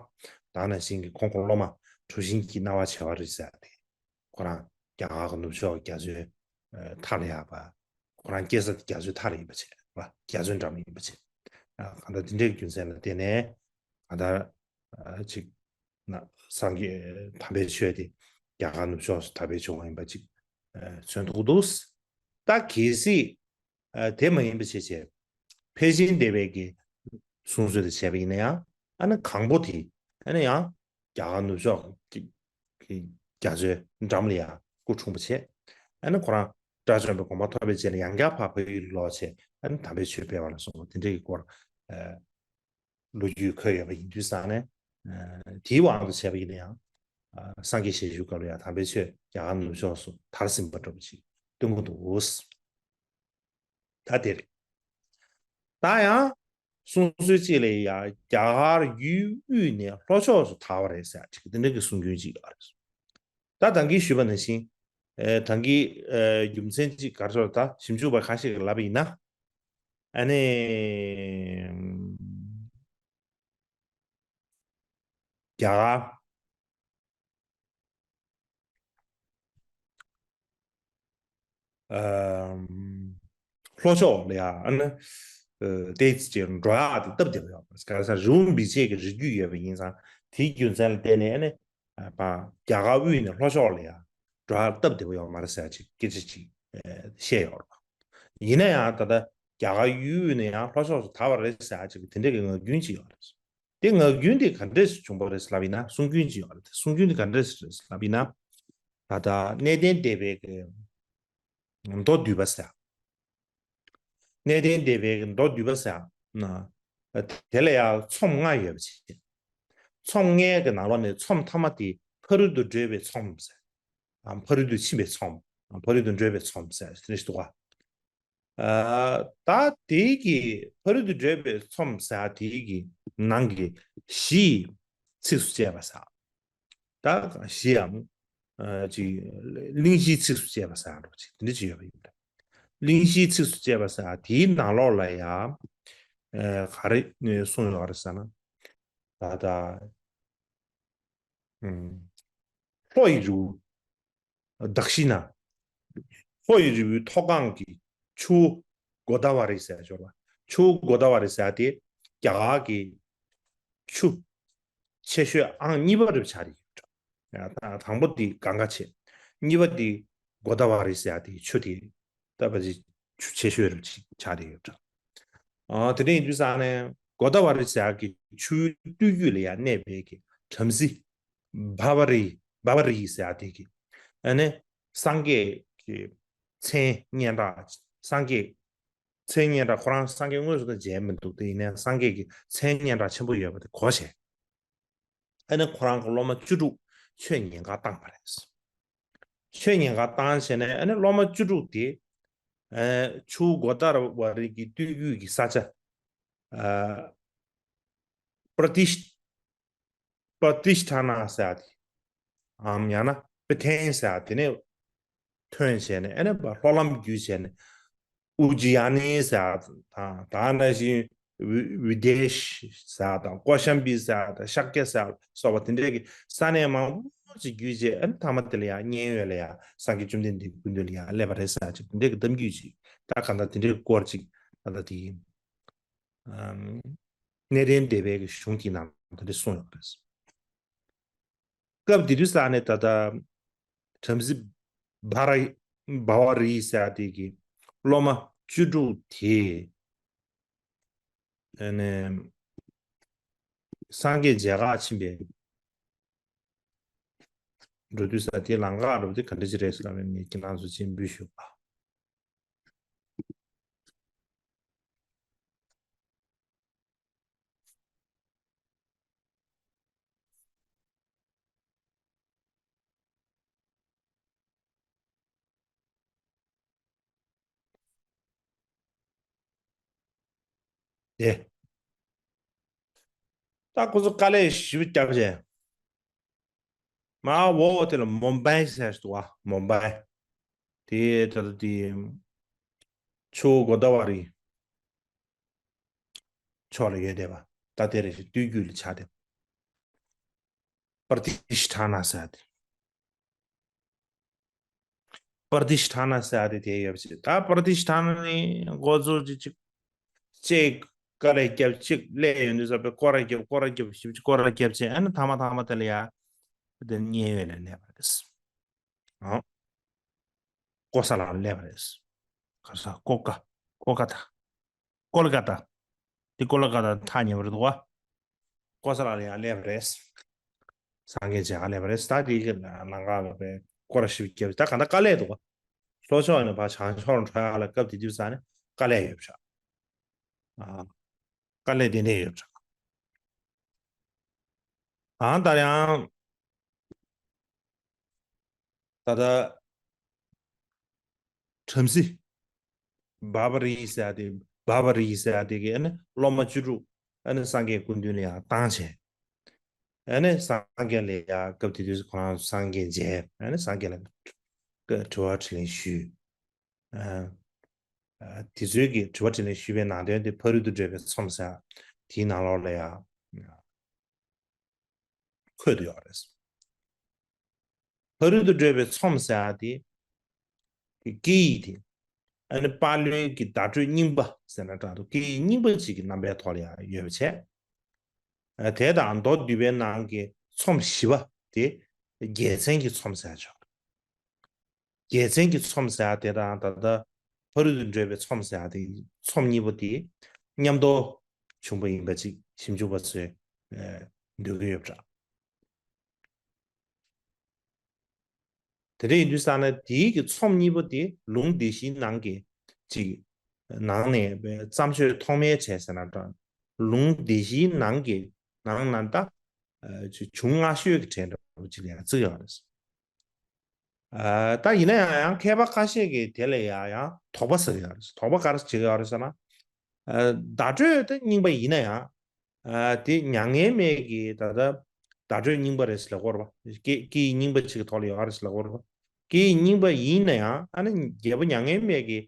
ད་ནང་བཞིན་གྱི་ཁོང་ཁོང་སློབ་མ་གྲུ་གཤིན་གྱི་སྣང་བ་བྱེ་བ་རི་ཟེར་ཡ་དེ། ཁོ་རང་རྒྱ་གར་གྱི་ནུབ་ཕྱོགས་རྒྱ་མཚོའི་ཨ་མཐའ་ལ་ཡོད་པ། ཁོ་རང་སྐྱེས་ས་དེ་རྒྱ་མཚོའི་མཐའ་ལ་ཡིན་པ་བྱས་པ། རྒྱ་མཚོའི་འགྲམ་ལ་ཡིན་པ་བྱས། ཨ་གང་ལྟར་དེ་འདྲའི་རྒྱུ་མཚན་ལ་བརྟེན་ནས་གང་ལྟར་ཨ་ཅིག་ན་སངས་རྒྱས་དམ་པའི་ཆོས་དེ་རྒྱ་གར་ནུབ་ཕྱོགས་སུ་དར་སྤེལ་བྱུང་བ་ཡིན་པ་ཅིག་ཨ་མཚོན་ཐུབ་འདུག་ད་གལ་སྲིད་ཨ་དེ་མ་ཡིན་པ་བྱས་བྱས་ཕལ་ཆེན་སྡེ་པའི་གི་གསུང་སྲོལ་དེ་བྱས་པ་ཡིན་ན་ཡང་ཨ་ནི་གང་པོ་དེ་ཨ་ནི་ཡང་རྒྱ་གར་ནུབ་ཕྱོགས་ཀྱི་ཀྱི་རྒྱ་མཚོའི་འགྲམ་ལ་ཡང་སྐུ་འཁྲུངས་པ་བྱས། ཨ་ནི་ཁོ་རང་དགྲ་བཅོམ་པའི་དགོངས་པ་ཐོབ་པའི་རྗེས་ལ་ཡང་བསྐྱར་ཕར་ཕ་ཡུལ་ལ་ལོག་བྱས་ཨ་ནི་དམ་པའི་ཆོས་སྤེལ་བ་ལ་སོགས་པ་དེ་འདྲའི་གི་སྐོར་ཨ་ལོ་རྒྱུས་འཁོད་ཡོད་པ་ཡིན་དུས་ཙང་ནས་ཨ་དེའི་དབང་དུ་བྱས་པ་ཡིན་ན་ཡང་ཨ་སངས་རྒྱས་ཞལ་བཞུགས་སྐབས་ལ་ཡང་དམ་པའི་ཆོས་རྒྱ་གར་ནུབ་ཕྱོགས་སུ་དར་ཟིན་པ་འདྲ་པོ་ཅིག་སྟོན་གྱི་འདུག་ད་དེ་རེད། ད་ཡང་གསུང་སྲོལ་གཅིག་ལ་ཡང་རྒྱ་གར་ཡུལ་དབུས་ནས་ལྷོ་ཕྱོགས་སུ་དར་བ་རེད་ཟེར་ཅིག་དེ་འདྲ་གི་གསུང་རྒྱུན་ཅིག་ཡོད་རེད། ད་ད་གིན་ཞུས་པ་ནང་བཞིན་ཨེ་ད་གིན་ཨེ་རྒྱུ་མཚན་ཅིག་ག་རེ་ཟེར། ད་ཞིབ་འཇུག་པ་ཁ་ཤས་ཀྱིས་ལབ་པ་ཡིན་ན་ཨ་ནི། རྒྱ་གར་ཨམ་ལྷོ་ཕྱོགས་ལ་ཡ་ཨ་ནི་ཨ་ཏོག་ཙམ་འགྲོ་ཡག་དེ་སྟབས་བདེ་པོ་ཡོད་པ་རེད། ག་རེ་ཟེར་ན་རི་བོ་འབིགས་བྱེད་ཀྱི་རི་རྒྱུད་ཡོད་པ་ཡིན་ཙང་དེའི་རྒྱུ་མཚན་ལ་བརྟེན་ནས་ཨ་ནི་ཨ་ཕར་རྒྱ་གར་དབུས་ནས་ལྷོ་ཕྱོགས་ལ་ཡ་འགྲོ་ཡག་སྟབས་བདེ་པོ་ཡོད་མ་རེད་ཟེར་ཅིག་སྐད་ཆ་ཅིག་ཨ་བཤད་ཡོད་རེད། ཡིན་ན་ཡང་ད་ལྟ་རྒྱ་གར་ཡུལ་དབུས་ནས་ཡང་ལྷོ་ཕྱོགས་སུ་དར་བ་རེད་ཟེར་ཅིག་དེ་འདྲ་གི་ངག་རྒྱུན་ཅིག་ཡོད་རེད། དེ་ངག་རྒྱུན་དེ་ག་འདྲས་སུ་བྱུང་བ་རེད་ལབ་ཡིན་ན་གསུང་རྒྱུན་ཅིག་ཡོད་རེད། གསུང་རྒྱུན་དེ་ག་འདྲས་སུ་རེད་ལབ་ཡིན་ན། ད་ལྟ་གནས་བརྟན་སྡེ་པའི་གི་མདོ་སྡུད་པ་ཟེར། གནས་བརྟན་སྡེ་པའི་གི་མདོ་སྡུད་པ་ཟེར་ན། དེ་ལ་ཡང་ཚོམས་ལྔ་ཡོད་པ་ཅིག་ཚོམས་ལྔའི་གི་ནང་ལོགས་ནས་ཚོམས་ཐ་མ་དེ་ཕ་རོལ་ཏུ་བགྲོད་པའི་ཚོམས་ཟེར། ཨ་ཕ་རོལ་ཏུ་ཕྱིན་པའི་ཚོམས། ཨ་ཕ་རོལ་ཏུ་བགྲོད་པའི་ཚོམས་ཟེར་དེ་འདྲ་ཞིག་འདུག་ག་ཨ་ད་དེའི་གི་ཕ་རོལ་ཏུ་བགྲོད་པའི་ཚོམས་ཟེར་དེའི་གི་ནང་གི་བཞི་ཚིགས་སུ་བཅད་པ་ཟེར། ད་བཞིའམ་ཨ་ཅིག་གླེང་གཞིའི་ཚིགས་སུ་བཅད་པ་ཟེར་འདྲ་པོ་ཅིག་དེ་འདྲ་ཅིག་ཡོད་པ་ཡིན་པ། གླེང་གཞིའི་ཚིགས་སུ་བཅད་པ་ཟེར་དེའི་ནང་ལོགས་ལ་ཡང་ཨ་ག་རེ་གསུངས་ཡོད་རེད་ཟེར་ན། ད་ལྟ་ཨ་ལྷོ་ཡི་རི་བོ། དག་ཤི་ན། ལྷོ་ཡི་རི་བོའི་མཐོ་སྒང་གི་ཆུ་བོ་གོ་ད་ཝ་རི་ཟེར་ཡ་ཅིག་ཡོད་རེད་བ། ཆུ་བོ་གོ་ད་ཝ་རི་ཟེར་ཡ་དེ་རྒྱ་གར་གྱི་ཆུ་ཆེ་ཤོས་ཨང་གཉིས་པ་རེད་ཆགས་ཀྱི་ཡོད་རེད། ཡ་ད་དང་པོ་དེ་གངྒཱ་ཆེ། གཉིས་པ་དེ་གོ་ད་ཝ་རི་ཟེར་ཡ་དེ་ཆུ་དེ་ད་ཕལ་ཆེར་ཆུ་ཆེ་ཤོས་རེད་ཆགས་ཀྱི་ཡོད་རེད། ཨ་དེ་འདྲ་ཡིན་དུས་ཙང་ནས་གོ་ད་ཝ་རི་ཟེར་ཡ་གི་ཆུའི་སྟོད་རྒྱུད་ལ་ཡ་གནས་པའི་གི་བྲམ་ཟེ་བྷ་བ་རི་བྷ་བ་རི་ཟེར་ཡ་དེ་གི་ཨ་ནི་སངས་རྒྱས་ཀྱི་མཚན་སྙན་གྲགས། སངས་རྒྱས་མཚན་སྙན་གྲགས། ཁོ་རང་སངས་རྒྱས་དངོས་སུ་ད་མཇལ་མི་འདུག་དེ་ཡིན་ནའི་སངས་རྒྱས་ཀྱི་མཚན་སྙན་གྲགས་ཆེན་པོ་ཡོད་པ་དེ་གོ་བྱས། ཨ་ནི་ཁོ་རང་གི་སློབ་མ་བཅུ་དྲུག་ཆོས་ཉན་གར་བཏང་བ་རེད། ཆོས་ཉན་གར་བཏང་བྱས་ནས་ཨ་ནི་སློབ་མ་བཅུ་དྲུག་དེ་ཨ་ཆུ་བོ་གོ་ད་ཝ་རི་གི་སྟོད་རྒྱུད་ཀྱི་ས་ཆ་ཨ་པྲ་ཏི་པྲ་ཏི་ཤ་ཐ་ན་ཟེར་ཡ་དེ་འམ་ཡང་ན་པེ་ཐན་ཟེར་ཡ་དེ་ནས་ཐོན་བྱས་ནས་ཨ་ནི་ལྷོ་ལམ་བརྒྱུད་བྱས་ནས་ཨུ་ཇི་ཡ་ནི་ཟེར་ཡ་དང་། ད་ནང་བཞིན་བི་བི་དེ་ཤ་ཟེར་ཡ་དང་། ཀོ་ཤམ་བི་ཟེར་ཡ་དང་། ཤཱཀྱ་ཟེར་ཡ་སོགས་པ་དེ་འདྲས་ཀྱི་ས་གནས་མང་པོ་ཅིག་བརྒྱུད་བྱས་ཨ་ནི་མཐའ་མ་དེ་ལ་ཡང་མཉན་ཡོད་ལ་ཡང་སངས་རྒྱས་བཅོམ་ལྡན་འདས་སྐུ་མདུན་ལ་ཡང་སླེབས་པ་རེད་ཟེར་ཡ་ཅིག་དེ་འདྲས་ཀྱི་གཏམ་རྒྱུད་ཅིག་ད་གང་ལྟར་དེ་འདྲས་ཀྱི་སྐོར་ཅིག་ད་ལྟ་དེ་ཨམ་གནས་བརྟན་སྡེ་པའི་གི་གཞུང་གི་ནང་དེ་འདྲས་གསུངས་ཡོད་པ་རེད། སྐབས་དེ་དུས་ས་ནས་ད་ལྟ་བྲམ་ཟེ་བྷ་ར་བྷ་བ་རི་ཟེར་ཡ་དེ་གི་སློབ་མ་བཅུ་དྲུག་དེ་ཨ་ནི་སངས་རྒྱས་མཇལ་གར་ཕྱིན་པའི་འགྲོ་དུས་ས་དེ་ལམ་ཁ་འགྲོ་དེ་ག་འདྲ་ཅིག་རེད་ཟེར་ལབ་ནས་ངས་ཁྱེད་རང་ཚོ་ཅིག་འབུལ་ཞུ་བ། དེ། ད་ཁོ་ཚོ་དཀའ་ལས་ཞེ་པོ་བརྒྱབ་བྱས། མར་འོག་དེ་ལ་མུམ་བྷའི་ཟེར་འདུག་བ། མུམ་བྷའི། དེ་ད་ལྟ་དེ་ཆུ་བོ་གོ་ད་ཝ་རི་ཕྱོགས་ལ་ཡོད་བསྡད་པ། ད་དེ་རེད། སྟོད་རྒྱུད་ལ་ཆགས་བསྡད་པ། པར་ཏི་ཤི་ཐ་ན་ཟེར་ཡ་དེ། པར་ཏི་ཤི་ཐ་ན་ཟེར་ཡ་དེ་དེ་ཡོད་པ་ཅིག་ད་པར་ཏི་ཤི་ཐ་ན་ནི་འགོ་གཙོ་ཅིག་ཅིག་ཅིག་དཀའ་ལས་བརྒྱབ། ཅིག་སླེབས་ཡོང་དུས་ཙམ་པའི་སྐོར་ར་རྒྱབ། སྐོར་ར་རྒྱབ། ཞིབ་ཅིག་སྐོར་ར་རྒྱབ་བྱས་ཨ་ནི་མཐའ་མ་མཐའ་མ་དེ་ལ་ཡ་དེ་མཉན་ཡོད་ལ་སླེབས་པ་རེད། ཨང་། ཀོ་ས་ལ་སླེབས་པ་རེད། ག་ས་ཀོ་ཀ་ཀོ་ཀ་ད། ཀོ་ལ་ཀ་ཏ། འདི་ཀོ་ལ་ཀ་ཏ་ཐག་ཉེ་བར་འདུག་བ། ཀོ་ས་ལ་ལ་ཡང་སླེབས་པ་རེད། སངས་རྒྱས་མཇལ་ག་སླེབས་པ་རེད། ད་དེའི་གི་ལམ་ཁ་ལ་པའི་སྐོར་ར་ཞིབ་བརྒྱབ། ད་ག་ད་དཀའ་ལས་འདུག་བ། ལྷོ་ཕྱོགས་ནས་ཕར་བྱང་ཕྱོགས་འགྲོ་ཡ་ལ་སྐབས་དེ་དུས་ས་ནས་དཀའ་ལས་ཡོད་པ་ཆགས། ཨ། དཀའ་ལས་དེ་འདྲས་ཡོད་པ་ཆགས། ཨང་། ད་ཡང་ད་ལྟ་བྲམ་ཟེ་བྷ་བ་རི་ཟེར་ཡ་དེ། བྷ་བ་རི་ཟེར་ཡ་དེ་གི་ཨ་ནི་སློབ་མ་བཅུ་དྲུག་ཨ་ནི་སངས་རྒྱས་སྐུ་མདུན་ལ་ཡང་བཏང་བྱས། ཨ་ནི་སངས་རྒྱས་ལ་ཡང་སྐབས་དེ་དུས་ཁོ་རང་སངས་རྒྱས་མཇལ། ཨ་ནི་སངས་རྒྱས་ལ་དྲི་བ་དྲིས་ལན་ཞུས། ཨ། ཨ། དེ་ཚོའི་གི་དྲི་བ་དྲིས་ལན་ཞུས་པའི་ནང་དོན་དེ་ཕ་རོལ་ཏུ་བགྲོད་པའི་ཚོམས་ཟེར་དེའི་ནང་ལོགས་ལ་ཡང་འཁོད་དུ་ཡོད་རེད། ཕ་རོལ་ཏུ་བགྲོད་པའི་ཚོམས་ཟེར་ཡ་དེ་སྐད་ཡིག་དེ་ཨ་ནི་པཱ་ལིའི་གི་བརྡ་སྤྲོད་རྙིང་པ་ཟེར་ན་འདྲ་འདུག་སྐད་ཡིག་རྙིང་པ་ཅིག་གི་རྣམ་པའི་ཐོག་ལ་ཡང་ཡོད་པ་བྱས། ཨ། དེ་དང་མདོ་སྡུད་པའི་ནང་གི་ཚོམས་བཞི་པ་དེ་རྒྱལ་མཚན་གྱི་ཚོམས་ཟེར་ཆོག་རྒྱལ་མཚན་གྱི་ཚོམས་ཟེར་ཡ་དེ་དང་ད་ལྟ་ཕ་རོལ་ཏུ་བགྲོད་པའི་ཚོམས་ཟེར་ཡ་དེ་ཚོམས་གཉིས་པོ་དེ་མཉམ་དུ་བྱུང་བ་ཡིན་པ་ཅིག་ཞིབ་འཇུག་པ་ཚོས་ཨ་འདོད་ཀྱི་ཡོད་པ་འདྲ། དེ་འདྲ་ཡིན་དུས་ཙང་ན་དེའི་གི་ཚོམས་གཉིས་པོ་དེ་ལུང་སྡེ་བཞིའི་ནང་གི་ཅིག་ནང་ནས་བརྩམས་ཆོས་ཐོག་མའི་གྲས་ཟེར་ན་འདྲ། ལུང་སྡེ་བཞིའི་ནང་གི་ནང་ན་ད་ཨ་ཅིག་བྱུང་སྔ་ཤོས་ཀྱི་གྲས་འདྲ་པོ་ཅིག་ལ་ཡང་བརྩི་ཡོད་རེད། ཨ། ད་ཡིན་ན་ཡང་ཡང་མཁས་པ་ཁ་ཤས་ཀྱིས་དེ་ལ་ཡང་ཡང་དོགས་པ་ཟ་གི་ཡོད་རེད། དོགས་པ་ག་རེ་བྱེད་ཀྱི་ཡོད་རེད་ཟེར་ན། ཨ། བརྡ་སྤྲོད་དེ་རྙིང་པ་ཡིན་ན་ཡང་། ཨ། དེ་མྱ་ངན་མེད་ཀྱི་ད་ལྟ་བརྡ་སྤྲོད་རྙིང་པ་རེད་ཟེར་ལབ་ཀྱི་ཡོད་རེད་པ། སྐད་སྐད་ཡིག་རྙིང་པ་ཅིག་གི་ཐོག་ལ་ཡོད་རེད་ཟེར་ལབ་ཀྱི་ཡོད་རེད་པ། སྐད་ཡིག་རྙིང་པ་ཡིན་ན་ཡང་ཨ་ནི་རྒྱལ་པོ་མྱ་ངན་མེད་ཀྱི་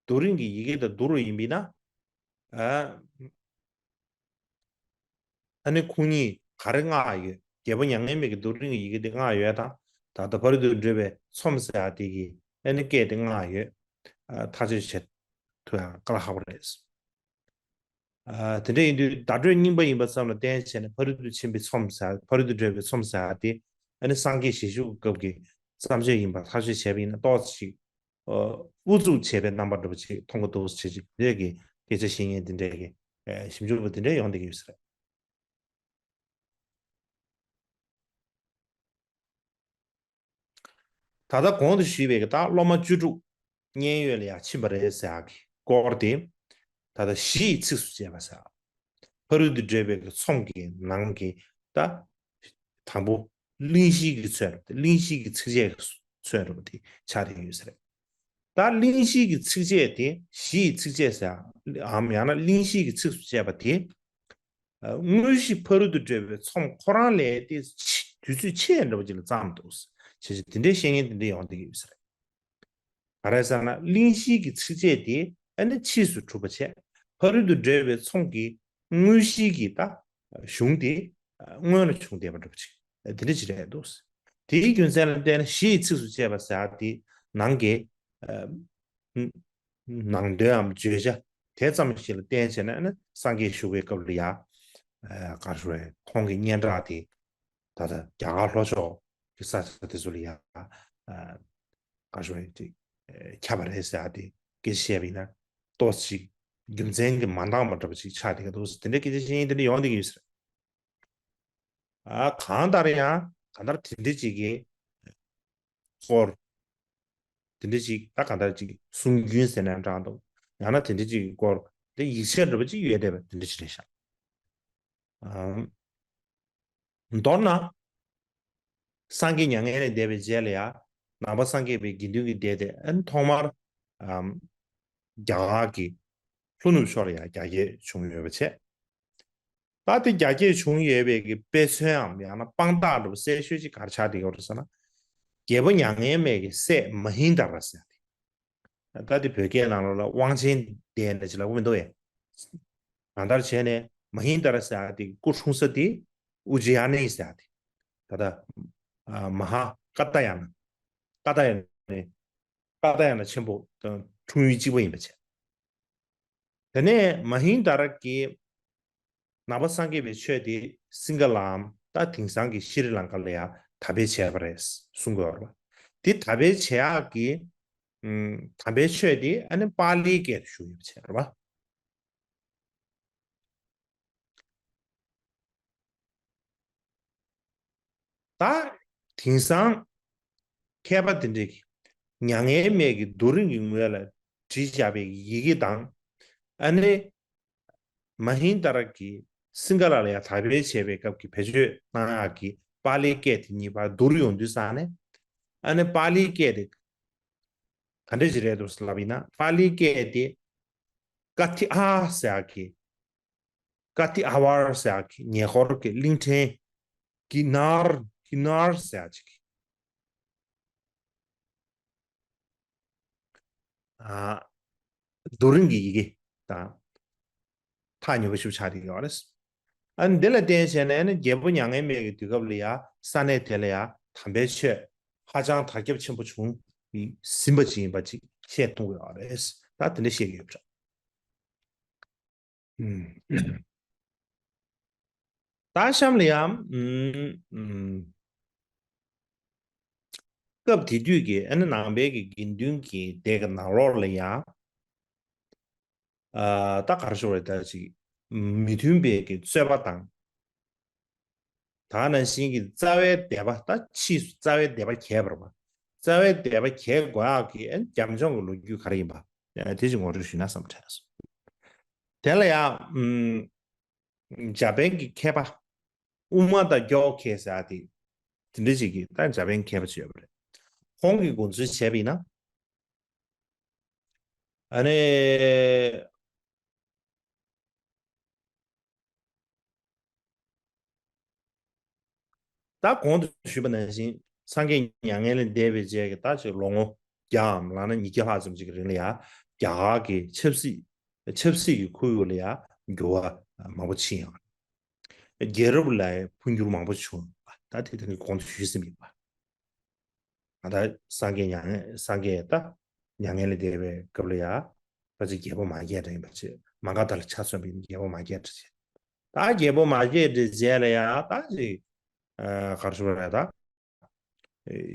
རྡོ་རིང་གི་ཡི་གེ་དང་བསྡུར་བ་ཡིན་པས་ན། ཨ། ཨ་ནི་ཁོང་གཉིས་ག་རེ་མངགས་ཡོད། རྒྱལ་པོ་མྱ་ངན་མེད་ཀྱི་རྡོ་རིང་གི་ཡི་གེ་དེ་མངགས་ཡོད་དང་། ད་ལྟ་ཕ་རོལ་ཏུ་བགྲོད་པའི་ཚོམས་ཟེར་ཡ་དེ་གི་ཨ་ནི་སྐད་དེ་ལྔ་ཡོད། ཨ་ཐག་གཅོད་བྱེད་ཐུབ་ཡ་དཀའ་ལས་ཁག་པོ་རེད། ཨ་དེ་འདྲ་ཡིན་དུས་བརྡ་སྤྲོད་རྙིང་པ་ཡིན་པ་ཙམ་ལ་བརྟེན་བྱས་ནས་ཕ་རོལ་ཏུ་ཕྱིན་པའི་ཚོམས་ཟེར་ཕ་རོལ་ཏུ་བགྲོད་པའི་ཚོམས་ཟེར་ཡ་དེ་ཨ་ནི་སངས་རྒྱས་ཞལ་བཞུགས་སྐབས་ཀྱི་བརྩམས་ཆོས་ཡིན་པ་ཐག་གཅོད་བྱས་པ་ཡིན་ན་ཏོག་ཙམ་ཅིག་ཨ་དབུ་འཛུགས་བྱས་པའི་རྣམ་པ་འདྲ་པོ་ཅིག་མཐོང་གི་འདུག་ཟེར་ཅིག་དེ་གི་སྐད་ཆ་བཤད་མཁན་དེ་འདྲས་ཀྱི་ཨ་ཞིབ་འཇུག་པ་དེ་འདྲས་ཡོང་བསྡད་ཀྱི་ཡོད་ས་རེད། ད་ལྟ་གོང་དུ་ཞུས་པའི་ད་སློབ་མ་བཅུ་དྲུག་མཉན་ཡོད་ལ་ཡང་ཕྱིན་པ་རེད་ཟེར་ཡག་གི་སྐོར་དེ་ད་ལྟ་བཞི་ཡི་ཚིགས་སུ་བཅད་པ་ཟེར། ཕ་རོལ་ཏུ་བགྲོད་པའི་གི་ཚོམས་ཀྱི་ནང་གི་ད་དང་པོ་གླེང་གཞིའི་གི་ཚོད་རེད། གླེང་གཞིའི་གི་ཚིགས་བཅད་ཀྱི་ཚོད་རེད་པ་དེ་ཆགས་བསྡད་ཡོད་ས་རེད། ད་གླེང་གཞིའི་གི་ཚིགས་བཅད་དེ་བཞི་ཡི་ཚིགས་བཅད་ཟེར་འམ་ཡང་ན་གླེང་གཞིའི་གི་ཚིགས་སུ་བཅད་པ་དེ། དངོས་གཞི་ཕ་རོལ་ཏུ་བགྲོད་པའི་ཚོམས་ཁོ་རང་ལས་དེ་དུས་ཚོད་ཆེ་འདྲ་པོ་ཅིག་ལ་བརྩམས་འདུག་བྱས་ཙང་དེ་འདྲའི་བཤད་མཁན་དེ་འདྲ་ཡོང་བསྡད་ཀྱི་ཡོད་ས་རེད། ག་རེ་ཟེར་ན་གླེང་གཞིའི་གི་ཚིགས་བཅད་དེ་ཨ་ནི་ཕྱིས་སུ་གྲུབ་པ་བྱས། ཕ་རོལ་ཏུ་བགྲོད་པའི་ཚོམས་ཀྱི་དངོས་གཞིའི་གི་ད་གཞུང་དེ་སྔོན་ལ་བྱུང་བསྡད་པ་འདྲ་པོ་ཅིག་དེ་འདྲ་ཅིག་རེད་འདུག་དེའི་རྒྱུ་མཚན་ལ་བརྟེན་ནས་བཞི་ཡི་ཚིགས་སུ་བཅད་པ་ཟེར་ཡག་དེ་ནང་གི་ནང་དོན་འམ་བརྗོད་བྱ་དེ་ཙམ་ཞིག་ལ་བརྟེན་བྱས་ནས་ནི་སངས་རྒྱས་བཞུགས་པའི་སྐབས་ལ་ཡ། ཨ་ག་རེ་ཞུ་དགོས་རེད། ཁོང་གི་སྙན་གྲགས་དེ་ད་ལྟ་རྒྱ་གར་ལྷོ་ཕྱོགས་ཀྱི་ས་ཆ་དེ་ཚོ་ལ་ཡ། ཨ་ག་རེ་ཞུ་དགོས་རེད། ཅིག་ཨ་ཁྱབ་པ་རེད་ཟེར་ཡ་དེ་སྐད་ཆ་བཤད་པ་ཡིན་ན་ཏོག་ཙམ་ཅིག་རྒྱུ་མཚན་གྱི་མ་འདང་བ་འདྲ་པོ་ཅིག་ཆགས་བསྡད་ཀྱི་འདུག་དེ་འདྲའི་སྐད་ཆ་བཤད་མཁན་དེ་འདྲ་ཡོང་བསྡད་ཀྱི་ཡོད་ས་རེད། ཨ་གང་ལྟར་ཡང་གང་ལྟར་དེ་འདྲ་ཅིག་གི་སྐོར། དེ་འདྲ་ཅིག་ད་གང་ལྟར་ཅིག་གསུང་རྒྱུན་ཟེར་ན་འདྲ་འདུག་ཡང་ན་དེ་འདྲ་ཅིག་གི་སྐོར་དེ་ཡིག་ཆ་འདྲ་པོ་ཅིག་ཡོད་བསྡད་པ་དེ་འདྲ་ཅིག་རེད་ཤག་ཨམ། མདོར་ན། སངས་རྒྱས་མྱ་ངན་ལས་འདས་པའི་རྗེས་ལ་ཡང་ནང་པ་སངས་རྒྱས་པའི་དགེ་འདུན་གྱི་སྡེ་དེ་ཨ་ནི་ཐོག་མར་ཨམ། རྒྱ་གར་གྱི་ལྷོ་ནུབ་ཕྱོགས་ལ་ཡང་རྒྱ་སྐྱེད་བྱུང་ཡོད་པ་བྱས། ད་དེ་རྒྱ་སྐྱེད་བྱུང་ཡོད་པའི་གི་དཔེ་མཚོན་འམ་ཡང་ན་དཔང་རྟགས་འདྲ་པོ་གསལ་ཤོས་ཅིག་ག་རེ་ཆགས་བསྡད་ཡོད་རེད་ཟེར་ན། རྒྱལ་པོ་མྱ་ངན་མེད་ཀྱི་སྲས་མ་ཧིན་དཱ་ར་ཟེར་ཏེ། ད་དེ་བོད་སྐད་ནང་ལོགས་ལ་དབང་ཆེན་ལྡན་ནས་ཅིག་ལབ་ཀྱི་མི་འདུག་ཨེ། གང་ལྟར་བྱས་ནས་མ་ཧིན་དཱ་ར་ཟེར་ཡ་དེ་སྐུ་འཁྲུངས་ས་དེ་ཨུ་ཇི་ཡ་ནི་ཟེར་ཡ་དེ། ད་ལྟ་ཨ་མ་ཧཱ་ཀཱ་ཏྱཱ་ཡ་ན། ཀཱ་ཏྱཱ་ཡ་ནི། ཀཱ་ཏྱཱ་ཡ་ན་ཆེན་པོ་དང་འཁྲུངས་ཡུལ་གཅིག་པ་ཡིན་པ་བྱས། དེ་ནས་མ་ཧིན་དཱ་ར་གིས་ནང་པ་སངས་རྒྱས་པའི་ཆོས་དེ་སིང་ག་ལའམ་ད་དེང་སང་གི་ཤྲི་ལང་ཀ་ལ་ཡང་དར་སྤེལ་བྱས་པ་རེད་གསུང་གི་ཡོད་རེད་བ། དེ་དར་སྤེལ་བྱེད་ཡག་གི་ཨམ་དམ་པའི་ཆོས་དེ་ཨ་ནི་པཱ་ལིའི་སྐད་དུ་ཞུ་ཡོད་པ་བྱས་རེད་བ། ད་དེང་སང་མཁས་པ་དེ་འདྲས་ཀྱིས་མྱ་ངན་མེད་ཀྱི་རྡོ་རིང་གི་ངོས་ལ་བྲིས་བཞག་པའི་ཡི་གེ་དང་། ཨ་ནི་མ་ཧིན་དཱ་ར་གིས་སིང་ག་ལ་ལ་ཡང་དར་སྤེལ་བྱས་པའི་སྐབས་ཀྱི་བེད་སྤྱོད་གནང་ཡག་གི་པཱ་ལིའི་སྐད་དེ་གཉིས་བར་བསྡུར་ཡོང་དུས་ཙང་ནས། ཨ་ནི་པཱ་ལིའི་སྐད་དེ་ག་འདྲ་ཞིག་རེད་འདུག་ལབ་ཡིན་ན། པཱ་ལིའི་སྐད་དེ་ཀ་ཐི་ཨ་ཟེར་ཡག་གི། ཀ་ཐི་ཨ་ཝར་ཟེར་ཡག་གི་ཉེ་འཁོར་གྱི་གླིང་ཕྲན། གི་ནར་གི་ནར་ཟེར་ཡག་ཅིག་གི། ཨ། རྡོ་རིང་གི་ཡི་གེ་དང་། ཐག་ཉེ་པོ་ཞིག་ཆགས་བསྡད་ཡོད་རེད། ཨ་ནི་འདི་ལ་བརྟེན་བྱས་ནས་ནི་རྒྱལ་པོ་མྱ་ངན་མེད་ཀྱི་དུས་སྐབས་ལ་ཡང་ས་གནས་དེ་ལ་ཡང་དམ་པའི་ཆོས་ཧ་ཅང་དར་ཁྱབ་ཆེན་པོ་བྱུང་ཟིན་པ་ཅིག་ཡིན་པ་ཅིག་བཤད་ཐུབ་ཀྱི་ཡོད་རེད། ད་དེ་འདྲ་བཤད་ཀྱི་ཡོད་པ་འདྲ། ད་གཤམ་ལ་ཡང་། སྐབས་དེ་དུས་ཀྱི་ཨ་ནི་ནང་པའི་གི་དགེ་འདུན་གྱི་སྡེ་གི་ནང་ལོགས་ལ་ཡང་། ད་ག་རེ་ཞུ་དགོས་རེད། ད་ཅིག་མི་མཐུན་པའི་གི་རྩོད་པ་དང་། ད་ནང་བཞིན་གྱི་རྩ་བའི་སྡེ་པ། ད་ཕྱིས་སུ་རྩ་བའི་སྡེ་པ་གྱེས་པ་རེད་པ། རྩ་བའི་སྡེ་པ་གྱེས་དགོས་ཡག་གི་ཨ་ནི་རྒྱབ་ལྗོངས་ཀྱི་ལོ་རྒྱུས་ག་རེ་ཡིན་པ། དེ་ཅིག་ངོ་སྤྲོད་ཞུས་ན་བསམ་དྲན་སོང་། དེ་ལ་ཡང་། འཇར་པན་གྱི་མཁས་པ། ཨུ་མ་དང་ཀྱོ་ཁེ་ཟེར་ཡ་དེ། དེ་འདྲ་ཞིག་གིས་ད་འཇར་པན་མཁས་པ་ཅིག་ཡོད་པ་རེད། ཁོང་གིས་དགོངས་ཚུལ་བྱས་པ་ཡིན་ན། ཨ་ནི། ད་གོང་དུ་ཞུས་པ་ནང་བཞིན་སངས་རྒྱས་མྱ་ངན་ལས་འདས་པའི་རྗེས་ཀྱི་ད་ཅིག་ལོ་ངོ་བརྒྱའམ་ལགས་ན་ཉིས་བརྒྱ་ལྷག་ཙམ་ཅིག་གི་རིང་ལ་ཡང་རྒྱ་གར་གྱི་ཆབ་སྲིད་ཆབ་སྲིད་ཀྱི་ཁོར་ཡུག་ལ་ཡང་འགྱུར་བ་མང་པོ་ཕྱིན་ཡོད། རྒྱལ་རབས་ལ་འཕོ་འགྱུར་མང་པོ་བྱུང་ཡོད་པ་ད་དེ་ད་གིན་གོང་དུ་ཞུས་ཟིན་པ་ཡིན་པ། ད་སངས་རྒྱས་མྱ་ངན་སངས་རྒྱས་ད་མྱ་ངན་ལས་འདས་པའི་སྐབས་ལ་ཡ་ཕལ་ཆེར་རྒྱལ་པོ་མ་སྐྱེས་འདྲ་ཡིན་པ་བྱས། མ་ག་དྷ་ལ་ཆ་མཚོན་པ་ཡིན་རྒྱལ་པོ་མ་སྐྱེས་འདྲ་བྱས། ད་རྒྱལ་པོ་མ་སྐྱེས་འདྲ་རྗེས་ལ་ཡ་ད་ཅིག་གར་ཞུ་ར་ད།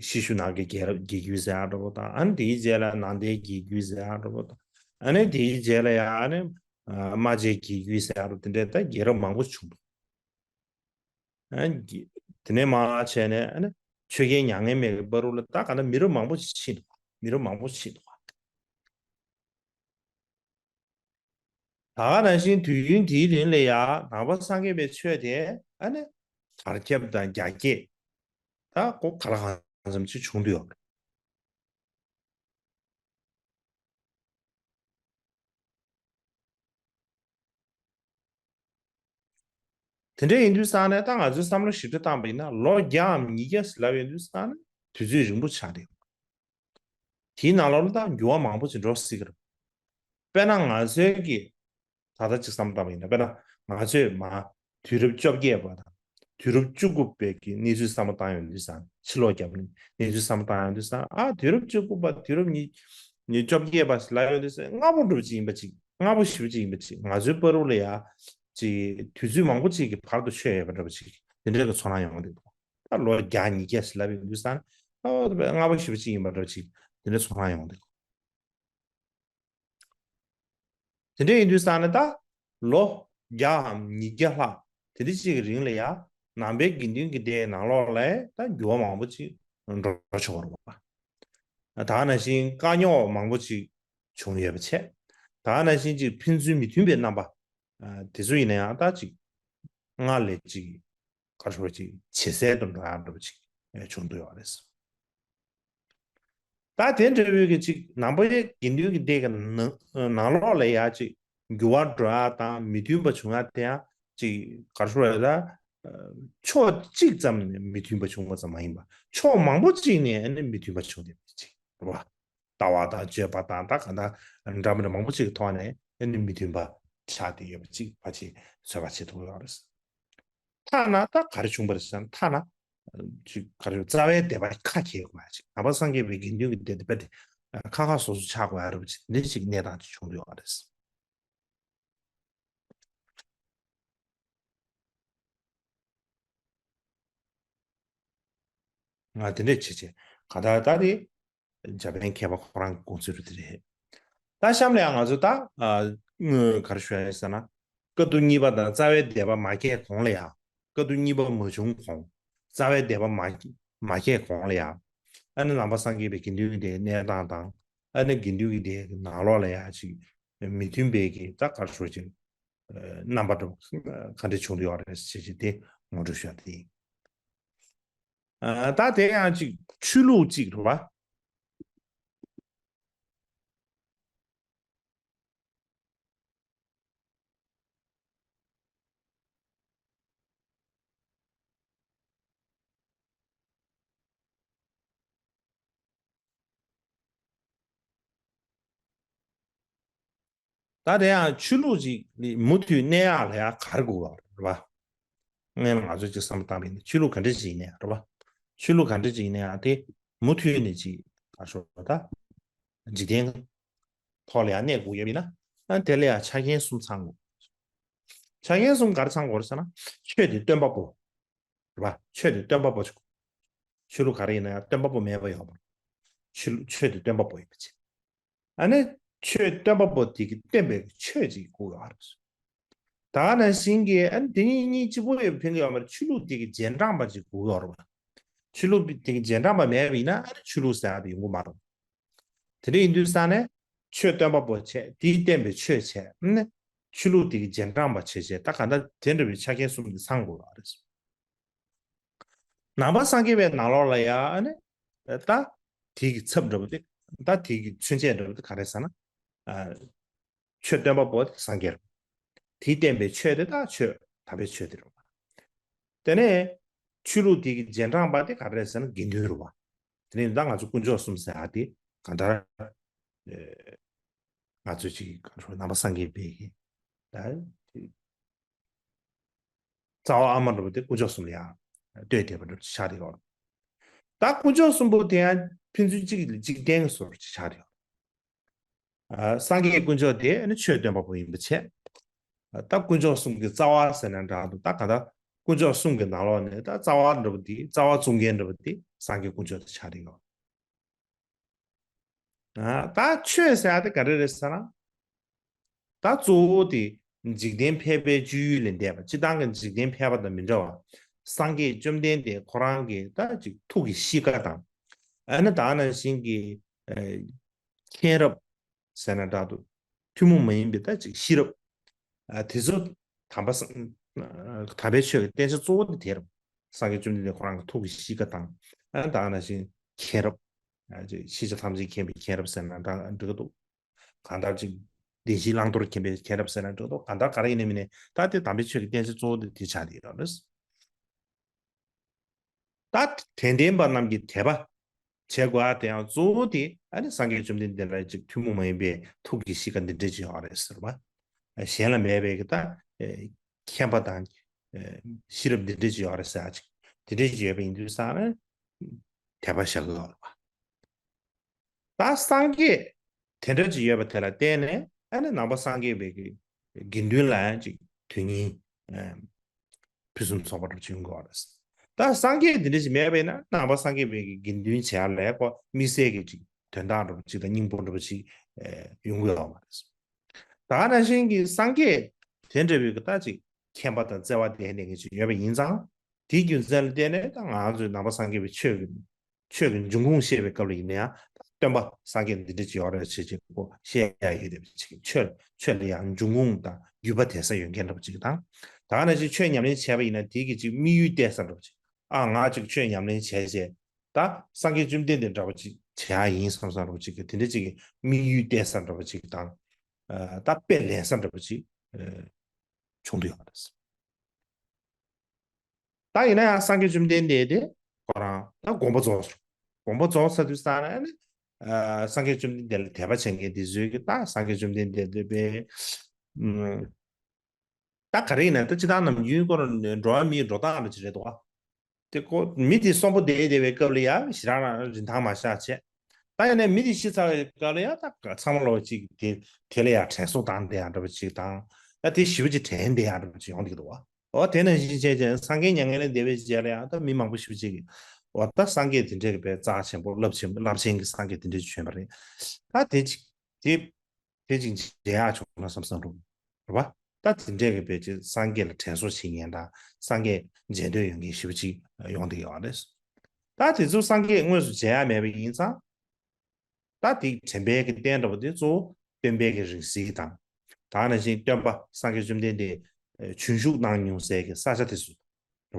ཤི་ཤུ་ནག་གི་རྒྱལ་རབས་རྒྱལ་རྒྱུད་ཟེར་ཡག་འདྲ་པོ་དང་། ཨ་ནི་དེའི་རྗེས་ལ་ནང་བསྟན་རྒྱལ་རྒྱུད་ཟེར་ཡག་འདྲ་པོ་དང་། ཨ་ནི་དེའི་རྗེས་ལ་ཡང་ཨ་ནི་རྨ་བྱའི་རྒྱལ་རྒྱུད་ཟེར་ཡག་འདྲ་པོ་དེ་འདྲའི་ད་རྒྱལ་རབས་མང་པོ་བྱུང་འདུག་ཨ་ནི་དེ་ནས་མར་བྱས་ནས་ཨ་ནི་ཆོས་རྒྱལ་མྱ་ངན་མེད་ཀྱི་བར་དུ་ལ་ད་ག་ད་མི་རབས་མང་པོ་ཕྱིན་འདུག་མི་རབས་མང་པོ་ཕྱིན་འདུག་ད་ག་ནང་བཞིན་དུས་ཡུན་དེའི་རིང་ལ་ཡང་ནང་པ་སངས་རྒྱས་པའི་ཆོས་དེ་ཨ་ནི་དར་ཁྱབ་དང་རྒྱ་སྐྱེད་ད་གོ་ག་ལ་གང་འཚམ་ཅིག་བྱུང་འདུག་ཡོད། དེ་འདྲ་ཡིན་དུས་ཙང་ནས་ད་ང་ཚོའི་བསམ་བློ་ཞིབ་ཕྲ་བཏང་པ་ཡིན་ན་ལོ་བརྒྱའམ་ཉིས་བརྒྱ་ཟེར་ལབ་ཡོང་དུས་ཙང་ནས་དུས་ཚོད་རིང་པོ་ཆགས་བསྡད་ཡོད། དེའི་ནང་ལོགས་ལ་ད་འགྱུར་བ་མང་པོ་ཅིག་འགྲོ་སྲིད་ཀྱི་རེད། དཔེར་ན་ང་ཚོའི་གི་ད་ལྟ་ཅིག་བསམ་བཏང་བ་ཡིན་ན། དཔེར་ན་ང་ཚོས་མ་དུས་རབས་བཅོ་བརྒྱད་པ་དང་དུས་རབས་བཅུ་དགུ་པའི་གི་གནས་ཚུལ་བསམ་བློ་བཏང་ཡོང་དུས་ཙང་། ཕྱི་ལོགས་རྒྱབ་ནས་གནས་ཚུལ་བསམ་བློ་བཏང་ཡོང་དུས་ཙང་། ཨ་དུས་རབས་བཅུ་དགུ་པ་དུས་རབས་ཉི་ཉི་བཅོ་བརྒྱད་པ་ཟེར་ལབ་ཡོང་དུས་ཙང་སྔ་པོ་འདྲ་པོ་ཅིག་ཡིན་པ་ཅིག་སྔ་པོ་ཞེ་པོ་ཅིག་ཡིན་པ་ཅིག་ང་ཚོའི་བར་དུ་ལ་ཡ་ཅིག་དུས་ཚོད་མང་པོ་ཅིག་གི་བར་དུ་ཆོད་ཡོད་པ་འདྲ་པོ་ཅིག་དེ་འདྲ་གི་ཚོར་སྣང་ཡོང་གི་འདུག་ད་ལོ་བརྒྱ་ཉིས་བརྒྱ་ཟེར་ལབ་ཡོང་དུས་ཙང་། ཨོ་དེ་སྔ་པོ་ཞེ་པོ་ཅིག་ཡིན་པ་འདྲ་པོ་ཅིག་དེ་འདྲ་ཚོར་སྣང་ཡོང་གི་འདུག་དེ་འདྲ་ཡིན་དུས་ཙང་ནས་ད་ལོ་བརྒྱའམ་ཉིས་བརྒྱ་ལྷག་དེ་འདྲ་ཅིག་གི་རིང་ལ་ཡ་ནང་པའི་དགེ་འདུན་གྱི་སྡེའི་ནང་ལོགས་ལ་ད་འགྱུར་བ་མང་པོ་ཅིག་འགྲོ་ཆོག་རེད་པ། ད་ག་ནང་བཞིན་དཀའ་རྙོག་མང་པོ་ཅིག་བྱུང་ཡོད་པ་བྱས། ད་ག་ནང་བཞིན་ཅིག་ཕན་ཚུན་མི་མཐུན་པའི་རྣམ་པ་དེ་ཚོ་ཡིན་ན་ཡང་ད་ཅིག་སྔར་ལས་ཅིག་ག་རེ་ཞུ་དགོས། ཅིག་ཇེ་གསལ་དུ་འགྲོ་ཡག་འདྲ་པོ་ཅིག་བྱུང་འདུག་ཡོད་རེད། ད་དེ་འདྲ་བོའི་གི་ཅིག་ནང་པའི་དགེ་འདུན་གྱི་སྡེ་གི་ནང་ནང་ལོགས་ལ་ཡ་ཅིག་འགྱུར་བ་འགྲོ་ཡག་དང་མི་མཐུན་པ་བྱུང་ཡག་དེ་ཡང་ཅིག་ག་རེ་ཞུ་དགོས་རེད། ད་ཕྱོགས་གཅིག་ཙམ་ནས་མི་མཐུན་པ་བྱུང་བ་ཙམ་མ་ཡིན་པ་ཕྱོགས་མང་པོ་ཅིག་ནས་ཨ་ནི་མི་མཐུན་པ་བྱུང་བསྡད་པ་ཅིག་རེད་པ། ལྟ་བ་དང་སྤྱོད་པ་དང་ད་ག་ད་འདྲ་མི་འདྲ་མང་པོ་ཅིག་གི་ཐོག་ནས་ཨ་ནི་མི་མཐུན་པ་ཆགས་བསྡད་ཡོད་པ་ཅིག་ཕལ་ཆེར་ཚོད་དཔག་བྱེད་ཐུབ་ཡོད་རེད། ཐ་ན་ད་ག་རེ་བྱུང་བ་རེད་ཟེར་ན། ཐ་ན་ཅིག་ག་རེ་རྩ་བའི་སྡེ་པ་ཁ་གྱེས་དགོས་ཡག་ཅིག་ནང་པ་སངས་རྒྱས་པའི་དགེ་འདུན་གྱི་སྡེ་དེ་དཔེ་དེ་ཁ་ཁ་སོ་སོ་ཆགས་དགོས་ཡག་འདྲ་པོ་ཅིག་འདི་ཅིག་གནས་སྟངས་ཅིག་བྱུང་འདུག་ཡོད་རེད། ང་དེ་འདྲས་བྱེད་བྱེད་ག་ད་ད་དེ་འཇར་པན་མཁས་པ་ཁོ་རང་གི་དགོངས་ཚུལ་རེད་དེ་རེད། ད་གཤམ་ལ་ཡང་ང་ཚོ་ད་ཨ་ག་རེ་ཞུ་ཡག་ཡིན་ཟེར་ན། བཀའ་བསྡུ་གཉིས་པ་དང་རྩ་བའི་སྡེ་པ་མ་བསྐྱེད་གོང་ལ་ཡང་། བཀའ་བསྡུ་གཉིས་པ་མ་བྱུང་གོང་། རྩ་བའི་སྡེ་པ་མ་མ་བསྐྱེད་གོང་ལ་ཡང་། ཨ་ནི་ནང་པ་སངས་རྒྱས་པའི་དགེ་འདུན་གྱི་སྡེའི་གནས་སྟངས་དང་། ཨ་ནི་དགེ་འདུན་གྱི་སྡེའི་ནང་ལོགས་ལ་ཡང་ཅིག་མི་མཐུན་པའི་གི་ད་ག་རེ་ཞུ་ཅིག་རྣམ་པ་འདྲ་པོ་ག་འདྲ་བྱུང་འདུག་ཡོད་རེད་ཟེར་ཅིག་དེ་ངོ་སྤྲོད་ཞུ་ཡག་དེ་ཡིན། ཨ་ད་དེ་ཡང་ཅིག་ཆོས་ལུགས་ཅིག་རེད་པ། ད་དེ་ཡང་ཆོས་ལུགས་ཅིག་ནི་མུ་མཐུད་གནས་ཡག་ལ་ཡང་ག་རེ་དགོས་པ་རེད་པ། སྔོན་ལ་ང་ཚོས་ཅིག་བསམ་བློ་བཏང་བ་ཡིན་ན་ཆོས་ལུགས་ག་འདྲ་ཅིག་ཡིན་ནའང་རེད་པ། ཆོས་ལུགས་ག་འདྲ་ཅིག་ཡིན་ནའང་དེ་མུ་མཐུད་ནས་ཅིག་ག་རེ་ཞུ་དགོས་རེད། ད་འཇིག་རྟེན་ཐོག་ལ་ཡང་གནས་དགོས་ཡོད་པ་ཡིན་ན། ཨ་དེ་ལ་ཡང་ཆ་རྐྱེན་གསུམ་ཚང་དགོས། ཆ་རྐྱེན་གསུམ་ག་རེ་ཚང་དགོས་རེད་ཟེར་ན། ཆོས་དེ་སྟོན་པ་པོ། རེད་པ། ཆོས་དེ་སྟོན་པ་པོ་ཆོས། ཆོས་ལུགས་ག་རེ་ཡིན་ན་ཡང་སྟོན་པ་པོ་མེད་པ་ཡོད་པ། ཆོས་ལུགས་ཆོས་དེ་སྟོན་པ་པོ་ཡིན་པ་བྱས། ཨ་ནི་ཆོས་སྟོན་པ་པོ་དེ་གིས་བསྟན་པའི་ཆོས་ཅིག་དགོས་ཡོད་རེད། ད་ག་ནང་བཞིན་གྱི་ཨ་ནི་དེ་གཉིས་གཉིས་གཅིག་པོ་ཡོད་པ་ཕན་གྱི་ཡོད་མ་རེད། ཆོས་ལུགས་དེ་གི་རྗེས་འབྲང་པ་ཅིག་དགོས་ཡོད་རེད་པ། ཆོས་ལུགས་དེ་གི་རྗེས་འབྲང་པ་མེད་པ་ཡིན་ན་ཨ་ནི་ཆོས་ལུགས་ཟེར་ཡག་དེ་ཡོང་གི་མ་རེད། དེ་འདྲ་ཡིན་དུས་ཙང་ནས་ཆོས་སྟོན་པ་པོ་བྱས། དེས་བསྟན་པའི་ཆོས་བྱས། ཨ་ནི་ཆོས་ལུགས་དེ་གི་རྗེས་འབྲང་པ་བྱས་བྱས། ད་ག་ད་དེ་འདྲ་བའི་ཆ་རྐྱེན་གསུམ་དེ་ཚང་དགོས་པ་རེད། ནང་པ་སངས་རྒྱས་པའི་ནང་ལོགས་ལ་ཡང་ཨ་ནི་ད་དེ་གི་ཚབ་འདྲ་པོ་དེ། ད་དེ་གི་མཚོན་བྱེད་འདྲ་པོ་དེ་ག་རེ་ཟེར་ན། ཨ་ཆོས་སྟོན་པ་པོ་དེ་སངས་རྒྱས་རེད། དེས་བསྟན་པའི་ཆོས་དེ་ད་ཆོས་དམ་པའི་ཆོས་དེ་རེད། དེ་ནས་ཆོས་ལུགས་དེ་གི་རྗེས་འབྲང་པ་དེ་ག་རེ་རེད་ཟེར་ན་དགེ་འདུན་རེད་པ། དེ་ནས་ད་ང་ཚོ་དཀོན་མཆོག་གསུམ་ཟེར་ཡག་དེ་གང་ལྟར་ཨེ་ང་ཚོ་ཅིག་ག་རེ་ནང་པ་སངས་རྒྱས་པའི་གི་ད་རྩ་བ་ཨ་མ་འདྲ་པོ་དེ་དཀོན་མཆོག་གསུམ་ལ་ཡང་ལྟོས་བསྡད་པ་འདྲ་པོ་ཆགས་བསྡད་ཡོད། ད་དཀོན་མཆོག་གསུམ་པོ་དེ་ཡང་ཕན་ཚུན་གཅིག་ལ་གཅིག་བརྟེན་གྱི་བཟོ་འདྲ་ཅིག་ཆགས་རེད། ཨ། སངས་རྒྱས་དཀོན་མཆོག་དེ་ནི་ཆོས་སྟོན་པ་པོ་ཡིན་པ་བྱས། ད་དཀོན་མཆོག་གསུམ་གྱི་རྩ་བ་ཟེར་ན་འདྲ་འདུག་ད་ག་ད་དཀོན་མཆོག་གསུམ་གྱི་ནང་ལོགས་ནས་ད་རྩ་བ་འདྲ་པོ་དེ། རྩ་བ་གཙུག་རྒྱན་འདྲ་པོ་དེ་སངས་རྒྱས་དཀོན་མཆོག་དེ་ཆགས་རེད་ཡོད། ཨ། ད་ཆོས་ཟེར་ཡ་དེ་ག་རེ་རེད་ཟེར་ན། ད་གཙོ་བོ་དེ་འཇིག་རྟེན་ཕལ་པའི་སྤྱོད་ཡུལ་ལས་འདས་པ། སྤྱིར་བཏང་གི་འཇིག་རྟེན་ཕལ་པ་དང་མི་འདྲ་བ། སངས་རྒྱས་བཅོམ་ལྡན་འདས་ཁོ་རང་གི་ད་ཅིག་ཐུགས་ཀྱི་གཤིས་ཀ་དང་། ཨ་ནི་ད་ནང་བཞིན་གྱི་ཨ་མཁྱེན་རབ་ཟེར་ན་འདྲ་འདུག་ཐུན་མོང་མ་ཡིན་པའི་ད་ཅིག་ཤེས་རབ། ཨ། དེ་ཚོ་དམ་པ་ས་དམ་པའི་ཆོས་ཀྱི་བསྟན་བྱ་གཙོ་བོ་དེ་དེ་རེད། སངས་རྒྱས་བཅོམ་ལྡན་འདས་ཁོ་རང་གི་ཐུགས་ཀྱི་གཤིས་ཀ་དང་། ཨ་ནི་ད་ནང་བཞིན་མཁྱེན་རབ། ཨ། ཅིག་ཤེས་བྱ་ཐམས་ཅད་མཁྱེན་པའི་མཁྱེན་རབ་ཟེར་ན་འདྲ་འགྲིག་གི་འདུག་གང་ལྟར་ཅིག་བདེན་བཞིའི་བླང་དོར་མཁྱེན་པའི་མཁྱེན་རབ་ཟེར་ན་འགྲིག་འདུག་གང་ལྟར་ག་རེ་ཡིན་ནའི་མིན་ནའི་ད་དེ་དམ་པའི་ཆོས་ཀྱི་བསྟན་བྱ་གཙོ་བོ་དེ་དེ་ཆགས་བསྡད་ཡོད་རེད། ད་དྲན་ལྡན་པ་རྣམས་ཀྱི་དད་པ་བྱེད་དགོས་པ་དེ་ཡང་གཙོ་བོ་དེ་ཨ་ནི་སངས་རྒྱས་བཅོམ་ལྡན་འདས་ལ་ཅིག་ཐུན་མོང་མ་ཡིན་པའི་ཐུགས་ཀྱི་གཤིས་ཀ་འདི་འདྲ་ཅིག་ཡོད་རེད་ཟེར་བ། གཞན་ལ་མེད་པའི་གི་ད་མཁྱེན་པ་དང་ཤེས་རབ་འདི་འདྲ་ཅིག་ཡོད་རེད་ཟེར་ཅིག་དེ་འདྲ་ཅིག་ཡོད་པ་ཡིན་དུས་ཙང་ནས་དད་པ་བྱེད་དགོས་རེད་བ། ད་སངས་རྒྱས་དེ་འདྲ་ཅིག་ཡོད་པ་དེ་ལ་བརྟེན་ནས་ཨ་ནི་ནང་པ་སངས་རྒྱས་པའི་གི་དགེ་འདུན་ལ་ཡང་ཅིག་དོན་སྙིང་ཕུན་སུམ་ཚོགས་པ་འདྲ་ཅིག་ཡོང་གི་ཡོད་རེད། ད་སངས་རྒྱས་དེ་འདྲ་ཅིག་མེད་པ་ཡིན་ན་ནང་པ་སངས་རྒྱས་པའི་གི་དགེ་འདུན་བྱེད་ཡ་ལ་ཁོ་དམིགས་བསལ་གྱི་ཅིག་དོན་དག་འདྲ་པོ་ཅིག་དང་སྙིང་པོ་འདྲ་པོ་ཅིག་ཡོང་གི་ཡོད་མ་རེད། ད་ག་ནང་བཞིན་གྱི་སངས་རྒྱས་དེ་འདྲ་བའི་གི་ད་ཅིག་མཁྱེན་པ་དང་བརྩེ་བ་དེ་འདྲ་གི་ཅིག་ཡོད་པ་ཡིན་ཙང་། དེའི་རྒྱུ་མཚན་ལ་བརྟེན་ནས་ད་ང་ཚོས་ནང་པ་སངས་རྒྱས་པའི་ཆོས་ཀྱི་ཆོས་ཀྱི་འབྱུང་ཁུངས་བཤད་པའི་སྐབས་ལ་ཡིན་ན་ཡང་། སྟོན་པ་སངས་རྒྱས་འདི་འདྲ་ཅིག་ཡོད་རེད་ཅེས་ཅིག་གོ་བཤད་ཡ་ཡོད་དེ། ཅིག་ཆོས་ཆོས་ལ་ཡང་འབྱུང་ཁུངས་དང་བརྒྱུད་པ་དེ་ས་ཡོད་མཁན་འདྲ་པོ་ཅིག་དང་། ད་ག་ནང་བཞིན་ཆོས་ཉམས་ལེན་བྱས་པ་ཡིན་ན་དེའི་གི་ཅིག་དམིགས་ཡུལ་གཏད་ས་འདྲ་པོ་ཅིག་ཨ། ང་ཅིག་ཆོས་ཉམས་ལེན་བྱས་རྗེས་ད་སངས་རྒྱས་བཅོམ་ལྡན་འདས་འདྲ་པོ་ཅིག་བྱེད་ཡ་ཡིན་བསམ་བསམ་འདྲ་པོ་ཅིག་གི་དེ་འདྲ་ཅིག་གི་དམིགས་ཡུལ་གཏད་ས་འདྲ་པོ་ཅིག་དང་། ད་དཔེ་ལེན་ས་འདྲ་པོ་ཅིག་བྱུང་འདུག་ཡོད་རེད། ད་ཡིན་ན་ཡང་སངས་རྒྱས་བཅོམ་ལྡན་འདས་དེ་ཁོ་རང་ད་དགོངས་པ་རྫོགས་སོང་། དགོངས་པ་རྫོགས་ཚར་དུས་ཙང་ནས་ནི། ཨ། སངས་རྒྱས་བཅོམ་ལྡན་འདས་ལ་དད་པ་བྱེད་མཁན་དེ་ཚོས་ཀྱི་ད་སངས་རྒྱས་བཅོམ་ལྡན་འདས་དེ་པས། ཨ། ད་ག་རེ་ཡིན་ན་ད་སྤྱིར་བཏང་ནམ་རྒྱུན་ཁོ་རང་འགྲོ་བ་མིའི་འགྲོ་སྟངས་འདྲ་ཅིག་རེད་དོ། དེ་ཁོ་མི་དེ་གསོན་པོ་བསྡད་བསྡད་པའི་སྐབས་ལ་ཡང་ཞེ་དྲག་རང་རིན་ཐང་མ་བཞག་བྱས། ད་ཡིན་ནའི་མི་དེ་ཤི་ཚར་བའི་སྐབས་ལ་ཡང་ད་ཚང་མ་ལོ་གཅིག་དེ་དེ་ལ་ཡང་དྲན་གསོ་བཏང་བསྡད་ཡ་འདྲ་པོ་ཅིག་དང་། ད་དེ་ཞེ་པོ་ཅིག་དྲན་བསྡད་ཡ་འདྲ་པོ་ཅིག་ཡོང་གི་འདུག་བ། འོ་དེ་ནང་བཞིན་བྱས་བྱས་སངས་རྒྱས་མྱ་ངན་ལས་འདས་པའི་རྗེས་ལ་ཡང་ད་མི་མང་པོ་ཞེ་པོ་ཅིག་གིས་འོ་ད་སངས་རྒྱས་དེ་འདྲས་ཀྱི་པའི་རྩ་ཆེན་པོ་རླབས་ཆེན་པོ་རླབས་ཆེན་གྱི་སངས་རྒྱས་དེ་འདྲས་བྱོན་པ་རེད། ད་དེ་ཅིག་དེ་དེ་ཅིག་མཇལ་ཡག་བྱུང་ན་བསམ་བསམ་འགྲོ། རེད་བ། ད་དེ་འདྲས་ཀྱི་པའི་ཅིག་སངས་རྒྱས་ལ་དྲན་གསོ་བྱེད་མཁན་དང་སངས་རྒྱས་མཇལ་འདོད་ཡོད་མཁན་ཞེ་པོ་ཅིག་ཡོང་བསྡད་ཡོད་རེད། ད་དེ་ཚོ་སངས་རྒྱས་དངོས་སུ་མཇལ་ཡག་མེད་པ་ཡིན་ཙང་། ད་དེ་དྲན་པའི་གི་རྟེན་འདྲ་པོ་དེ་གཙོ་བོ་སྟོན་པའི་གི་རིང་བསྲེལ་དང་། ད་ནང་བཞིན་སྟོན་པ་སངས་རྒྱས་བཅོམ་ལྡན་འདས་ཨེ་བྱོན་བཞུགས་གནང་མྱོང་སའི་གི་ས་ཆ་དེ་ཚོ།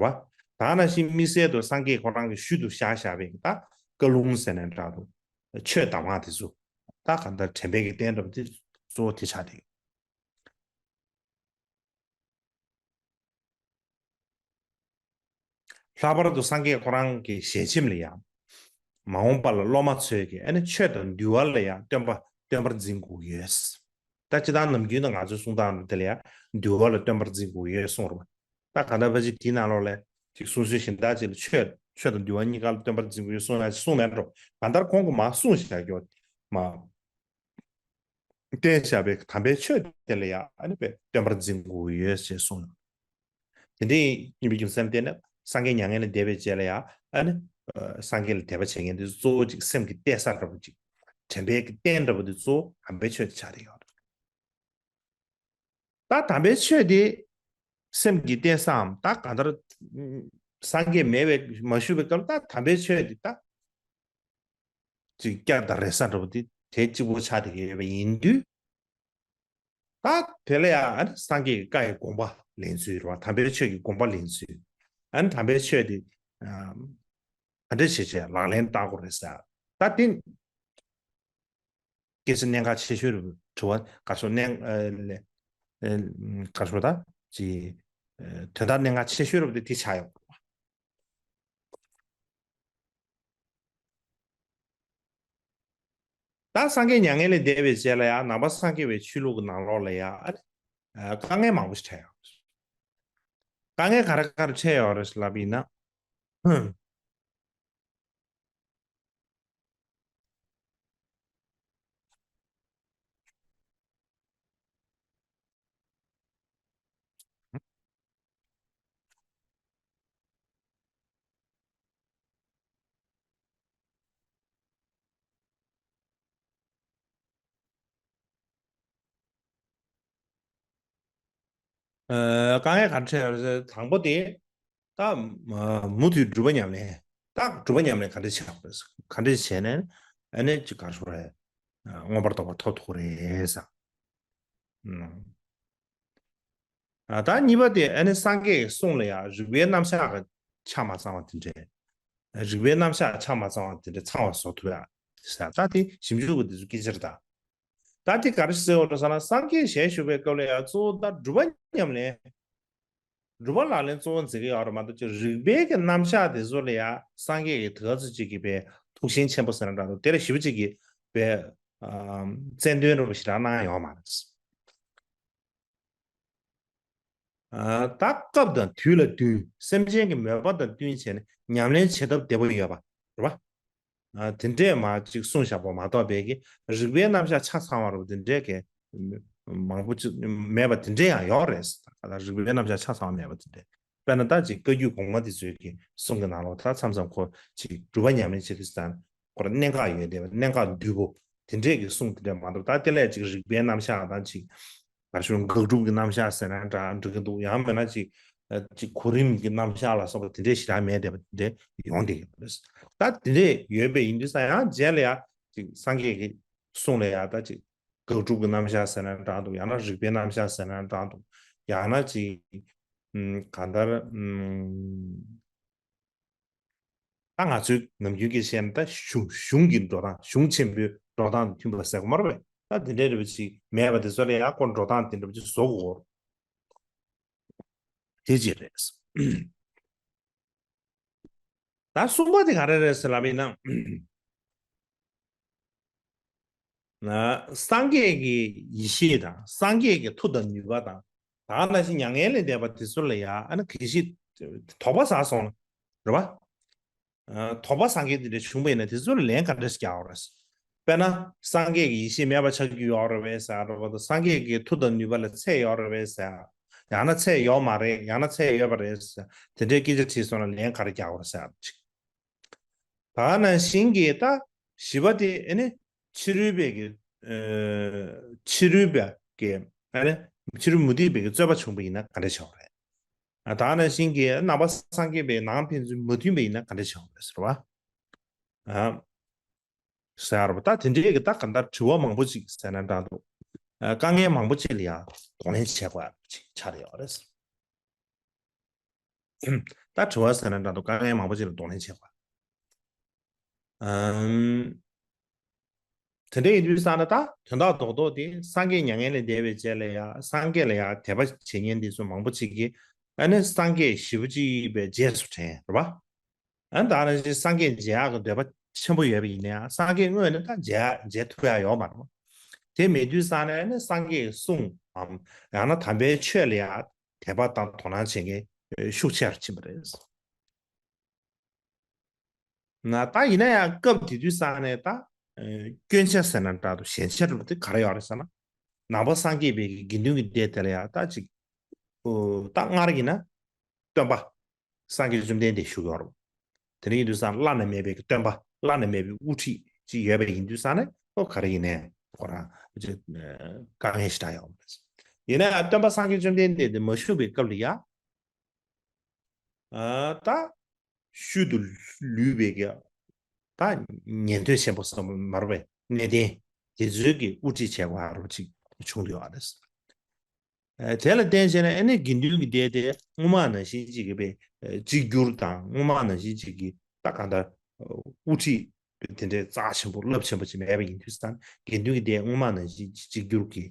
རེད་བ། ད་ནང་བཞིན་དམིགས་བསལ་དུ་སངས་རྒྱས་ཁོ་རང་གི་ཤུལ་དུ་བཞག་བཞག་པའི་གི་ད་བཀའ་ལུང་ཟེར་ནའི་འདྲ་འདུག་ཆོས་གདམས་ངག་དེ་ཚོ། ད་གང་ལྟར་དྲན་པའི་གི་རྟེན་འདྲ་པོ་དེ་གཙོ་བོ་དེ་ཆགས་བསྡད་ཡོད། ལྷག་པར་དུ་སངས་རྒྱས་ཁོ་རང་གི་ཞལ་ཆེམས་ལ་ཡང་། མ་འོངས་པ་ལ་སློབ་མ་ཚོས་ཀྱི་ཨ་ནི་ཆོས་དང་འདུལ་བ་ལ་ཡང་སྟོན་པ་སྟོན་པར་འཛིན་དགོས་ཡོད། ད་སྤྱིར་བཏང་ནམ་རྒྱུན་དུ་ང་ཚོའི་གསུང་སྟངས་དེ་ལ་ཡང་འདུལ་བ་ལ་སྟོན་པར་འཛིན་དགོས་ཡོད་གསུང་རེད། ད་གང་ལྟར་ཕལ་ཆེར་དེའི་ནང་ལོགས་ལ་ཅིག་གསུང་སྲོལ་གཞན་དག་ཅིག་ལ་ཆོས་ཆོས་དང་འདུལ་བ་གཉིས་ཀ་ལ་སྟོན་པར་འཛིན་དགོས་ཡོད་གསུང་ན་གསུང་མེད་འགྲོ། གང་ལྟར་ཁོང་གིས་མར་གསུངས་བཞག་རྒྱུ་མ། བསྟན་བཞག་པའི་དམ་པའི་ཆོས་དེ་ལ་ཡང་ཨ་ནི་པའི་སྟོན་པར་འཛིན་དགོས་ཡོད་ཅེས་གསུངས། དེ་འདྲའི་ཡིན་པའི་རྒྱུ་མཚན་བརྟེན་ནས་སངས་རྒྱས་མྱ་ངན་ལས་འདས་པའི་རྗེས་ལ་ཡང་ཨ་ནི་སངས་རྒྱས་ལ་དད་པ་བྱེད་མཁན་དེ་གཙོ་བོ་ཅིག་སེམས་ཀྱི་གཏད་ས་འདྲ་པོ་ཅིག་དྲན་པའི་གི་རྟེན་འདྲ་པོ་དེ་གཙོ་བོ་དམ་པའི་ཆོས་དེ་ཆགས་བསྡད་ཡོད་རེད། ད་དམ་པའི་ཆོས་དེ་སེམས་ཀྱི་གཏད་སའམ་ད་གང་ལྟར་སངས་རྒྱས་མེད་པའི་མ་བཞུགས་པའི་སྐབས་ལ་ད་དམ་པའི་ཆོས་དེ་ད། ཅིག་སྐྱབས་དང་རེ་ས་འདྲ་པོ་དེ་དེ་གཅིག་པོ་ཆགས་བསྡད་ཀྱི་ཡོད་པ་ཡིན་དུས། ད་དེ་ལ་ཡང་ཨ་ནི་སངས་རྒྱས་ཀྱི་བཀའ་ཡི་དགོངས་པ་ལེན་ཚུལ་རེད་བ། དམ་པའི་ཆོས་ཀྱི་དགོངས་པ་ལེན་ཚུལ། ཨ་ནི་དམ་པའི་ཆོས་དེ་ཨ་ག་འདྲ་བྱས་བྱས་ལག་ལེན་བསྟར་དགོས་རེད་ཟེར། ད་དེ་སྐད་ཆ་གནད་འགག་ཆེ་ཤོས་རེད། དྲི་བ་ག་ཤོ་གནད་ཨ་ལས་ཨ་ག་ཤོ་ད་ཅི་ཨ་དོན་དག་གནད་འགག་ཆེ་ཤོས་རེད་བ། དེ་དེ་ཆགས་ཡོད། ད་སངས་རྒྱས་མྱ་ངན་ལས་འདས་པའི་རྗེས་ལ་ཡང་ནང་པ་སངས་རྒྱས་པའི་ཆོས་ལུགས་ཀྱི་ནང་ལོགས་ལ་ཡང་ཨ་ནི་དཀའ་ངལ་མང་པོ་ཞིག་འཕྲད་ཡོད་རེད། དཀའ་ངལ་ག་རེ་ག་རེ་འཕྲད་ཡོད་རེད་ལབ་པ་ཡིན་ན། དཀའ་ངལ་ག་རེ་འཕྲད་ཡོད་རེད་ཟེར། དང་པོ་དེ་ད་མུ་མཐུད་སྒྲུབ་པ་ཉམས་ལེན། ད་སྒྲུབ་པ་ཉམས་ལེན་ག་འདྲ་བྱེད་དགོས་རེད། ག་འདྲ་བྱས་ནས་ཨ་ནི་ཅིག་ག་རེ་ཞུ་དགོས་རེད། མངོན་པར་རྟོགས་པ་ཐོབ་ཐུབ་རེད་ཟེར། ཨ་ད་གཉིས་པ་དེ་ཨ་ནི་སངས་རྒྱས་ཀྱི་གསུང་ལ་ཡང་རིགས་པའི་རྣམ་གཞག་གི་ཆ་མ་ཚང་བ་དེ་འདྲས། རིགས་པའི་རྣམ་གཞག་ཆ་མ་ཚང་བ་དེ་འདྲས་ཚང་བ་བཟོ་ཐུབ་ཡ་ཟེར། ད་དེ་ཞིབ་འཇུག་གི་དེ་ཚོ་སྐད་ཆ་རེད་ད། ད་དེ་ག་རེ་ཟེར་བ་རེད་ཟེར་ན། སངས་རྒྱས་ཞལ་བཞུགས་པའི་སྐབས་ལ་ཡང་གཙོ་བོ་ད་སྒྲུབ་པ་ཉམས་ལེན། སྒྲུབ་པ་ལག་ལེན་གཙོ་བོ་འཛིན་གྱི་ཡོད་རེད་མ་གཏོགས། ཅིག་རིགས་པའི་གི་རྣམ་གཞག་དེ་ཚོ་ལ་ཡང་སངས་རྒྱས་ཀྱིས་དེ་ག་ཚོད་ཅིག་གིས་པའི་ཐུགས་ཞེན་ཆེན་པོ་ཟེར་ན་འདྲ་འདུག་དེ་ལ་ཞིབ་པོ་ཅིག་གིས་པའི་ཨ་རྩལ་འདོན་རོགས་ཞེ་དྲག་གནང་ཡོད་མ་རེད། ཨ་ད་སྐབས་དང་དུས་ལ་བསྟུན། སེམས་ཅན་གྱི་མོས་པ་དང་བསྟུན་བྱས་ནས་ཉམས་ལེན་བྱེད་ཐབས་བདེ་པོ་ཡོད་པ་རེད་པ། ཨ་དེ་འདྲས་མ་ཅིག་གསུངས་བཞག་པ་མ་གཏོགས། པའི་གི་རིགས་པའི་རྣམ་གཞག་ཆ་ཚང་བ་རུ་དེ་འདྲས་གི་མང་པོ་ཅིག་མེད་པ་དེ་འདྲས་ཡང་ཡོད་རེད། ད་རིགས་པའི་རྣམ་གཞག་ཆ་ཚང་བ་མེད་པ་དེ་འདྲས། དཔེར་ན་ད་ཅིག་བཀའ་བརྒྱུད་གོང་མ་དེ་ཚོའི་གི་གསུང་གི་ནང་ལོགས་ད་མཚམས་མཚམས་ཁོ་ཅིག་སྒྲུབ་པ་ཉམས་ལེན་བྱེད་དུས་ཙང་ཁོ་ར་གནད་འགག་ཡོད་བསྡད་པ། གནད་འགག་འདུས་པོ་དེ་འདྲས་ཀྱི་གསུང་དེ་འདྲས་མ་གཏོགས། ད་དེ་ལས་ཅིག་རིགས་པའི་རྣམ་གཞག་དང་ཅིག་ག་རེ་ཞུ། དགག་སྒྲུབ་ཀྱི་རྣམ་གཞག་ཟེར་ན་འདྲ་འགྲིག་གི་འདུག་ཡང་མིན་ན་ཅིག་ཅིག་གོ་རིམ་གྱི་རྣམ་གཞག་ལ་སོགས་པ་དེ་འདྲས་ཞེ་དྲག་མེད་བསྡད་པ་དེ་འདྲས་ཡོང་བསྡད་ཡོད་རེད། ད་དེ་འདྲས་ཡོད་པའི་ཡིན་དུས་ཙང་ཡང་རྗེས་ལ་ཡང་ཅིག་སངས་རྒྱས་ཀྱི་གསུང་ལ་ཡང་ད་ཅིག་དགག་སྒྲུབ་ཀྱི་རྣམ་གཞག་ཟེར་ན་འདྲ་འདུག་ཡང་ན་རིགས་པའི་རྣམ་གཞག་ཟེར་ན་འདྲ་འདུག་ཡང་ན་ཅིག་ཨམ་གང་ལྟར་ཨམ་ད་ང་ཚོའི་ནམ་རྒྱུན་གྱི་བཤད་ན་ད་གཞུང་གཞུང་གི་འགྲོ་སྟངས། གཞུང་ཆེན་པོའི་འགྲོ་སྟངས་དང་མཐུན་པ་ཟེར་གོ་མ་རེད་པས། ད་དེ་འདྲའི་རེ་བ་ཅིག་མེད་པ་དེ་ཚོ་ལ་ཡང་ཁོ་འགྲོ་སྟངས་དེ་འདྲ་བ་ཅིག་བཟོ་དགོས། དེ་ཅིག་རེད། ད་གསུམ་པ་དེ་ག་རེ་རེད་ཟེར་ལབ་ཡིན་ན། ན་སངས་རྒྱས་ཀྱི་ཡེ་ཤེས་དང་། སངས་རྒྱས་ཀྱི་མཐུ་དང་ནུས་པ་དང་། ད་ག་ནང་བཞིན་མྱ་ངན་ལས་འདས་པ་དེ་ཚོ་ལ་ཡང་ཨ་ནི་གལ་སྲིད་དོགས་པ་ཟ་སོང་ན་རེད་པ། ཨ་དོགས་པ་ཟ་མཁན་དེ་འདྲ་བྱུང་བ་ཡིན་ན་དེ་ཚོ་ལ་ལན་ག་འདྲ་ཞིག་རྒྱག་དགོས་རེད། དཔེར་ན་སངས་རྒྱས་ཀྱི་ཡེ་ཤེས་མེད་པ་ཆགས་ཀྱི་ཡོད་རེད་པས་ཟེར་རེད་པ་དང་། སངས་རྒྱས་ཀྱི་མཐུ་དང་ནུས་པ་ལ་ཚད་ཡོད་རེད་པས་ཟེར། ཡང་ན་ཚད་ཡོད་མ་རེད། ཡང་ན་ཚད་ཡོད་པ་རེད་ཟེར། དེ་འདྲའི་སྐད་ཆ་དྲིས་སོང་ན་ལན་ག་རེ་རྒྱག་དགོས་རེད་ཟེར་ཅིག་ད་ག་ནང་བཞིན་གྱི་ད་བཞི་པ་དེ་ཨ་ནི་ཕྱི་རོལ་པའི་གི་ཨ་ཕྱི་རོལ་པའི་གི་ཨ་ནི་ཕྱི་རོལ་མུ་སྟེགས་པའི་གི་རྩོད་པ་བྱུང་བ་ཡིན་ན་ག་འདྲ་བྱ་བ་རེད། ཨ་ད་ག་ནང་བཞིན་གྱི་ནང་པ་སངས་རྒྱས་པའི་ནང་ཕན་ཚུན་མ་མཐུན་པ་ཡིན་ན་ག་འདྲ་བྱ་བ་རེད་ཟེར་བ། ཨ་ཟེར་བ་ད་དེ་འདྲའི་གི་ད་ག་འདྲ་དྲི་བ་མང་པོ་ཅིག་ཟེར་ན་འདྲ་འདུག་ཨ་དཀའ་ངལ་མང་པོ་ཅིག་ལ་ཡང་གདོང་ལེན་བྱེད་དགོས་ཡ་ཅིག་ཆགས་ཡོད་རེད། ད་དྲི་བ་ཟེར་ན་འདྲ་འདུག་དཀའ་ངལ་མང་པོ་ཅིག་ལ་གདོང་ལེན་བྱེད་དགོས། ཨམ། དེ་འདྲ་ཡིན་དུས་ཙང་ན་ད་དོན་དག་རྡོག་རྡོག་དེ་སངས་རྒྱས་མྱ་ངན་ལས་འདས་པའི་རྗེས་ལ་ཡང་སངས་རྒྱས་ལ་ཡང་དད་པ་བྱེད་མཁན་དེ་ཚོ་མང་པོ་ཅིག་གིས་ཨ་ནི་སངས་རྒྱས་ཞེ་པོ་ཅིག་པའི་རྗེས་སུ་དྲན་རེད་པ། ཨ་ནི་ད་ག་ནང་བཞིན་སངས་རྒྱས་མཇལ་ཡག་གི་འདོད་པ་ཆེན་པོ་ཡོད་པ་ཡིན་ན་ཡང་སངས་རྒྱས་དངོས་གནས་ད་མཇལ་མཇལ་ཐུབ་ཡག་ཡོད་མ་རེད་པ། དེ་མེད་དུས་ཙང་ན་ཨ་ནི་སངས་རྒྱས་ཀྱི་གསུང་ངམ་ཡང་ན་དམ་པའི་ཆོས་ལ་ཡང་དད་པ་དང་དོ་སྣང་བྱེད་མཁན་ཤུགས་ཆེ་རུ་ཕྱིན་པ་རེད། ན་ད་ཡིན་ན་ཡང་སྐབས་དེ་དུས་ཙང་ནས་ད་ཨ་སྐྱོན་ཆ་ཟེར་ན་འདྲ་འདུག་ཞན་ཆ་རུ་དེ་ག་རེ་ཡོད་རེད་ཟེར་ན། ནང་པ་སངས་རྒྱས་པའི་གི་དགེ་འདུན་གྱི་སྡེ་དེ་ལ་ཡང་ད་ཅིག་ཨོ་ད་སྔར་ཡིན་ན་སྟོན་པ་སངས་རྒྱས་བཅོམ་ལྡན་འདས་བཞུགས་ཡོད་རེད། དེ་འདྲ་ཡིན་དུས་ཙང་བླ་ན་མེད་པའི་གི་སྟོན་པ། བླ་ན་མེད་པའི་དབུ་ཁྲིད་ཅིག་ཡོད་པ་ཡིན་དུས་ཙང་ནས་ཨོ་ག་རེ་ཡིན་ནའི་ཁོ་རང་ཅིག་དཀའ་ངལ་ཞེ་དྲག་ཡོད་རེད། ཡིན་ན་ཡང་སྟོན་པ་སངས་རྒྱས་བཅོམ་ལྡན་འདས་དེ་མ་བཞུགས་པའི་སྐབས་ལ་ཡང་ཨ་ད་ཤུལ་དུ་ལུས་པའི་གི་ད་ཉན་ཐོས་ཆེན་པོ་ཟེར་མ་རེད་པས། གནས་བརྟན་དེ་ཚོའི་གི་དབུ་ཁྲིད་བྱས་པ་རུ་ཅིག་བྱུང་འདུག་ཨ་རེད། ཨ་དེ་ལ་བརྟེན་བྱས་ནས་ཨ་ནི་དགེ་འདུན་གྱི་སྡེ་དེ་སྔོན་མ་ནང་བཞིན་ཅིག་གི་པའི་ཨ་གཅིག་གྱུར་དང་སྔོན་མ་ནང་བཞིན་ཅིག་གི་ད་གང་ལྟར་ཨ་དབུ་ཁྲིད་དེ་འདྲའི་རྩ་ཆེན་པོ་རླབས་ཆེན་པོ་ཅིག་མེད་པ་ཡིན་དུས་ཙང་དགེ་འདུན་གྱི་སྡེ་སྔོན་མ་ནང་བཞིན་གཅིག་གྱུར་གྱི་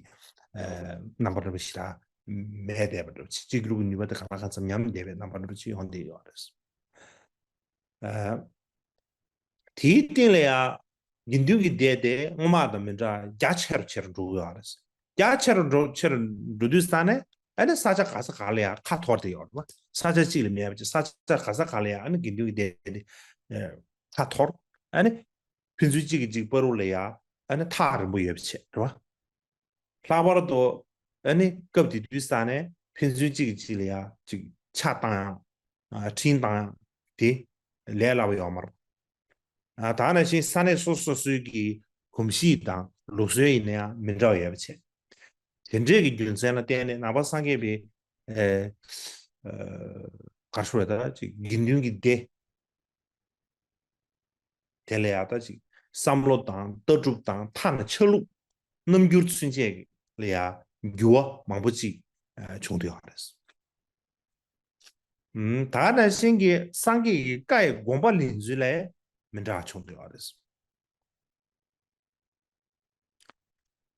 ཨ་རྣམ་པ་འདྲ་པོ་ཞིག་ལ་མེད་བསྡད་པ་འདྲ་པོ་ཅིག་གཅིག་གྱུར་གྱི་ནུས་པ་དེ་གང་ལ་གང་འཚམ་ཉམས་བསྡད་པའི་རྣམ་པ་འདྲ་པོ་ཅིག་ཡོང་བསྡད་ཡོད་རེད། ཨ་དེའི་སྟེང་ལ་ཡང་དགེ་འདུན་གྱི་སྡེ་དེ་སྔོན་མ་དང་མི་འདྲ་རྒྱ་ཆེ་རུ་ཆེ་རུ་འགྲོ་གི་ཡོད་རེད། རྒྱ་ཆེ་རུ་འགྲོ་ཆེ་རུ་འགྲོ་དུས་ཙང་ནས་ཨ་ནི་ས་ཆ་ག་ས་ག་ལ་ཡང་ཁ་འཐོར་བསྡད་ཡོད་རེད་པ། ས་ཆ་གཅིག་ལ་མེད་པ་ཅིག་ས་ཆ་ག་ས་ག་ལ་ཡང་ཨ་ནི་དགེ་འདུན་གྱི་སྡེ་དེ་ཨ་ཁ་འཐོར། ཨ་ནི་ཕན་ཚུན་གཅིག་གིས་གཅིག་བར་དུ་ལ་ཡང་ཨ་ནི་ཐག་རིང་པོ་ཡོད་པ་བྱས་རེད་པ། ལྷག་པར་དུ་ཨ་ནི་སྐབས་དེ་དུས་ཙང་ནས་ཕན་ཚུན་གཅིག་གིས་གཅིག་ལ་ཡང་ཅིག་ཕྱག་བཏང་ཡང་ཨ་འཕྲིན་བཏང་ཡང་དེ་ལས་སླ་པོ་ཡོད་མ་རེད། ཨ་ད་ག་ནང་བཞིན་ས་གནས་སོ་སོ་སོ་སོའི་གི་གོམས་གཤིས་དང་ལུགས་སྲོལ་ཡིན་ན་ཡང་མི་འདྲ་བ་ཡོད་པ་བྱས། དེ་འདྲའི་གི་རྒྱུ་མཚན་ལ་བརྟེན་ནས་ནང་པ་སངས་རྒྱས་པའི་ ཨེ་ཨ་ག་རེ་ཞུ་དགོས་རེད། ད་ཅིག་དགེ་འདུན་གྱི་སྡེ་དེ་ལ་ཡ་ད་ཅིག་བསམ་བློ་དང་ལྟ་གྲུབ་དང་ཐ་ན་ཆ་ལུགས་རྣམ་འགྱུར་ཚུན་ཆད་ལ་ཡ་འགྱུར་བ་མང་པོ་ཅིག་ཨ་བྱུང་བསྡད་ཡོད་རེད། ཨུམ། ད་ག་ནང་བཞིན་གྱི་སངས་རྒྱས་ཀྱི་བཀའ་ཡི་དགོངས་པ་ལེན་ཚུལ་ལ་མི་འདྲ་བ་བྱུང་བསྡད་ཡོད་རེད།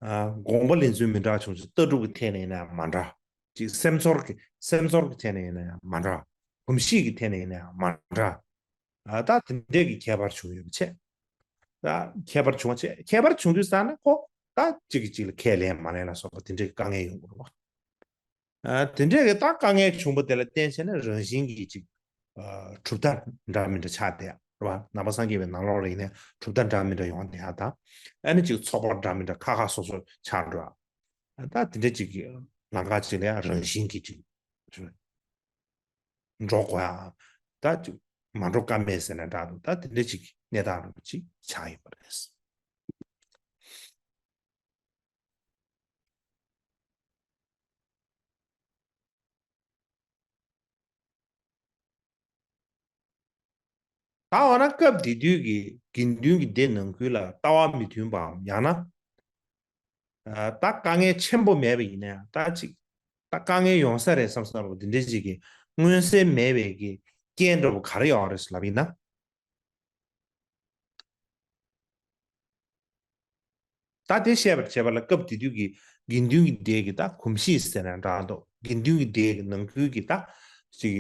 ཨ་དགོངས་པ་ལེན་ཚུལ་མི་འདྲ་བ་བྱུང་ཚུལ་ལྟ་གྲུབ་ཀྱི་ཐད་ནས་ཡིན་ན་མ་འདྲ། ཅིག་སེམས་ཚོར་གྱི་སེམས་ཚོར་གྱི་ཐད་ནས་ཡིན་ན་ཡང་མ་འདྲ། གོམས་གཤིས་ཀྱི་ཐད་ནས་ཡིན་ན་ཡང་མ་འདྲ། ཨ་ད་དེ་འདྲས་ཀྱི་ཁྱད་པར་བྱུང་ཡོད་པ་བྱས། ད་ཁྱད་པར་བྱུང་བ་བྱས། ཁྱད་པར་བྱུང་དུས་ཙ་ན་ཁོ་ད་གཅིག་གིས་གཅིག་ལ་ཁས་ལེན་མ་ལེན་ལ་སོགས་པ་དེ་འདྲས་ཀྱི་དཀའ་ངལ་ཡོང་གི་རེད་བ། ཨ་དེ་འདྲས་ཀྱི་ད་དཀའ་ངལ་བྱུང་བ་དེ་ལ་བརྟེན་བྱས་ནས་རང་བཞིན་གྱིས་ཅིག་ཨ་གྲུབ་མཐའ་འདྲ་མི་འདྲ་ཆགས་བསྡད་ཡ་རེད་བ། ནང་པ་སངས་རྒྱས་པའི་ནང་ལོགས་ལ་ཡིན་ནའི་གྲུབ་མཐའ་འདྲ་མི་འདྲ་ཡོང་བསྡད་ཡ་དང་། ཨ་ནི་ཅིག་ཚོགས་པ་འདྲ་མི་འདྲ་ཁ་ཁ་སོ་སོ་ཆགས་འགྲོ་ཡ། ད་དེ་འདྲ་ཅིག་གི་ལམ་ཁ་ཅིག་ལ་ཡང་རང་བཞིན་གྱིས་ཅིག་འགྲོ་དགོས་ཡ། ད་ཅིག་མ་འགྲོ་ཀ་མེད་ཟེར་ན་འདྲ་འདུག་ད་དེ་འདྲ་ཅིག་གནས་སྟངས་རུ་ཅིག་ཆགས་ཡོད་པ་རེད། ད་འོ་ན་སྐབས་དེ་དུས་ཀྱི་དགེ་འདུན་གྱི་སྡེ་ནང་ཁུལ་ལ་ལྟ་བ་མི་མཐུན་པའམ་ཡང་ན། ཨ་ད་དཀའ་ངལ་ཆེན་པོ་མེད་པ་ཡིན་ན་ཡང་ད་ཅིག་ད་དཀའ་ངལ་ཡོང་ས་རེད་བསམ་བསམ་འདྲ་པོ་འདི་འདྲ་ཅིག་གི་མངོན་གསལ་མེད་པའི་གི་རྐྱེན་འདྲ་པོ་ག་རེ་ཡོད་རེད་ལབ་ཡིན་ན། ད་དེ་བཤད་པར་བྱེད་པ་ལ་སྐབས་དེ་དུས་ཀྱི་དགེ་འདུན་གྱི་སྡེ་གི་ད་གོམས་གཤིས་ཟེར་ན་འདྲ་འདུག་དགེ་འདུན་གྱི་སྡེ་གི་ནང་ཁུལ་གྱི་ད་ཅིག་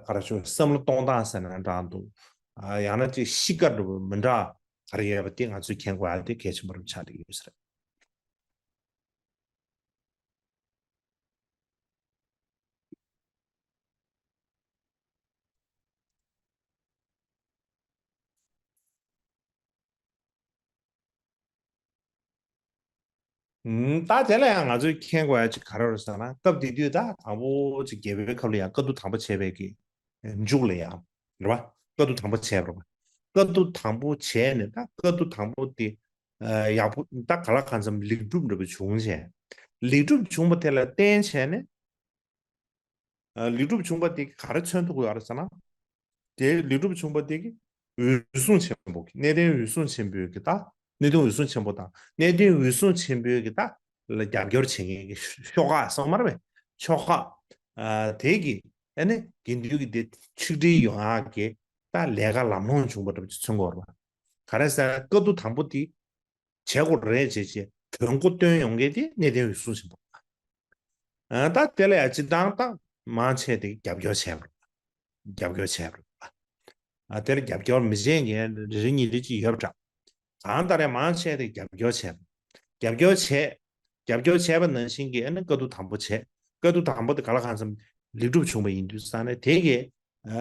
ག་རེ་ཞུ་བསམ་བློ་གཏོང་སྟངས་ཟེར་ན་འདྲ་འདུག་ཡང་ན་ཅིག་གཤིས་ཀ་འདྲ་པོ་མི་འདྲ་ག་རེ་ཡོད་པ་དེ་ང་ཚོས་མཁྱེན་དགོས་ཡ་དེ་གལ་ཆེན་པོ་རུ་ཆགས་བསྡད་ཀྱི་ཡོད་ས་རེད། ད་དེ་ལ་ཡང་ང་ཚོས་མཁྱེན་དགོས་ཡ་ཅིག་ག་རེ་རེད་ཟེར་ན། སྐབས་དེ་དུས་ད་དང་པོ་ཅིག་རྒྱལ་པོའི་ཁབ་ལ་ཡང་བཀའ་བསྡུ་དང་པོ་བྱས་པའི་གི་མཇུག་ལ་ཡང་རེད་བ། བཀའ་བསྡུ་དང་པོ་བྱས་པ་རེད་བ། བཀའ་བསྡུ་དང་པོ་བྱས་ནས་ད་བཀའ་བསྡུ་དང་པོ་དེ་ཡག་པོ་ད་ག་ལ་གང་འཚམ་ལེགས་གྲུབ་འདྲ་པོ་བྱུང་བྱས། ལེགས་གྲུབ་བྱུང་བ་དེ་ལ་བརྟེན་བྱས་ནས། ལེགས་གྲུབ་བྱུང་བ་དེ་ག་རེ་མཚོན་ཐུབ་ཀྱི་ཡོད་རེད་ཟེར་ན། དེ་ལེགས་གྲུབ་བྱུང་བ་དེ་གི་འོད་སྲུང་ཆེན་པོ་གི་གནས་བརྟན་འོད་སྲུང་ཆེན་པོའི་གི་ད་གནས་བརྟན་འོད་སྲུང་ཆེན་པོ་དང་གནས་བརྟན་འོད་སྲུང་ཆེན་པོའི་གི་ད་ལ་རྒྱབ་སྐྱོར་བྱེད་མཁན་གི་ཤོག་ཁག་སོགས་མ་རེད་པས། ཤོག་ཁག་དེ་གི་ཨ་ནི་དགེ་འདུན་གི་དེ་ཆིག་སྒྲིལ་ཡོང་ཡག་གི་ད་ལས་ཀ་ལམ་ལྷོང་བྱུང་བ་འདྲ་པོ་ཅིག་མཚོན་གྱི་ཡོད་རེད་པ། ག་རེ་ཟེར་ན་བཀའ་བསྡུ་དང་པོ་དེ། བྱེད་དགོས་རེད་བྱས་བྱས་གྲོས་འགོ་བཏོན་ཡོང་མཁན་དེ་གནས་བརྟན་འོད་སྲུང་ཆེན་པོ། ཨ་ད་དེ་ལ་ཡ་སྤྱིར་བཏང་ད་མང་ཆེ་དེ་རྒྱབ་སྐྱོར་བྱས་པ་རེད། རྒྱབ་སྐྱོར་བྱས་པ་རེད། ཨ་དེ་ལ་རྒྱབ་སྐྱོར་མི་བྱེད་མཁན་རེ་རེ་གཉིས་རེ་ཅིག་ཡོད་པ་འདྲ། གང་ལྟར་ཡང་མང་ཆེ་དེ་རྒྱབ་སྐྱོར་བྱས་པ། རྒྱབ་སྐྱོར་བྱས། རྒྱབ་སྐྱོར་བྱས་པ་ནང་བཞིན་གྱི་ཨ་ནི་བཀའ་བསྡུ་དང་པོ་བྱས། བཀའ་བསྡུ་དང་པོ་དེ་ག་ལ་གང་འཚམ་ལེགས་གྲུབ་བྱུང་བ་ཡིན་དུས་ཙང་ནས་དེ་གས་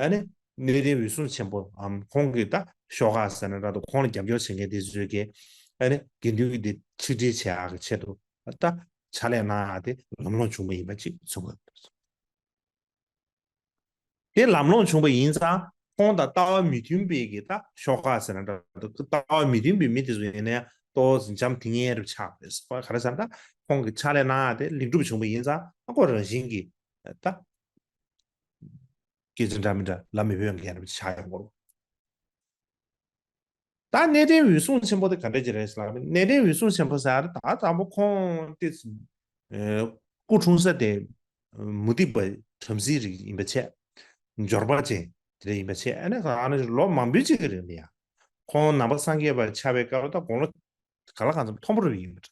ཨ་ནི་གནས་བརྟན་འོད་སྲུང་ཆེན་པོའམ་ཁོང་གི་ད་ཤོག་ཁག་ཟེར་ན་འདྲ་འདུག་ཁོང་ལ་རྒྱབ་སྐྱོར་བྱེད་མཁན་དེ་ཚོས་ཀྱིས་ཨ་ནི་དགེ་འདུན་གྱི་དེ་ཆིག་སྒྲིལ་བྱེད་ཡག་གི་ཆེད་དུ་ད་ཕྱག་ལས་གནང་ཡག་དེ་ལམ་ལྷོང་བྱུང་བ་ཡིན་པ་ཅིག་མཚོན་གྱི་ཡོད། དེ་ལམ་ལྷོང་བྱུང་བ་ཡིན་ཙང་ཁོང་དང་ལྟ་བ་མི་མཐུན་པའི་གི་ད་ཤོག་ཁག་ཟེར་ན་འདྲ་འདུག་ལྟ་བ་མི་མཐུན་པའི་མི་དེ་ཚོ་ཡིན་ན་ཡང་ཏོག་ཙམ་འཇམ་ཐིང་ངེ་རུ་ཆགས་པ་རེད། ག་རེ་ཟེར་ན་ད་ཁོང་གི་ཕྱག་ལས་གནང་ཡག་དེ་ལེགས་གྲུབ་བྱུང་བ་ཡིན་ཙང་ཨ་ཁོ་རང་བཞིན་གྱི་ད། སྐད་ཆ་འདྲ་མི་འདྲ་ལབ་མི་ཕོད་མཁན་རེད་ཆགས་ཡོང་གི་རེད། ད་གནས་བརྟན་འོད་སྲུང་ཆེན་པོ་དེ་ག་འདྲ་ཅིག་རེད་ཟེར་ལབ་ན། གནས་བརྟན་འོད་སྲུང་ཆེན་པོ་ཟེར་ཡ་དེ་ད་དང་པོ་ཁོང་དེ་ཨེ་སྐུ་འཁྲུངས་ས་དེ་མུ་སྟེགས་པ་བྲམ་ཟེའི་རིགས་ཡིན་པ་བྱས། འབྱོར་པ་ཅན་དེ་འདྲ་ཡིན་པ་བྱས། ཨ་ནི་ཨ་ནི་ལོ་མང་པོའི་རྗེས་ཀྱི་རིང་ལ་ཡ་ཁོང་ནང་པ་སངས་རྒྱས་པ་ཆགས་པའི་སྐབས་ལ་ད་དགུང་ལོ་ག་ལ་གང་འཚམ་མཐོན་པོ་རུ་ཡིན་པ་འདྲ།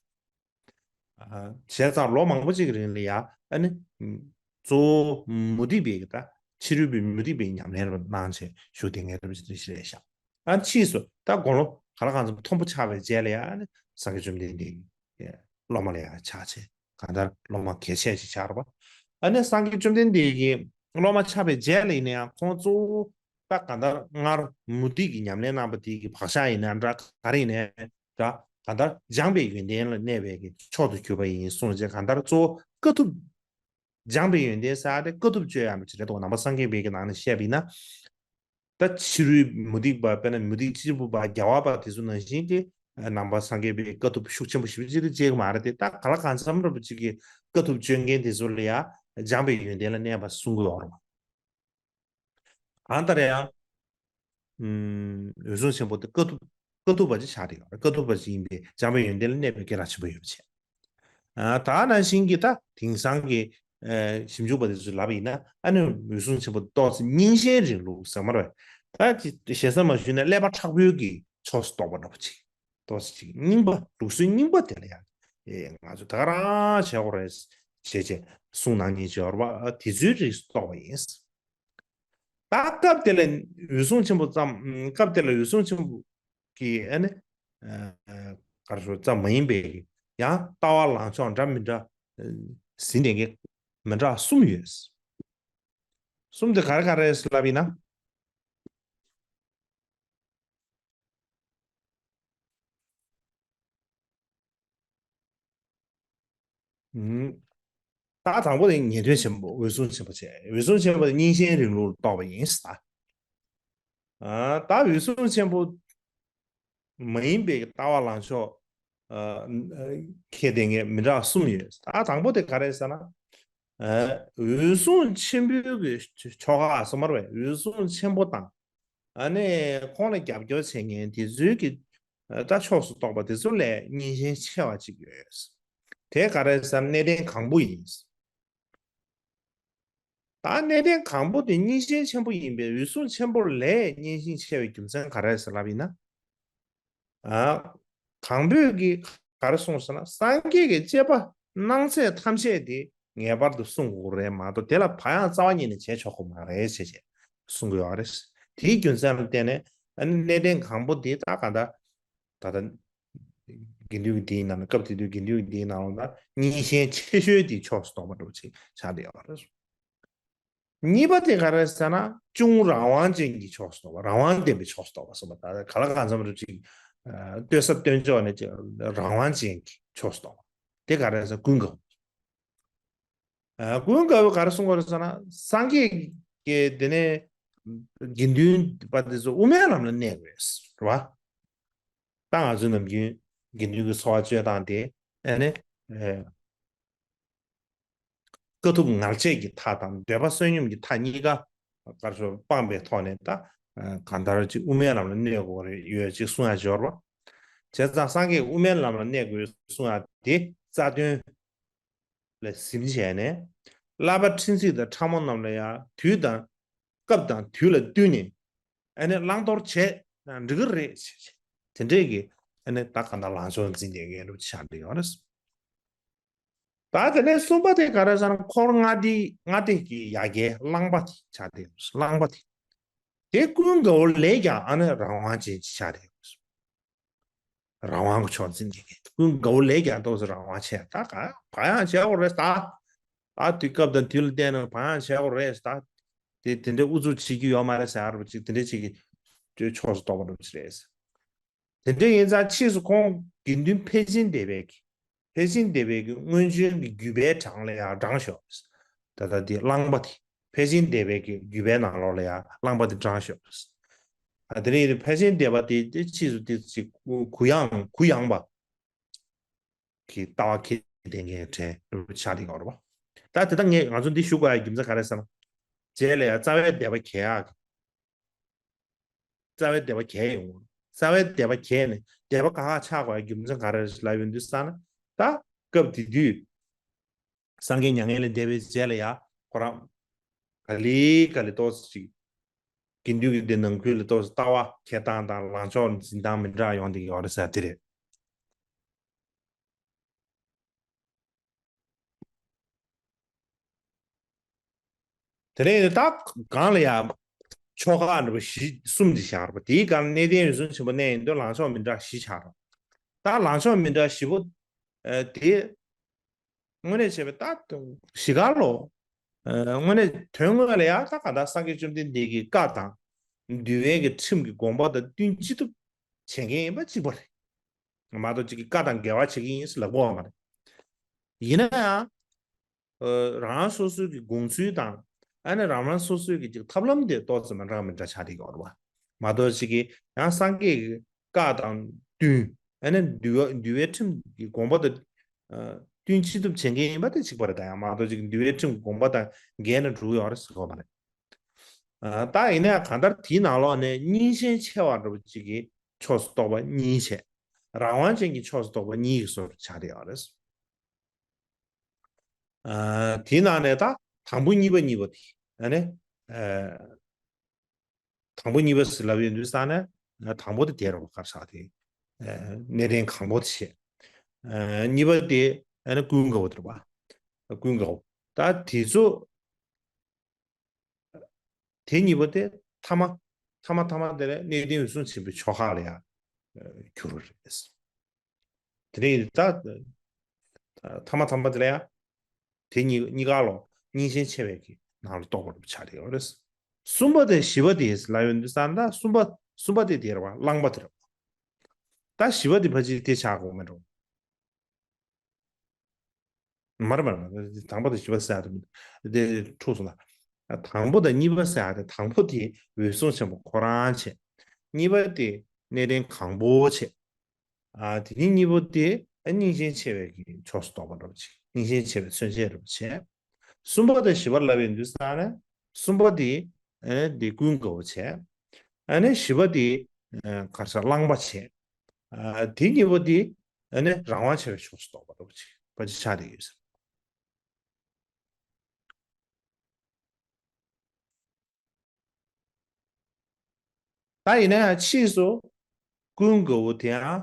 བྱས་ཙང་ལོ་མང་པོ་ཅིག་གི་རིང་ལ་ཡ་ཨ་ནི་གཙོ་བོ་མུ་སྟེགས་པའི་གི་ད་ཕྱི་རོལ་པའི་མུ་སྟེགས་པའི་ཉམས་ལེན་རུ་གནང་བྱས་བཞུགས་བསྡད་མཁན་རེད་པ་ཅིག་རེད་ཤག་ཨ་ཕྱིས་སུ་ད་དགུང་ལོ་ག་ལ་གང་འཚམ་མཐོན་པོ་ཆགས་པའི་རྗེས་ལ་ཡ་ཨ་ནི་སངས་རྒྱས་བཅོམ་ལྡན་འདས་ཀྱི་སློབ་མ་ལ་ཡ་ཆགས་བྱས་གང་ལྟར་སློབ་མ་གལ་ཆེ་ཞིག་ཆགས་རེད་པ། ཨ་ནི་སངས་རྒྱས་བཅོམ་ལྡན་འདས་ཀྱི་སློབ་མ་ཆགས་པའི་རྗེས་ལ་ཡིན་ན་ཡང་ཁོང་གཙོ་བོ་ད་གང་ལྟར་སྔར་མུ་སྟེགས་ཀྱི་ཉམས་ལེན་གནང་པ་དེ་གི་བག་ཆགས་ཡིན་ན་འདྲ་ག་རེ་ཡིན་ན་འདྲ་གང་ལྟར་སྦྱངས་པའི་ཡོན་ཏན་ལ་གནས་པའི་གི་མཆོག་ཏུ་གྱུར་པ་ཡིན་གསུངས་རྗེས་གང་ལྟར་གཙོ་བོ་དཀའ་ཐུབ། སྦྱངས་པའི་ཡོན་ཏན་ཟེར་ཡ་དེ་དཀའ་ཐུབ་སྤྱོད་ཡག་འདྲ་ཅིག་རེད་འདུག་ནང་པ་སངས་རྒྱས་པའི་གི་ནང་ནས་བཤད་པ་ཡིན་ན། ད་ཕྱི་རོལ་མུ་སྟེགས་པ་དཔེར་ན་མུ་སྟེགས་གཅེར་བུ་པ་རྒྱལ་བ་པ་དེ་ཚོ་ནང་བཞིན་གྱི་ནང་པ་སངས་རྒྱས་པའི་དཀའ་ཐུབ་ཤུགས་ཆེན་པོ་ཞེ་པོ་ཅིག་ཏུ་སྤྱད་ཀྱི་མ་རེད་དེ། ད་ག་ལ་གང་འཚམ་འདྲ་པོ་ཅིག་གི་དཀའ་ཐུབ་སྤྱོད་མཁན་དེ་ཚོ་ལ་ཡ་ སྦྱངས་པའི་ཡོན་ཏན་ལ་གནས་པ་གསུང་གི་ཡོད་རེད་བ། གང་ལྟར་ཡང་། ཨུམ། འོད་སྲུང་ཆེན་པོ་དེ་དཀའ་ཐུབ་དཀའ་ཐུབ་པ་ཅིག་ཆགས་བསྡད་ཡོད་རེད། དཀའ་ཐུབ་པ་ཅིག་ཡིན་པས་སྦྱངས་པའི་ཡོན་ཏན་ལ་གནས་པའི་སྐད་གྲགས་ཆེན་པོ་ཡོད་པ་བྱས། ཨ། ད་ནང་བཞིན་གྱི་ད་དེང་སང་གི་ཨ་ཞིབ་འཇུག་པ་དེ་ཚོས་ལབ་པ་ཡིན་ན། ཨ་ནི་འོད་སྲུང་ཆེན་པོ་ཏོག་ཙམ་རྙིང་ཞེན་རིང་ལུགས་ཟེར་མ་རེད། ད་ཅི་ཞེ་ས་མ་ཞུས་ན་ཀླད་པ་མཁྲེགས་པོའི་གི་ཕྱོགས་སུ་གཏོགས་པ་འདྲ་པོ་ཅིག་ཏོག་ཙམ་ཅིག་རྙིང་པ། ལུགས་སྲོལ་རྙིང་པ་དེ་ལ་ཡང་ཨེ་ང་ཚོ་ད་ག་རང་བྱེད་དགོས་རེད་བྱས་བྱས་གསུང་གནང་མཁན་ཅིག་ཡོད་རེད་པ། དེ་ཚོའི་རིགས་སུ་གཏོགས་པ་ཡིན། ད་སྐབས་དེ་ལ་འོད་སྲུང་ཆེན་པོ་ཙམ། སྐབས་དེ་ལ་འོད་སྲུང་ཆེན་པོ་གི་ཨ་ནི་ཨ་ག་རེ་ཞུ། ཙམ་མ་ཡིན་པའི་ཡང་ལྟ་བ་ལངས་ཕྱོགས་འདྲ་མི་འདྲ་ཨ་ཟིན་བསྡད་མཁན་མི་འདྲ་གསུམ་ཡོད། གསུམ་དེ་ག་རེ་ག་རེ་རེད་ལབ་ཡིན་ན། ཨུམ། ད་དང་པོ་དེ་ངེས་དོན་ཆེན་པོ། འོད་སྲུང་ཆེན་པོ་བྱས། འོད་སྲུང་ཆེན་པོ་དེ་རྙིང་ཞེན་རིང་ལུགས་ལ་གཏོགས་པ་ཡིན་ཟེར། ཨ། ད་འོད་སྲུང་ཆེན་པོ་མ་ཡིན་པའི་ལྟ་བ་ལངས་ཕྱོགས་ཨ་ཁྱེར་བསྡད་མཁན་མི་འདྲ་བ་གསུམ་ཡོད། ད་དང་པོ་དེ་ག་རེ་ཟེར་ན། ཨ། འོད་སྲུང་ཆེན་པོའི་གི་ཆོ་ག་ཟེར་མ་རེད་པས། འོད་སྲུང་ཆེན་པོ་དང་། ཨ་ནི་ཁོང་ལ་རྒྱབ་སྐྱོར་བྱེད་མཁན་དེ་ཚོའི་གི་ད་ཕྱོགས་སུ་གཏོགས་པ་དེ་ཚོ་ལས་རྙིང་ཞེན་ཆེ་བ་ཅིག་ཡོད། དེ་ག་རེ་ཟེར་ན་གནས་བརྟན་གང་པོ་ཡིན། ད་གནས་བརྟན་གང་པོ་དེ་རྙིང་ཞེན་ཆེན་པོ་ཡིན་པས། འོད་སྲུང་ཆེན་པོ་ལས་རྙིང་ཞེན་ཆེ་བའི་རྒྱུ་མཚན་ག་རེ་ཟེར་ལབ་ཡིན་ན། ཨ། གང་པོས་ཀྱིས་ག་རེ་གསུངས་ཟེར་ན། སངས་རྒྱས་ཀྱི་བཅས་པ་གནང་ཚད་ཐམས་ཅད་དེ་ངེས་པར་དུ་སྲུང་དགོས་རེད་མ་གཏོགས། དེ་ལ་བག་ཡངས་རྩ་བ་ཉིད་ནས་བྱས་ཆོག་གི་མ་རེད་ཟེར་བྱས་གསུང་གི་ཡོད་རེད། དེའི་རྒྱུ་མཚན་ལ་བརྟེན་ནས་ཨ་ནི་གནས་བརྟན་གང་པོ་དེ་ད་ག་ད་ད་ལྟ་དགེ་འདུན་གྱི་སྡེའི་ནང་ལ། སྐབས་དེ་དུས་དགེ་འདུན་གྱི་སྡེའི་ནང་ལ་ད་རྙིང་ཞེན་ཆེ་ཤོས་དེ་ཕྱོགས་སུ་གཏོགས་པ་འདྲ་པོ་ཅིག་ཆགས་བསྡད་ཡོད་རེད། གཉིས་པ་དེ་ག་རེ་ཟེར་ན། ཅུང་རང་དབང་ཅན་གྱི་ཕྱོགས་སུ་གཏོགས་པ། རང་དབང་ལྡན་པའི་ཕྱོགས་སུ་གཏོགས་པ་ཟེར་བ། ད་ག་ལ་གང་འཚམ་རུ་ཅིག་ཨ་ལྟོས་ས་ལྟོས་འཇོག་ནས་ཅིག་རང་དབང་ཅན་གྱི་ཕྱོགས་སུ་གཏོགས་པ་དེ་ག་རེ་ཟེར། ཀུན་དགའ་བོ། ཨ། ཀུན་དགའ་བོས་ག་རེ་གསུང་གི་ཡོད་རེད་ཟེར་ན། སངས་རྒྱས་ཀྱིས་དེ་ནས་དགེ་འདུན་པ་དེ་ཚོ་དབུ་མའི་ལམ་ལ་གནས་དགོས་རེད་བ། ད་ང་ཚོའི་ནམ་རྒྱུན་དགེ་འདུན་གྱི་འཚོ་བ་སྤྱོད་སྟངས་དེ་ཨ་ནི་ཨེ། དཀའ་ཐུབ་ངལ་བྱེད་ཀྱི་མཐའ་དང་འདོད་པ་བསོད་སྙོམས་ཀྱི་མཐའ་གཉིས་ཀ་ག་རེ་ཞུ། སྤངས་པའི་ཐོག་ནས་ད་གང་ལྟར་ཅིག་དབུ་མའི་ལམ་ལ་གནས་དགོས་རེད་ཡོད་ཅེས་གསུང་ཡ་འབྱོར་བ། བྱས་ཙང་སངས་རྒྱས་དབུ་མའི་ལམ་ལ་གནས་དགོས་གསུང་ཡ་དེ་རྩ་དོན་ལ་གཟིམ་བྱས་ནས། བསླབ་པ་ཁྲིམས་སྲིད་དང་ཕྲ་མོ་རྣམས་ལ་ཡང་དུས་དང་སྐབས་དང་དུས་ལ་བསྟུན་ནས་ཨ་ནི་བླང་དོར་བྱས་ན་འགྲིག་གི་རེད་ཅེས། དེ་འདྲས་ཀྱི་ཨ་ནི་ད་ག་ད་ལངས་ཕྱོགས་འཛིན་བསྡད་མཁན་འདྲ་པོ་ཆགས་བསྡད་ཡོད་རེད། ད་དེ་ནས་གསུམ་པ་དེ་ག་རེ་ཟེར་ན། འཁོར་ལྔ་སྡེ་ལྔ་སྡེ་གི་ཡ་གྱལ་རླངས་པ་དེ་ཆགས་བསྡད་ཡོད་རེད། རླངས་པ་དེ། དེ་ཀུན་དགའ་བོ་ལས་ཀྱང་ཨ་ནི་རང་དབང་ཅན་ཅིག་ཆགས་བསྡད་ཡོད་རེད། རང་དབང་གི་ཕྱོགས་འཛིན་གྱི་རེད། ཀུན་དགའ་བོ་ལས་ཀྱང་ཏོག་ཙམ་རང་དབང་ཆེ། ད་ག་བག་ཡངས་བྱེད་དགོས་རེད་ད། ད་དུས་སྐབས་དང་དུས་ལ་བལྟས་ན་བག་ཡངས་བྱེད་དགོས་རེད་ད། དེ་དེ་འདྲའི་ཨུ་ཚུགས་བྱེད་རྒྱུ་ཡོད་མ་རེད་ཟེར་ཡ་རུ་ཅིག་དེ་འདྲའི་ཅིག་གི་ཕྱོགས་སུ་གཏོགས་པ་འདྲ་པོ་ཅིག་རེད། དེ་འདྲ་ཡིན་ཙང་ཕྱིས་སུ་ཁོང་དགེ་འདུན་ཕལ་ཆེན་སྡེ་པའི་གི། ཕལ་ཆེན་སྡེ་པའི་གི་སྔོན་བྱོན་གྱི་བརྒྱུད་པའི་གྲངས་ལ་ཡང་བགྲངས་ཤོག། ད་ལྟ་འདི་རླངས་པ་དེ། ཕལ་ཆེན་སྡེ་པའི་གི་བརྒྱུད་པའི་ནང་ལོགས་ལ་ཡང་རླངས་པ་དེ་བགྲངས་ཤོག། ཨ། དེ་ནས་ཕལ་ཆེན་སྡེ་པ་དེ་དེ་ཕྱིས་སུ་དེ་ཅིག་གུ་ཡངས་གུ་ཡངས་པ་གི་ལྟ་བ་འཁྱེར་བསྡད་མཁན་གྲས་ཆགས་བསྡད་ཡོད་རེད་པ། ད་དེ་ལྟར་ངས་ང་ཚོ་འདི་ཞུ་དགོས་ཡ་རྒྱུ་མཚན་ག་རེ་ཟེར་ན། རྗེས་ལ་ཡང་རྩ་བའི་སྡེ་པ་གྱལ་ཡག་གི། རྩ་བའི་སྡེ་པ་གྱལ་ཡོང་། རྩ་བའི་སྡེ་པ་གྱལ་ནས་སྡེ་པ་ཁག་ཁག་ཆགས་དགོས་ཡ་རྒྱུ་མཚན་ག་རེ་རེད་ལབ་ཡོང་དུས་ཙ་ན། ད་སྐབས་དེ་དུས་སངས་རྒྱས་མྱ་ངན་ལས་འདས་པའི་རྗེས་ལ་ཡ་ཁོ་རང་ག་ལེ་ག་ལེ་ཏོག་ཙམ་ཅིག་དགེ་འདུན་གྱི་སྡེ་ནང་ཁུལ་ལ་ཏོག་ཙམ་ལྟ་བ་འཁྱེར་སྟངས་དང་ལངས་ཕྱོགས་འཛིན་སྟངས་མི་འདྲ་ཡོང་བསྡད་ཡོད་རེད་ཟེར་དེ་རེད། དེ་ནས་ད་གང་ལ་ཡང་ཆོ་ག་འདྲ་པོ་བཞི་གསུམ་ཅིག་བཞག་རེད་པ། དེའི་སྒང་གནས་བརྟན་འོད་སྲུང་ཆེན་པོ་གནས་ཡིན་དུས་ལངས་ཕྱོགས་མི་འདྲ་བཞི་ཆགས་རེད། ད་ལངས་ཕྱོགས་མི་འདྲ་བཞི་པོ་ཨ་དེ་དངོས་གནས་བྱས་པ་ད་གཞིས་ཀ་ལོ། ཨ་དངོས་གནས་དོན་དངོས་ལ་ཡང་ད་གང་ལྟར་སངས་རྒྱས་བཅོམ་ལྡན་འདས་ཀྱི་བཀའ་དང་འདུལ་བའི་གི་ཁྲིམས་ཀྱི་དགོངས་པ་དང་བསྟུན་ཅི་ཐུབ་བྱེད་མཁན་ཡིན་པ་གཅིག་པ་རེད། མ་གཏོགས་ཅིག་གི་བཀའ་དང་འགལ་བ་བྱེད་ཀྱི་ཡིན་ཟེར་ལབ་ཀྱི་ཡོད་མ་རེད། ཡིན་ན་ཡང་། ཨ་རང་རང་སོ་སོའི་གི་དགོངས་ཚུལ་དང་། ཨ་ནི་རང་རང་སོ་སོའི་གི་ཅིག་ཐབས་ལམ་དེ་ཏོག་ཙམ་མི་འདྲ་མི་འདྲ་ཆགས་བསྡད་ཡོད་རེད་པ། མ་གཏོགས་ཅིག་གི་ཡང་སངས་རྒྱས་ཀྱི་བཀའ་དང་བསྟུན། ཨ་ནི་འདུལ་བ་འདུལ་བའི་ཁྲིམས་ཀྱི་དགོངས་པ་དང་། ཨ་ བསྟུན་ཅི་ཐུབ་བྱེད་མཁན་ཡིན་པ་དེ་གཅིག་པ་རེད། ད་ཡང་མ་གཏོགས་ཅིག་འདུལ་བའི་ཁྲིམས་དགོངས་པ་དང་འགལ་ནས་འགྲོ་གི་ཡོད་རེད་ཟེར་གྱི་ཡོད་མ་རེད། ཨ། ད་ཡིན་ན་ཡང་གང་ལྟར་དེའི་ནང་ལོགས་ནས་སྙིང་ཤེད་ཆེ་བ་འདྲ་པོ་ཅིག་གི་ཕྱོགས་སུ་གཏོགས་པ་གཉིས་བྱས། རང་དབང་ཅན་གྱི་ཕྱོགས་སུ་གཏོགས་པ་གཉིས་ཀྱི་བཟོ་འདྲ་ཆགས་བསྡད་ཡོད་རེད། ཨ། དེའི་ནང་ནས་ད་དང་པོ་གཉིས་པ་གཉིས་པ་དེ། ཨ་ནི། ཨ། དང་པོ་གཉིས་པ་ཟེར་ལབ་ཡོང་དུས་ཙང་ནས། ཨ། དང་པོ་དེ་དེ་རེད་པ། ག་རེ་ཟེར་དེ། ཨ། གནས་བརྟན་གང་པོ་དེ་བྱས། ཨ། གཉིས་པ་དེ་ཨ་ནི་ཀུན་དགའ་བོ་དེ་རེད་པ། ཀུན་དགའ་བོ། ད་དེ་ཚོ། དེ་གཉིས་པོ་དེ་ཐ་མ། ཐ་མ་ཐ་མ་དེ་ལ་གནས་བརྟན་འོད་སྲུང་ཆེན་པོའི་ཆོ་ག་ལ་ཡང་གྱུར་པ་རེད། དེ་ནས་ད་ཐ་མ་ཐ་མ་དེ་ལ་ཡང་དེ་གཉིས་གཉིས་ཀ་ལོ་སྙིང་ཤེད་ཆེ་བའི་གི་ནང་ལ་གཏོགས་པ་རེད་པ། ཆགས་བསྡད་ཡོད་རེད། གསུམ་པ་དང་བཞི་པ་དེ་ལབ་ཡོང་དུས་ཙང་ད་གསུམ་པ། གསུམ་པ་དེ་དེ་རེད་པ། གླང་པོ་དེ་རེད་པ། ད་བཞི་པ་དེ་ཕལ་ཆེར་དེ་ཆགས་དགོས་མེད་འགྲོ། མ་རེད་མ་རེད་མ་རེད། དང་པོ་དང་བཞི་པ་ཟེར་ཡ་དེ་འཁྲུགས་སོང་ལ། དང་པོ་དང་གཉིས་པ་ཟེར་ཡ་དེ། དང་པོ་དེ་འོད་སྲུང་ཆེན་པོ་ཁོ་རང་བྱས། གཉིས་པ་དེ་གནས་བརྟན་གང་པོ་བྱས། ཨ། དེ་ནས་གཉིས་པོ་དེ་ཨ་སྙིང་རྗེ་ཆེ་བའི་གི་ཕྱོགས་སུ་གཏོགས་པ་འདྲ་པོ་བྱས། སྙིང་རྗེ་ཆེ་བའི་མཚོན་བྱེད་འདྲ་པོ་བྱས། གསུམ་པ་དང་བཞི་པ་ལབ་ཡོང་དུས་ཙང་ནས་གསུམ་པ་དེ་ཨ་ནི་དེ་ཀུན་དགའ་བོ་བྱས། ཨ་ནི་བཞི་པ་དེ་ཨ་ག་རེ་ཟེར། གླང་པོ་བྱས། ཨ། དེ་གཉིས་པོ་དེ་ཨ་ནི་རང་དབང་ཆེ་བའི་ཕྱོགས་སུ་གཏོགས་པ་འདྲ་པོ་ཅིག་ཕལ་ཆེར་ཆགས་བསྡད་ཡོད་ཟེར། ད་ཡིན་ན་ཡང་ཕྱིས་སུ་ཀུན་དགའ་བོ་དེའང་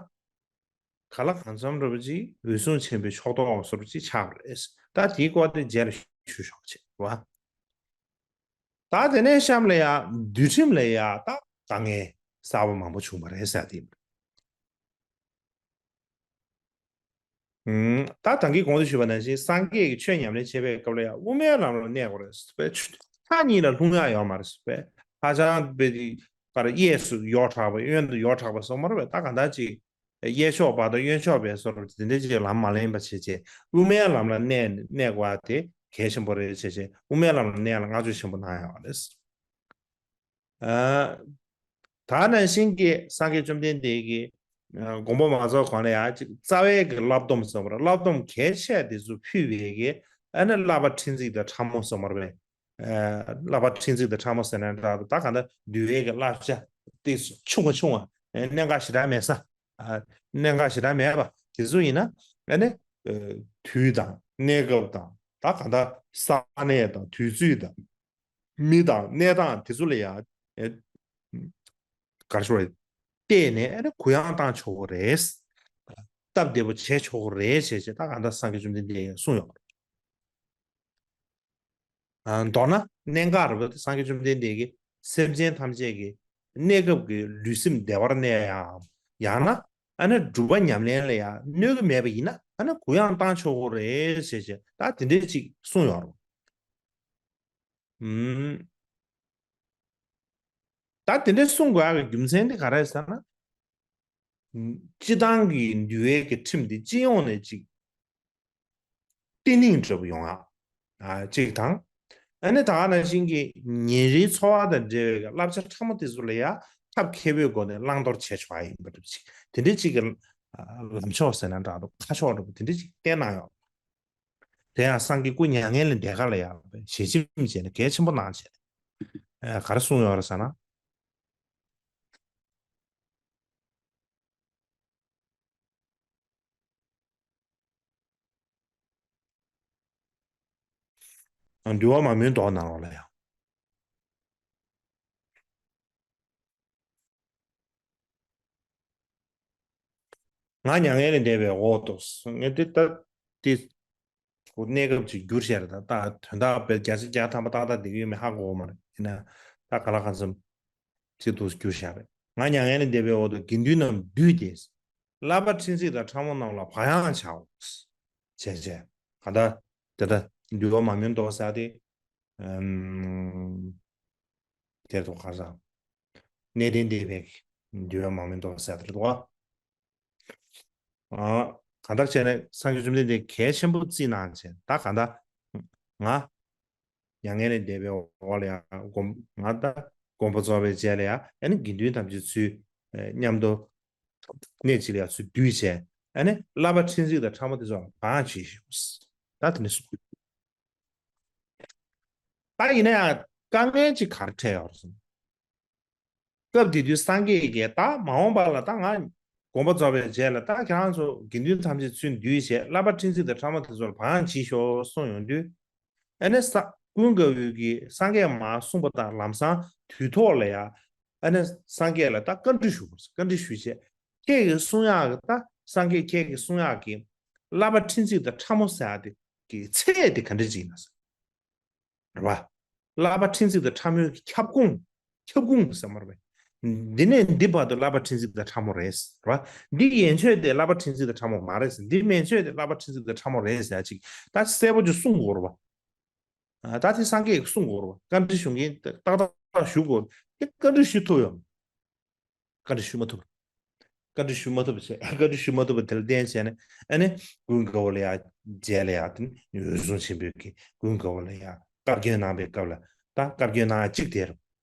གང་ལ་གང་འཚམ་འདྲ་པོ་ཅིག་འོད་སྲུང་ཆེན་པོའི་ཕྱོགས་གཏོགས་བཟོ་འདྲ་ཅིག་ཆགས་པ་རེད། ད་དེའི་སྐོར་དེ་རྗེས་ལ་ཞུ་ཆོག་བྱེད་པ། ད་དེ་ནས་གཤམ་ལ་ཡང་འདུལ་ཁྲིམས་ལ་ཡང་ད་དཀའ་ངལ་གསར་པ་མང་པོ་བྱུང་བ་རེད་ཟེར་དེ། ཨུམ། ད་ད་གིན་གོང་དུ་ཞུས་པ་ནང་བཞིན་སངས་རྒྱས་ཀྱི་ཆོས་ཉམས་ལེན་བྱེད་པའི་སྐབས་ལ་ཡང་དབུ་མའི་ལམ་ལ་གནས་དགོས་རེད་ཟེར་བས། མཐའ་གཉིས་ལ་ལྷུང་ཡག་ཡོད་མ་རེད་ཟེར་བས། ཧ་ཅང་དཔེ་དེ་ག་རེ་གཡས་སུ་ཡོག་དྲགས་པ། གཡོན་དུ་ཡོག་དྲགས་པ་སོགས་མ་རེད་པས། ད་ག་འདྲ་ཅིག་གཡས་ཕྱོགས་བར་དུ་གཡོན་ཕྱོགས་བར་སོགས་དེ་འདྲ་ཅིག་ལམ་མ་ལེན་པ་བྱས་བྱས། དབུ་མའི་ལམ་ལ་གནས་གནས་དགོས་པ་དེ་གལ་ཆེན་པོ་རེད་བྱས་བྱས། དབུ་མའི་ལམ་ལ་གནས་ལ་བསྔགས་བརྗོད་ཆེན་པོ་གནང་ཡོད་རེད། ཨ། ད་ནང་བཞིན་གྱི་སངས་རྒྱས་བཅོམ་ལྡན་འདས་ཀྱིས་ཨ་དགོངས་པ་མ་རྫོགས་གོང་ལ་ཡང་ཅིག་རྩ་བའི་གི་བསླབ་སྡོམ་ཟེར་བ་རེད། བསླབ་སྡོམ་གལ་ཆེ་དེ་ཚོ་ཕུལ་བའི་གི་ཨ་ནི་བསླབ་པ་ཕྲན་ཚེགས་དང་ཕྲ་མོ་ཟེར་བ་རེད། ཨ། བསླབ་པ་ཕྲན་ཚེགས་དང་ཕྲ་མོ་ཟེར་ན་འདྲ་འདུག་ད་གང་ལྟར་འདུལ་བའི་གི་བསླབ་བྱ་དེ་ཆུང་བ་ཆུང་བ། གནད་འགག་ཞེ་དྲག་མེད་ས། ཨ། གནད་འགག་ཞེ་དྲག་མེད་པ་དེ་ཚོ་ཡིན་ན། ཨ་ནི་ཨ་དུས་དང་གནས་སྐབས་དང་། ད་གང་ལྟར་ས་གནས་དང་དུས་ཚོད་དང་། མི་དང་གནས་སྟངས་དེ་ཚོ་ལ་ཡང་ཨེ་ག་རེ་ཞུ་དགོས་རེད། བལྟས་ནས་ཨ་ནི་གུ་ཡངས་བཏང་ཆོག་གི་རེད། སྟབས་བདེ་པོ་བྱས་ཆོག་གི་རེད་ཟེར་བྱས། ད་གང་ལྟར་སངས་རྒྱས་བཅོམ་ལྡན་འདས་ཀྱིས་གསུངས་ཡོད་པ་རེད། ཨ། མདོར་ན་གནད་འགག་རེད་པ། སངས་རྒྱས་བཅོམ་ལྡན་འདས་ཀྱིས་སེམས་ཅན་ཐམས་ཅད་ཀྱི་གནས་སྐབས་ཀྱི་ལུས་སེམས་བདེ་བར་གནས་ཡ། ཡང་ན་ཨ་ནི་སྒྲུབ་པ་ཉམས་ལེན་ལ་ཡང་གནོད་ཀྱི་མེད་པ་ཡིན་ན་ཨ་ནི་གུ་ཡངས་བཏང་ཆོག་གི་རེད་ཟེར་བྱས། ད་དེ་འདྲས་ཅིག་གསུངས་ཡོད་རེད། ཨུམ། ད་དེ་འདྲས་གསུང་དགོས་ཡག་གི་རྒྱུ་མཚན་དེ་ག་རེ་རེད་ཟེར་ན། སྤྱིར་བཏང་གི་འདུལ་བའི་གི་ཁྲིམས་དེ་སྤྱི་ཡོངས་ནས་ཅིག་བརྟན་ལྷིང་འདྲ་པོ་ཡོང་ཡག་ཨ། གཅིག་དང་། ཨ་ནི་ད་ག་ནང་བཞིན་གྱི་ཉིན་རེའི་འཚོ་བ་དང་འབྲེལ་བའི་གི་བསླབ་བྱ་ཕྲ་མོ་དེ་ཚོ་ལ་ཡང་ཐབས་མཁས་པོའི་སྒོ་ནས་བླང་དོར་བྱས་ཆོག་ཡག་ཡིན་པ་འདྲ་པོ་ཅིག་དེ་འདྲའི་ཅིག་གི་ཨ་ལམ་ཕྱོགས་ཟེར་ན་འདྲ་འདུག་ཁ་ཕྱོགས་འདྲ་པོ་དེ་འདྲའི་ཅིག་བསྟན་གནང་ཡོད། དེ་ཡང་སངས་རྒྱས་སྐུ་མྱ་ངན་ལས་འདས་ཁ་ལ་ཡང་ཞལ་ཆེམས་བྱས་ནས་གལ་ཆེན་པོ་གནང་བྱས་ནས། ཨ། ག་རེ་གསུངས་ཡོད་རེད་ཟེར་ན། འདུལ་བ་མ་མོའི་མདོ་ནང་ལོགས་ལ་ཡང་། ང་མྱ་ངན་ལས་འདས་པའི་འོག་ཏུ། ངས་དེ་ལྟ་དེ་གནས་སྐབས་ཅིག་བསྒྱུར་བཞག་རེད། ད་ད་དོན་དག་དཔེ་བརྒྱ་ཆ་བརྒྱ་ཐམ་པ་ཏག་ཏག་བསྡད་ཀྱི་ཡོད་མེད་ཧ་གོ་གི་མ་རེད། ཡིན་ན་ད་ག་ལ་གང་འཚམ་ཅིག་ཏུ་བསྒྱུར་བཞག་རེད། ང་མྱ་ངན་ལས་འདས་པའི་འོག་ཏུ་དགེ་འདུན་རྣམས་འདུས་ཏེ། བསླབ་པ་ཕྲན་ཚེགས་དང་ཕྲ་མོ་རྣམས་ལ་བག་ཡངས་བྱའོ། བྱས་བྱས། ག་ད་དེ་ད་འདུལ་བ་མ་མོའི་མདོ་ཟེར་དེ། ཨམ། དེར་དུ་ཁ་སང་གནས་བརྟན་འདས་པའི་འདུལ་བ་མ་མོའི་མདོ་ཟེར་དེར་དུ། ཨ། གང་ལྟར་བྱས་ནས་སངས་རྒྱས་བཅོམ་ལྡན་འདས་གལ་ཆེན་པོ་བརྩིས་གནང་བྱས། ད་གང་ལྟར་ང་མྱ་ངན་ལས་འདས་པའི་འོག་ལ་ཡང་དགོངས། ང་ད་དགོངས་པ་རྫོགས་པའི་རྗེས་ལ་ཡང་ཨ་ནི་དགེ་འདུན་ཐམས་ཅད་ཚུར་མཉམ་དུ་གནས་གཅིག་ལ་ཡང་ཚུར་འདུས་བྱས། ཨ་ནི་བསླབ་པ་ཕྲན་ཚེགས་དང་ཕྲ་མོ་དེ་ཚོ་ལ་བག་ཡངས་བྱེད་ཤོག་ད་དེ་ནས་གསུངས། ད་ཡིན་ན་ཡང་དཀའ་ངལ་ཅིག་ག་རེ་འཕྲད་ཡོད་རེད་ཟེར་ན། སྐབས་དེ་དུས་སངས་རྒྱས་ཀྱིས་ད་མ་འོངས་པ་ལ་ད་ང་དགོངས་པ་རྫོགས་པའི་རྗེས་ལ་ད་ཁྱེད་རང་ཚོ་དགེ་འདུན་ཐམས་ཅད་ཚུར་འདུས་བྱས་བསླབ་པ་ཕྲན་ཚེགས་དང་ཕྲ་མོ་དེ་ཚོ་ལ་བག་ཡངས་བྱེད་ཤོག་གསུངས་ཡོང་དུས། ཨ་ནི་ས་ཀུན་དགའ་བོས་ཀྱིས་སངས་རྒྱས་མར་གསུངས་པ་དང་ལམ་སང་དུས་ཐོག་ལ་ཡང་ཨ་ནི་སངས་རྒྱས་ལ་ད་བཀའ་འདྲི་ཞུ་དགོས། བཀའ་འདྲི་ཞུས་བྱས་ཁྱེད་ཀྱིས་གསུང་ཡག་གི་ད་སངས་རྒྱས་ཁྱེད་ཀྱིས་གསུང་ཡག་གི་བསླབ་པ་ཕྲན་ཚེགས་དང་ཕྲ་མོ་ཟེར་ཡག་དེ་གི་ཚད་དེ་ག་འདྲ་ཅིག་ཡིན་ན་ཟེར། རེད་བ། བསླབ་པ་ཕྲན་ཚེགས་དང་ཕྲ་མོའི་ཁྱབ་ཁོངས། ཁྱབ་ཁོངས་ཟེར་མ་རེད་པས། འདི་ནས་འདི་བར་དུ་བསླབ་པ་ཕྲན་ཚེགས་དང་ཕྲ་མོ་རེད། རེད་བ། འདི་ཡན་ཆོད་དེ་བསླབ་པ་ཕྲན་ཚེགས་དང་ཕྲ་མོ་མ་རེད། འདི་མན་ཆོད་དེ་བསླབ་པ་ཕྲན་ཚེགས་དང་ཕྲ་མོ་རེད་ཟེར་ཡག་ཅིག་ད་གསལ་པོ་ཅིག་གསུང་དགོས་རེད་བ། ད་དེ་སངས་རྒྱས་ཀྱིས་གསུང་དགོས་རེད་བ། བཀའ་འདྲི་ཞུ་མཁན་ཏག་ཏག་ཞུ་དགོས་རེད། དེ་བཀའ་འདྲི་ཞུ་ཐུབ་ཡོད། བཀའ་འདྲི་ཞུ་མ་ཐུབ། བཀའ་འདྲི་ཞུ་མ་ཐུབ་བྱས། བཀའ་འདྲི་ཞུ་མ་ཐུབ་པ་དེ་ལ་བརྟེན་བྱས་ནས་ཨ་ནི་ཀུན་དགའ་བོ་ལ་ཡང་རྗེས་ལ་ཡང་དེ་ནི་འོད་སྲུང་ཆེན་པོས་ཀྱིས་ཀུན་དགའ་བོ་ལ་ཡང་བཀའ་བཀྱོན་གནང་པའི་སྐབས་ལ་ད་བཀའ་བཀྱོན་གནང་གཅིག་དེ་རུ་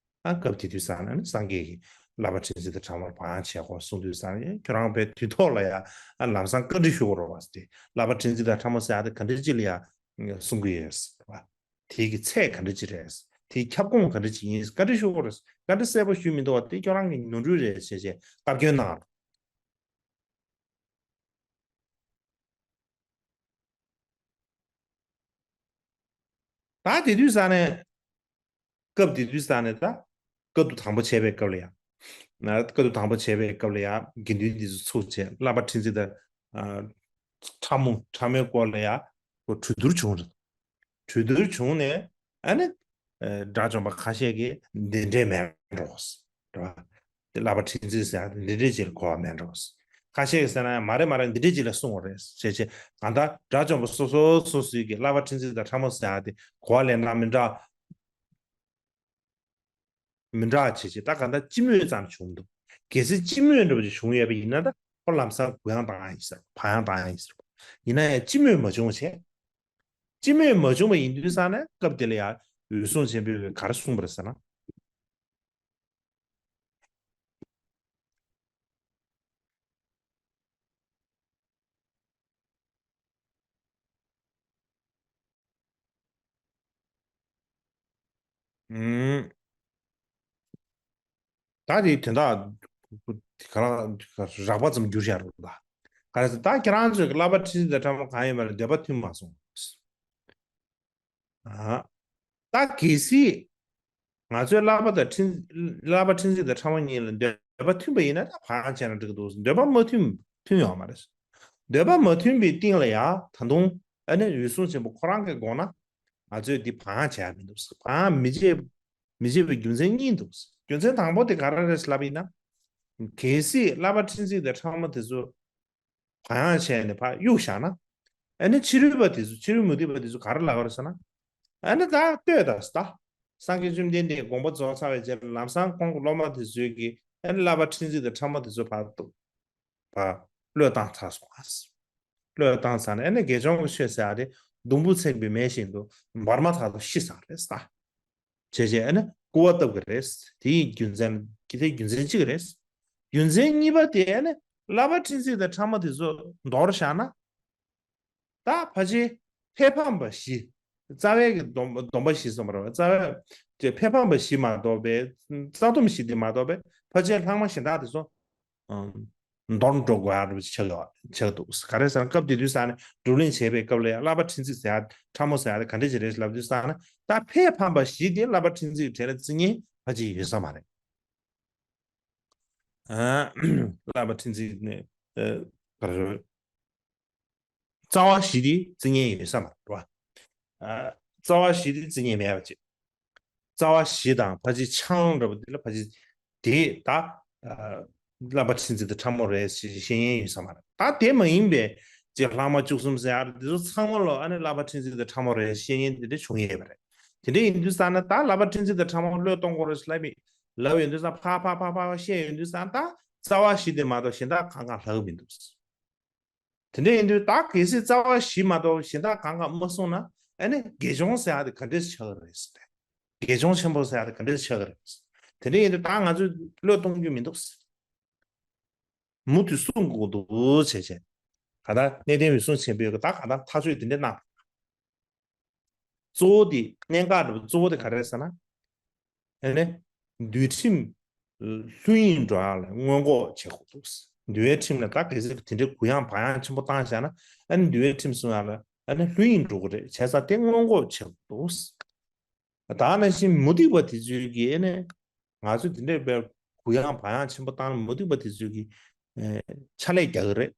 ཨ་སྐབས་དེ་དུས་ཙང་ནས་ནི་སངས་རྒྱས་ཀྱིས་བསླབ་པ་ཕྲན་ཚེགས་དང་ཕྲ་མོར་བག་ཡངས་བྱེད་དགོས་གསུངས་དུས་ཙང་ནས་ཁྱོད་རང་བས་དུས་ཐོག་ལ་ཡང་ཨ་ལམ་སང་བཀའ་འདྲི་ཞུ་དགོས་རེད་བ་ཟེར་ཏེ་བསླབ་པ་ཕྲན་ཚེགས་དང་ཕྲ་མོ་ཟེར་ཡག་དེ་ག་འདྲ་ཅིག་ལ་ཡང་གསུང་གི་ཡོད་ཟེར་བ། དེ་གི་ཚད་ག་འདྲ་ཅིག་རེད། དེའི་ཁྱབ་ཁོངས་ག་འདྲ་ཅིག་ཡིན། བཀའ་འདྲི་ཞུ་དགོས་རེད། བཀའ་འདྲི་གསལ་པོ་ཞུས་མི་འདུག་བ། དེ་ཁྱོད་རང་གི་ནོར་འཁྲུལ་རེད་ཞེས་བྱས་བཀའ་བཀྱོན་གནང་རོགས། ད་དེ་དུས་ཙང་ནས་སྐབས་དེ་དུས་ཙང་ནས་ད་བཀའ་བསྡུ་དང་པོ་བྱས་པའི་སྐབས་ལ་ཡང་ན་བཀའ་བསྡུ་དང་པོ་བྱས་པའི་སྐབས་ལ་ཡང་དགེ་འདུན་འདི་ཚོ་ཚུགས་བྱས་བསླབ་པ་ཕྲན་ཚེགས་དང་ཕྲ་མོ་ཕྲ་མོའི་སྐོར་ལ་ཡང་གྲོས་བསྡུར་བྱུང་རེད། གྲོས་བསྡུར་བྱུང་ནས་ཨ་ནི་དགྲ་བཅོམ་པ་ཁ་ཤས་ཀྱིས་འདི་འདྲས་མེད་འགྲོ། རེད་བ། དེ་བསླབ་པ་ཁྲིམས་རྩིས་ཟེར་ཡག་འདི་འདྲས་ཅིག་གོ་བ་མེད་འགྲོ། ཁ་ཤས་ཀྱིས་ཟེར་ན་མ་རེད་མ་རེད་འདི་འདྲས་ཅིག་ལ་གསུང་བ་རེད་ཞེས་བྱས་གང་ལྟར་དགྲ་བཅོམ་པ་སོ་སོ་སོ་སོའི་གི་བསླབ་པ་ཁྲིམས་རྩིས་དང་ཕྲ་མོ་ཟེར་ཡག་དེ་གོ་བ་ལེན་སྟངས་མི་འདྲ། མི་འདྲ་བྱས་བྱས་ད་གང་ལྟར་སྤྱི་མོས་ཙམ་བྱུང་འདུག་གལ་སྲིད་སྤྱི་མོས་འདྲ་པོ་ཅིག་བྱུང་ཡོད་པ་ཡིན་ན་ད་ཁོ་ལམ་སང་གུ་ཡངས་བཏང་ཡ་ཡིན་ཟེར་བག་ཡངས་བཏང་ཡ་ཡིན་ཟེར། ཡིན་ན་ཡང་སྤྱི་མོས་མ་བྱུང་བ་བྱས། སྤྱི་མོས་མ་བྱུང་བ་ཡིན་དུས་ཙང་ནས་སྐབས་དེ་ལ་ཡང་འོད་སྲུང་ཆེན་པོས་ག་རེ་གསུངས་པ་རེད་ཟེར་ན། ཨུམ། ད་དེ་དོན་དག་ག་རང་རགས་པ་ཙམ་བསྒྱུར་བཞག་རོགས་ད། ག་རེ་ཟེར་ད་ཁྱེད་རང་ཚོས་བསླབ་པ་ཁྲིམས་རྩིས་དང་ཕྲ་མོ་གང་ཡིན་པ་ལ་འདོད་པ་མཐུན་མ་སོང་། ཨ། ད་གལ་སྲིད་ང་ཚོའི་བསླབ་པ་དང་ཁྲིམས་བསླབ་པ་ཁྲིམས་རྩིས་དང་ཕྲ་མོ་གཉིས་ལ་འདོད་པ་མཐུན་པ་ཡིན་ན་ད་བག་ཡངས་བྱས་ན་འགྲིག་གི་འདུག་འདོད་པ་མ་མཐུན་མཐུན་ཡོང་མ་རེད། འདོད་པ་མ་མཐུན་པའི་སྟེང་ལ་ཡང་ད་དུང་ཨ་ནི་འོད་སྲུང་ཆེན་པོ་ཁོ་རང་གི་དགོངས་ན་ང་ཚོས་འདི་བག་ཡངས་བྱས་ཡ་མི་འདུག་བག་ཡངས་མི་བྱེད་མི་བྱེད་པའི་རྒྱུ་མཚན་གཉིས་འདུག་རྒྱུ་མཚན་དང་པོ་དེ་ག་རེ་རེད་ལབ་ཡིན་ན། གལ་སྲིད་བསླབ་པ་ཁྲིམས་རྩིས་དང་ཕྲ་མོ་དེ་ཚོ་བག་ཡངས་བྱས་ནས་ཕར་གཡུག་བཞག་ན། ཨ་ནི་ཕྱི་རོལ་པ་དེ་ཚོ་ཕྱི་རོལ་མུ་སྟེགས་པ་དེ་ཚོ་ག་རེ་ལབ་ཀྱི་རེད་ཟེར་ན། ཨ་ནི་ད་ལྟོས་དང་ད། སངས་རྒྱས་བཅོམ་ལྡན་འདས་དགོངས་པ་རྫོགས་ཚར་བའི་རྗེས་ལ་ལམ་སང་ཁོང་གི་སློབ་མ་དེ་ཚོས་ཀྱིས་ཨ་ནི་བསླབ་པ་ཁྲིམས་རྩིས་དང་ཕྲ་མོ་དེ་ཚོ་ཕར་གཏུབ། ཕར་བློས་བཏང་ཚར་སོང་ཨ། བློས་བཏང་ཚར་ནས་ཨ་ནི་དགེ་སྦྱོང་གི་ཆོས་ཟེར་ཡ་དེ་སྡོང་བུ་ཚིག་པའི་མེ་བཞིན་དུ་འབར་མ་ཐག་ཏུ་ཤི་ཚར་རེད་ད། བྱས་བྱས་ཨ་ནི་སྐུར་བ་བཏབ་ཀྱི་རེད། དེའི་རྒྱུ་མཚན་དེའི་རྒྱུ་མཚན་གཅིག་རེད། རྒྱུ་མཚན་གཉིས་པ་དེ་ཨ་ནི་བསླབ་པ་ཁྲིམས་རྩིས་དང་ཕྲ་མོ་དེ་ཚོ་འདོར་བཞག་ན། ད་ཕལ་ཆེར་ཕས་ཕམ་པ་བཞི། རྩ་བའི་གི་སྡོམ་སྡོམ་པ་བཞི་གསུངས་པ་རེད་བ། རྩ་བའི་དེ་ཕས་ཕམ་པ་བཞི་མ་གཏོགས་པའི་རྩ་སྡོམ་བཞི་དེ་མ་གཏོགས་པའི་ཕལ་ཆེར་ལྷག་མ་གཞན་དག་དེ་ཚོ། འདོར་འགྲོ་དགོས་ཡག་འདྲ་པོ་ཆགས་ཡོད་ཆགས་འདུག་ག་རེ་ཟེར་ན་སྐབས་དེ་དུས་ཙང་ནས་བགྲོ་གླེང་བྱེད་པའི་སྐབས་ལ་ཡང་བསླབ་པ་ཁྲིམས་རྩིས་ཟེར་ཡག་ཕྲ་མོ་ཟེར་ཡག་དེ་ག་འདྲ་ཅིག་རེད་ལབ་དུས་ཙང་ནས་ད་ཕས་ཕམ་པ་བཞི་དེ་བསླབ་པ་ཁྲིམས་རྩིས་གྲས་ལ་བརྩི་མཁན་ཕལ་ཆེར་ཡོད་ས་མ་རེད། ཨ། བསླབ་པ་ཁྲིམས་རྩིས་ནས་ཨ། ག་རེ་རེད། རྩ་བ་བཞི་དེ་བརྩི་མཁན་ཡོད་ས་མ་རེད་བ། ཨ། རྩ་བ་བཞི་དེ་བརྩི་མཁན་མེད་པ་ཅིག་རྩ་བ་བཞི་དང་ཕལ་ཆེར་ཆང་འདྲ་པོ་དེ་ལ་ཕལ་ཆེར་དེ་ད་ཨ། བསླབ་པ་ཁྲིམས་རྩིས་དང་ཕྲ་མོ་རེད་ཞེས་བཤད་མཁན་ཡོད་ས་མ་རེད། ད་དེ་མ་ཡིན་པའི་ཅིག་ལྷག་མ་བཅུ་གསུམ་ཟེར་ཡག་དེ་ཚོ་ཚང་མ་ལ་ཨ་ནི་བསླབ་པ་ཁྲིམས་རྩིས་དང་ཕྲ་མོ་རེད་བཤད་མཁན་དེ་འདྲ་བྱུང་ཡོད་པ་རེད། དེ་འདྲ་ཡིན་དུས་ཙང་ན་ད་བསླབ་པ་ཁྲིམས་རྩིས་དང་ཕྲ་མོ་བློས་གཏོང་དགོས་རེད་ལབ་ཡིན་ལབ་ཡོང་དུས་ཙང་ཕ་ཕ་ཕ་ཕ་བཤད་ཡོང་དུས་ཙང་ད་རྩ་བ་བཞི་དེ་མ་གཏོགས་གཞན་དག་གང་གང་ལྷག་གི་མི་འདུག་དེ་འདྲ་ཡིན་དུས་ད་གལ་སྲིད་རྩ་བ་བཞི་མ་གཏོགས་གཞན་དག་གང་ག་མ་གསུངས་ན་ཨ་ནི་དགེ་སྦྱོང་ཟེར་ཡག་དེ་ག་འདྲས་ཆགས་ཀྱི་རེད་ཟེར་ཏེ། དགེ་སྦྱོང་ཆེན་པོ་ཟེར་ཡག་དེ་ག་འདྲས་ཆགས་ཀྱི་རེད། དེ་འདྲ་ཡིན་དུས་ད་ང་ཚོས་བློས་གཏོང་རྒྱུ་མི་འདུག་མུ་མཐུད་གསུང་དགོས་འདུག་བྱས་བྱས། ག་ད་གནས་བརྟན་འོད་སྲུང་ཆེན་པོས་ད་ག་ད་ཐག་གཅོད་དེ་འདྲ་གནང་། གཙོ་བོ་དེ་གནད་འགག་འདྲ་པོ་གཙོ་བོ་དེ་ག་རེ་རེད་ཟེར་ན། ཨ་ནི་འདུལ་ཁྲིམས་ལྷུན་གྱིས་འགྲོ་ཡག་ལ་སྔོན་འགོག་བྱེད་དགོས་འདུག་འདུལ་བའི་ཁྲིམས་ལ་ད་གལ་སྲིད་དེ་འདྲའི་གུ་ཡངས་བག་ཡངས་ཆེན་པོ་བཏང་བཞག་ན། ཨ་ནི་འདུལ་བའི་ཁྲིམས་སྲུང་ཡག་ལ་ཨ་ནི་ལྷུན་གྱིས་འགྲོ་གི་རེད། བྱས་ཙང་དེ་སྔོན་འགོག་བྱེད་དགོས་འདུག་ད་ནང་བཞིན་མུ་སྟེགས་པ་དེ་ཚོའི་གི་ཨ་ནི་ང་ཚོས་དེ་འདྲའི་དཔེ་གུ་ཡངས་བག་ཡངས་ཆེན་པོ་བཏང་ན་མུ་སྟེགས་པ་དེ་ཚོའི་གི་ཨེ་ཕྱག་ལས་རྒྱག་གི་རེད།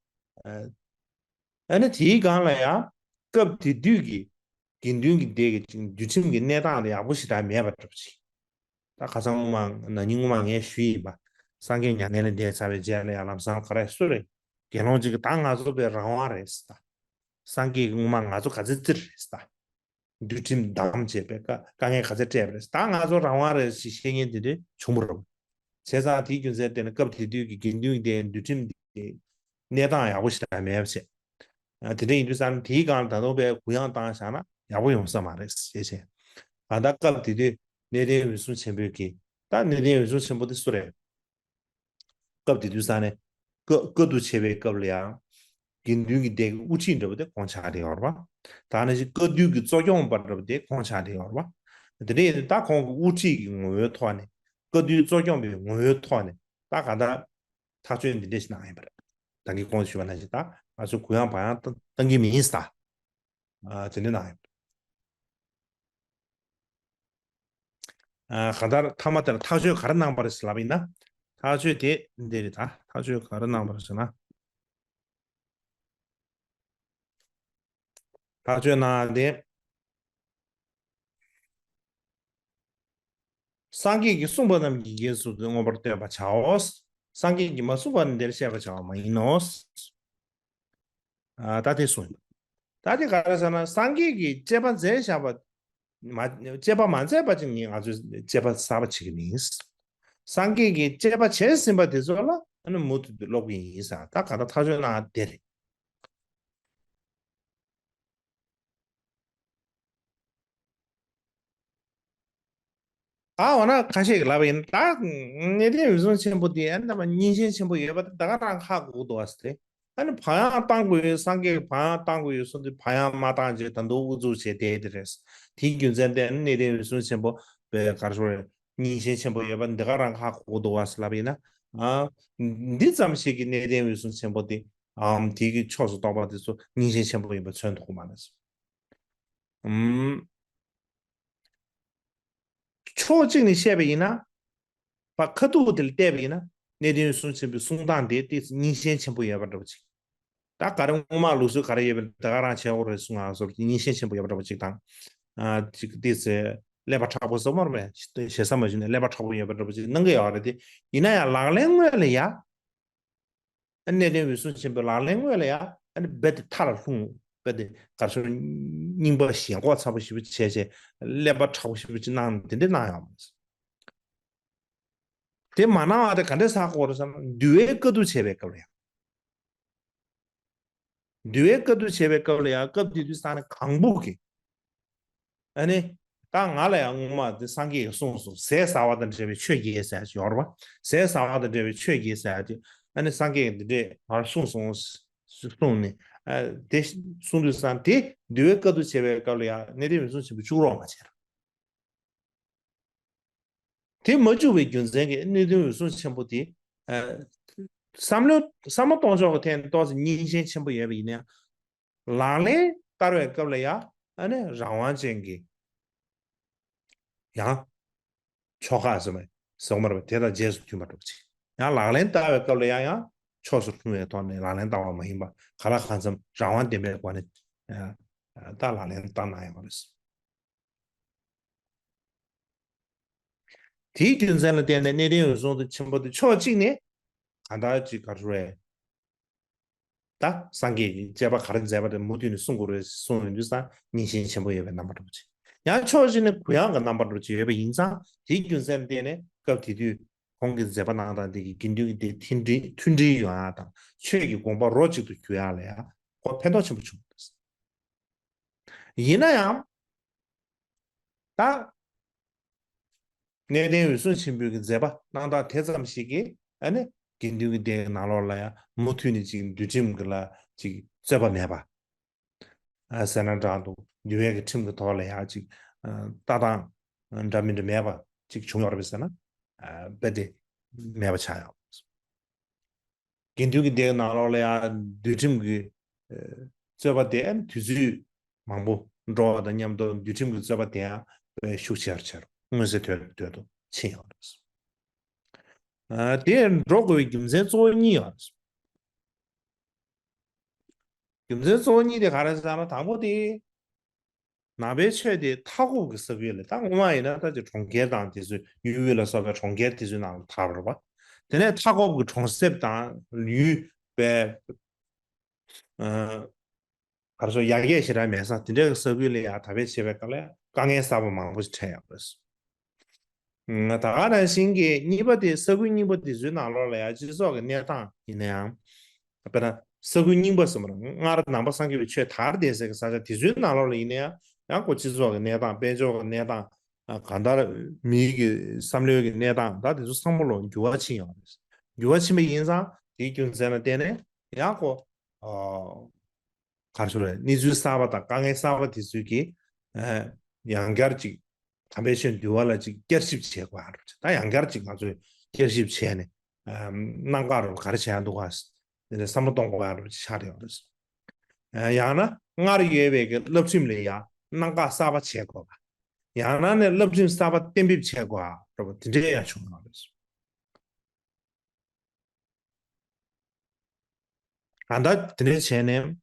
ཨ་ནི་དེའི་སྒང་ལ་ཡང་སྐབས་དེ་དུས་ཀྱི་དགེ་འདུན་གྱི་སྡེ་གི་ཅིག་འདུལ་ཁྲིམས་ཀྱི་གནས་སྟངས་དེ་ཡག་པོ་ཞེ་དྲག་མེད་པ་འདྲ་པོ་ཅིག་ད་ཁ་སང་སྔོན་མ་ན་ནིང་སྔོན་མ་ངས་ཞུས་ཡིན་པ། སངས་རྒྱས་མྱ་ངན་ལས་འདས་ཚར་བའི་རྗེས་ལ་ཡང་ལམ་སང་ག་རེ་སུ་རེད། དགེ་སློང་ཅིག་གིས་ད་ང་ཚོ་དཔེ་རང་དབང་རེད་ཟེར་ད། སངས་རྒྱས་ཀྱིས་སྔོན་མ་ང་ཚོ་ག་ཚོད་བཙིར་རེད་ཟེར་ད། འདུལ་ཁྲིམས་བསྡམས་བྱས་པའི་དཀའ་དཀའ་ངལ་ག་ཚོད་སྤྲད་པ་རེད། ད་ང་ཚོ་རང་དབང་རེད་ཞེས་བཤད་མཁན་དེ་འདྲ་བྱུང་བ་རེད། བྱས་ཙང་དེའི་རྒྱུ་མཚན་དེ་ནི་སྐབས་དེ་དུས་ཀྱི་དགེ་འདུན་དེ་འདུལ་ཁྲིམས་དེ་གནས་སྟངས་ཡག་པོ་ཞིག་ལ་མེད་པ་བྱས། ཨ་དེ་འདྲ་ཡིན་དུས་ཙང་དེའི་སྒང་ལ་ད་དུང་དཔེ་གུ་ཡངས་བཏང་བཞག་ན་ཡག་པོ་ཡོང་ས་མ་རེད་ཞེས་བཤད། ད་ལྟ་སྐབས་དེ་དུས་གནས་བརྟན་འོད་སྲུང་ཆེན་པོའི་གི་ད་གནས་བརྟན་འོད་སྲུང་ཆེན་པོ་དེ་སུ་རེད། སྐབས་དེ་དུས་ས་ནས་བཀའ་བཀའ་བསྡུ་བྱེད་པའི་སྐབས་ལ་ཡང་དགེ་འདུན་གྱི་སྡེ་གི་དབུ་ཁྲིད་འདྲ་པོ་དེ་ཁོང་ཆགས་བསྡད་ཡོད་རེད་པ། ད་ནང་བཞིན་བཀའ་བསྡུ་གི་གཙོ་སྐྱོང་པ་འདྲ་པོ་དེ་ཁོང་ཆགས་བསྡད་ཡོད་རེད་པ། དེ་འདྲ་ཡིན་དུས་ད་ཁོང་གི་དབུ་ཁྲིད་ཀྱི་ངོ་བོའི་ཐོག་ནས་བཀའ་བསྡུའི་གཙོ་སྐྱོང་པའི་ངོ་བོའི་ཐོག་ནས་ད་གང་ལྟར་ཐག་གཅོད་འདི་འདྲ་ཞིག་གནང་ཡོད་པ་རེད། ད་གིན་གོང་དུ་ཞུས་པ་ནང་བཞིན་ད་ང་ཚོ་གུ་ཡངས་བག་ཡངས་བཏང་གི་མིན་ཟེར། ཨ་དེ་འདྲ་གནང་ཡོད། ཨ་གང་ལྟར་མཐའ་མ་དེར་ཐག་གཅོད་ག་རེ་གནང་བ་རེད་ཟེར་ལབ་ཡིན་ན། ཐག་གཅོད་དེ་འདི་རེད། ད་ཐག་གཅོད་ག་རེ་གནང་བ་རེད་ཟེར་ན། ཐག་གཅོད་གནང་སྟེ། སངས་རྒྱས་ཀྱིས་གསུངས་པ་རྣམས་ཀྱི་རྗེས་སུ་མངོན་པར་བསྟོད་པར་བྱའོ། སངས་རྒྱས་ཀྱིས་མ་གསུངས་པ་ནི་འདིར་བཤད་པར་བྱ་བ་མ་ཡིན་ནོ། ཨ་ད་དེ་གསུངས་ཡོད། ད་དེ་ག་རེ་ཟེར་ན་སངས་རྒྱས་ཀྱིས་དཔྱད་པ་མཛད་བཞག་པ། མ་དཔྱད་པ་མ་མཛད་པ་ཅིག་ནི་ང་ཚོས་དཔྱད་པ་གསར་པ་བྱེད་ཀྱི་མིན། སངས་རྒྱས་ཀྱིས་དཔྱད་པ་བྱས་ཟིན་པ་དེ་ཚོ་ལ་ཨ་ནི་མུ་མཐུད་དུ་ཀློག་གི་ཡིན་ཟེར། ད་ག་ད་ཐག་གཅོད་གནང་དེ་རེད། ད་འོ་ན་ཁ་ཤས་ཀྱིས་ལབ་པ་ཡིན་ད། གནས་བརྟན་འོད་སྲུང་ཆེན་པོ་དེ་ཨ་ནི་ད་མ་སྙིང་རྗེ་ཆེན་པོ་ཡོད་པ་དེ་ད་ག་རང་ཧ་གོ་གི་འདུག་ཨ་ཟེར། ཨ་ནི་བག་ཡངས་བཏང་དགོས་ཡོད། སངས་རྒྱས་ཀྱིས་བག་ཡངས་བཏང་དགོས་ཡོད་གསུངས་དུས་བག་ཡངས་མ་བཏང་བྱས་ད་དུང་ཨུ་ཚུགས་བྱས་བསྡད་དེ་རེད། དེའི་རྒྱུ་མཚན་དེ་ཨ་ནི་གནས་བརྟན་འོད་སྲུང་ཆེན་པོ་བས་ག་རེ་ཞུ་རེད། སྙིང་རྗེ་ཆེན་པོ་ཡོད་པ་འདི་ག་རང་ཧ་གོ་གི་འདུག་ཨ་ཟེར་ལབ་པ་ཡིན་ན། ཨ་འདི་ཙམ་ཞིག་གིས་གནས་བརྟན་འོད་སྲུང་ཆེན་པོ་དེ་ཨམ་དེ་གི་ཕྱོགས་སུ་གཏོགས་པ་དེ་ཚོ་སྙིང་རྗེ་ཆེན་པོ་ཡིན་པ་མཚོན་ཐུབ་ཀྱི་མ་རེད། ཨུམ། ཕྱོགས་གཅིག་ནས་བཤད་པ་ཡིན་ན། ཕ་ཁ་ཐུག་དེ་ལ་བལྟས་པ་ཡིན་ན། གནས་བརྟན་འོད་སྲུང་ཆེན་པོའི་གསུང་སྟངས་དེ་ཏོག་ཙམ་སྙིང་རྗེ་ཆེན་པོ་ཡོད་པ་འདྲ་པོ་ཅིག་ད་ག་རེ་སྔོན་མ་ལུགས་སྲོལ་ག་རེ་ཡོད་པ་ད་ག་རང་བྱེད་དགོས་རེད་གསུང་ང་སོར་སྙིང་རྗེ་ཆེན་པོ་ཡོད་པ་འདྲ་པོ་ཅིག་དང་། ཨ་ཅིག་ཏོག་ཙམ་ཀླད་པ་མཁྲེགས་པོ་ཟེར་མ་རེད་པས། ཞེ་ས་མ་ཞུས་ནས་ཀླད་པ་མཁྲེགས་པོ་ཡོད་པ་འདྲ་པོ་ཅིག་གནང་གི་ཡོད་རེད་དེ། ཡིན་ན་ཡང་ལག་ལེན་དངོས་ལ་ཡ། ཨ་གནས་བརྟན་འོད་སྲུང་ཆེན་པོའི་ལག་ལེན་དངོས་ལ་ཡང་ཨ་ནི་རྦད་དེ་མཐའ་ལ་ལྷུང་། རྦད་དེ་གར་སོང་རྙིང་པ་ཞེན་ཁོག་ཚ་པོ་ཞེ་པོ་བྱས་བྱས་ཀླད་པ་མཁྲེགས་པོ་ཞེ་པོ་ཅིག་གནང་དེ་འདྲ་གནང་ཡོང་མ་སོང་། དེ་མ་གནང་བ་དེ་ག་འདྲ་ཟེར་དགོས་རེད་ཟེར་ན་འདུལ་བའི་བཀའ་བསྡུ་བྱས་པའི་སྐབས་ལ་ཡང་། འདུལ་བའི་བཀའ་བསྡུ་བྱས་པའི་སྐབས་ལ་ཡང་སྐབས་དེ་དུས་ས་གནས་གང་པོ་གི་ཨ་ནི། ད་ང་ལ་ཡང་སྔོན་མ་དེ་སངས་རྒྱས་ཀྱིས་གསུངས་སོང་། ཟས་ཟ་བ་དང་འབྲེལ་བའི་ཆོས་བརྒྱད་ཟེར་ཡག་ཅིག་ཡོད་རེད་པ། ཟས་ཟ་བ་དང་འབྲེལ་བའི་ཆོས་བརྒྱད་ཟེར་ཡག་ཅིག་ཨ་ནི་སངས་རྒྱས་ཀྱིས་འདི་འདྲས་ང་ལ་གསུངས་སོང་། གསུངས་ནས། ཨ་དེ་གསུངས་དུས་ཙང་དེ་འདུལ་བའི་བཀའ་བསྡུ་བྱེད་པའི་སྐབས་ལ་ཡང་གནས་བརྟན་འོད་སྲུང་ཆེན་པོས་བཅུག་རོགས་མ་བྱས་ར། དེ་མ་བཅུག་པའི་རྒྱུ་མཚན་གྱིས་གནས་བརྟན་འོད་སྲུང་ཆེན་པོ་དེ། ཨ་བསམ་བློ་བསམ་བློ་གཏོང་ཕྱོགས་ཀྱི་ཐད་ནས་ཏོག་ཙམ་སྙིང་རྗེ་ཆེན་པོ་ཡོད་པ་ཡིན་ན་ཡང་། ལག་ལེན་བསྟར་བའི་སྐབས་ལ་ཡང་ཨ་ནི་རང་དབང་ཅན་གྱི་ཡང་ཕྱོགས་ཁག་ཟེར་མ་ཟེར་མ་རེད་པ། དེ་དང་རྗེས་སུ་མཐུན་པ་འདྲ་པོ་ཅིག་ཡང་ལག་ལེན་བསྟར་བའི་སྐབས་ལ་ཡང་ཡང་ཕྱོགས་སུ་ལྷུང་བའི་ཐོག་ནས་ལག་ལེན་བསྟར་བ་མ་ཡིན་པ་གང་ལ་གང་འཚམ་རང་དབང་ལྡན་པའི་སྒོ་ནས་ད་ལག་ལེན་བསྟར་གནང་ཡོད་པ་རེད། དེའི་རྒྱུ་མཚན་ལ་བརྟེན་ནས་གནས་བརྟན་འོད་སྲུང་དེ་ཆེན་པོ་དེ་ཕྱོགས་གཅིག་ནས་གང་ལྟར་ཅིག་ག་རེ་རེད། ད་སངས་རྒྱས་ཀྱིས་དཔྱད་པ་ག་རེ་མཛད་པ་དེ་མུ་མཐུད་ནས་གསུང་དགོས་རེད་གསུངས་ཡོང་དུས་ཙང་སྙིང་རྗེ་ཆེན་པོ་ཡོད་པའི་རྣམ་པ་འདྲ་པོ་ཅིག་ཡང་ཕྱོགས་གཅིག་ནས་གུ་ཡངས་ཀྱི་རྣམ་པ་འདྲ་པོ་ཅིག་ཡོད་པ་ཡིན་ཙང་དེའི་རྒྱུ་མཚན་ལ་བརྟེན་ནས་སྐབས་དེ་དུས་ཁོང་གིས་མཛད་པ་གནང་སྟངས་དེ་གིས་དགེ་འདུན་གྱི་སྡེ་མཐུན་སྒྲིལ་མཐུན་སྒྲིལ་ཡོང་ཡག་དང་ཆོས་ཀྱི་དགོངས་པ་རོ་གཅིག་ཏུ་གྱུར་ཡག་ལ་ཡང་ཁོ་ཕན་ཐོགས་ཆེན་པོ་བྱུང་ཡོད། ཡིན་ན་ཡང་། ད། གནས་བརྟན་འོད་སྲུང་ཆེན་པོའི་གི་མཛད་པ་གནང་སྟངས་དེ་ཙམ་ཞིག་གིས་ཨ་ནི། དགེ་འདུན་གྱི་སྡེ་གི་ནང་ལོགས་ལ་ཡང་མུ་མཐུད་ནས་ཅིག་འདུལ་ཁྲིམས་ཀྱི་ལ་ཅིག་རྩོད་པ་མེད་པ། ཨ་ཟེར་ན་འདྲ་འདུག་འདུལ་བའི་གི་ཁྲིམས་ཀྱི་ཐོག་ལ་ཡང་ཅིག་ཨ་ལྟ་སྟངས་འདྲ་མི་འདྲ་མེད་པ་ཅིག་བྱུང་ཡོད་རེད་པས་ཟེར་ན། ཨ་རྦད་དེ་མེད་པ་ཆགས་ཡོད། དགེ་འདུན་གྱི་སྡེའི་ནང་ལོགས་ལ་ཡང་འདུལ་ཁྲིམས་ཀྱི་ཨ་རྩོད་པ་དེ་དུས་ཚོད་མང་པོ་འགྲོ་བ་དང་མཉམ་དུ་འདུལ་ཁྲིམས་ཀྱི་རྩོད་པ་དེ་ཡང་དཔེ་ཤུགས་ཆེ་རུ་ཆེ་རུ་མངོན་གསལ་དོད་དོད་དུ་ཕྱིན་ཡོད་རེད། ཨ་དེ་འགྲོ་དགོས་པའི་རྒྱུ་མཚན་གཙོ་བོ་གཉིས་ཡོད་རེད། རྒྱུ་མཚན་གཙོ་བོ་གཉིས་དེ་ག་རེ་ཟེར་ན། དང་པོ་དེ། ནང་པའི་ཆོས་དེ་མཐའ་འཁོབ་ཀྱི་ས་ཁུལ་ལ། ད་སྔོན་མ་ཡིན་ན་ད་ཅིག་གྲོང་ཁྱེར་དང་དེ་ཚོའི་ཡུལ་དབུས་ལ་སོགས་པའི་གྲོང་ཁྱེར་དེ་ཚོའི་ནང་ལ་དར་བ་རེད་པ། དེ་ནས་མཐའ་འཁོབ་ཀྱི་གྲོང་གསེབ་དང་ཡུལ་པའི་ཨ་ག་རེ་ཟེར། ཡར་རྒྱས་ཞེ་དྲག་མེད་ས་དེ་འདྲའི་ས་ཁུལ་ལ་ཡང་དར་སྤེལ་བྱེད་པའི་སྐབས་ལ་དཀའ་ངལ་གསར་པ་མང་པོ་ཞིག་འཕྲད་ཡོད་རེད། ད་ག་ནང་བཞིན་གྱི་གཉིས་པ་དེ། ས་ཁུལ་རྙིང་པ་དེ་ཚོའི་ནང་ལོགས་ལ་ཡང་སྤྱི་ཚོགས་ཀྱི་གནས་སྟངས་ཡིན་ན་ཡང་། དཔེར་ན་ས་ཁུལ་རྙིང་པ་ཟེར་བ་ན་སྔར་ནང་པ་སངས་རྒྱས་པའི་ཆོས་དར་བསྡད་སའི་ས་ཆ་དེ་ཚོའི་ནང་ལོགས་ལ་ཡིན་ན་ཡང་། ཡང་ཁོ་སྤྱི་ཚོགས་ཀྱི་གནས་སྟངས། དཔལ་འབྱོར་གྱི་གནས་སྟངས། ཨ་གང་ལྟར་མིའི་གི་བསམ་བློའི་གི་གནས་སྟངས། ད་དེ་ཚོ་ཚང་མ་ལོ་འགྱུར་བ་ཕྱིན་ཡོད་རེད། འགྱུར་བ་ཕྱིན་པ་ཡིན་ཙང་དེའི་རྒྱུ་མཚན་ལ་བརྟེན་ནས་ཡང་ཁོ་ཨ་ག་རེ་ཟེར་རེད། གནས་ཚུལ་གསར་པ་དང་དཀའ་ངལ་གསར་པ་དེ་ཚོའི་གི་ཨ་ཡང་བསྐྱར་ཅིག་དམ་པའི་ཆོས་འདུལ་བ་ལ་ཅིག་བསྐྱར་ཞིབ་བྱེད་དགོས་ཡ་རེད། ད་ཡང་བསྐྱར་ཅིག་ང་ཚོས་བསྐྱར་ཞིབ་བྱས་ནས་ཨ་གནད་འགག་རུ་ག་རེ་བྱས་འདུག་ག་དེ་ནས་བསམ་བློ་གཏོང་དགོས་ཡ་རུ་ཆགས་ཡོད་རེད། ཨ་ཡང་ན་སྔར་ཡོད་པའི་གི་བསླབ་ཁྲིམས་ལ་ཡང་གནད་འགག་གསར་པ་བྱེད་དགོས་པ། ཡང་ན་ནས་བསླབ་ཁྲིམས་གསར་པ་གཏན་འབེབས་བྱེད་དགོས་ཡ་རུ་དེ་འདྲའི་ཡང་བྱུང་ཡོད་རེད། གང་ལྟར་དེ་འདྲ་བྱས་ནས་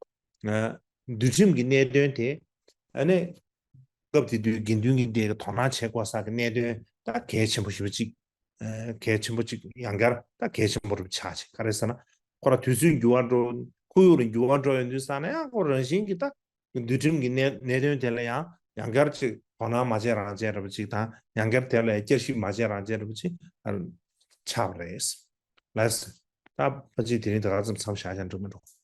ཨ་འདུལ་ཁྲིམས་ཀྱི་གནད་དོན་དེ། ཨ་ནི་སྐབས་དེ་དུས་དགེ་འདུན་གྱི་སྡེ་གི་དོ་སྣང་བྱེད་དགོས་ས་གི་གནད་དོན་ད་གལ་ཆེན་པོ་ཞེ་པོ་ཅིག་ཨ་གལ་ཆེན་པོ་ཅིག་ཡང་བསྐྱར་ད་གལ་ཆེན་པོ་རུ་ཆགས་ཅིག་ག་རེ་ཟེར་ན། ཁོ་རང་དུས་ཚོད་འགྱུར་བ་འགྲོ། ཁོར་ཡུག་ལ་འགྱུར་བ་འགྲོ་ཡོང་དུས་ཙ་ན་ཡང་ཁོ་རང་བཞིན་གྱིས་ད་འདུལ་ཁྲིམས་ཀྱི་གནད་གནད་དོན་དེ་ལ་ཡང་ཡང་བསྐྱར་ཅིག་དོ་སྣང་མ་བྱས་རང་བྱས་འདྲ་པོ་ཅིག་དང་། ཡང་བསྐྱར་དེ་ལ་བསྐྱར་ཞིབ་མ་བྱས་རང་བྱས་འདྲ་པོ་ཅིག་ཨ་ཆགས་པ་རེད། ལགས་སོ། ད་ཕལ་ཆེར་དེ་རིང་དེ་ག་ཙམ་མཚམས་བཞག་ཀྱང་འགྲིག་མི་འགྲོ།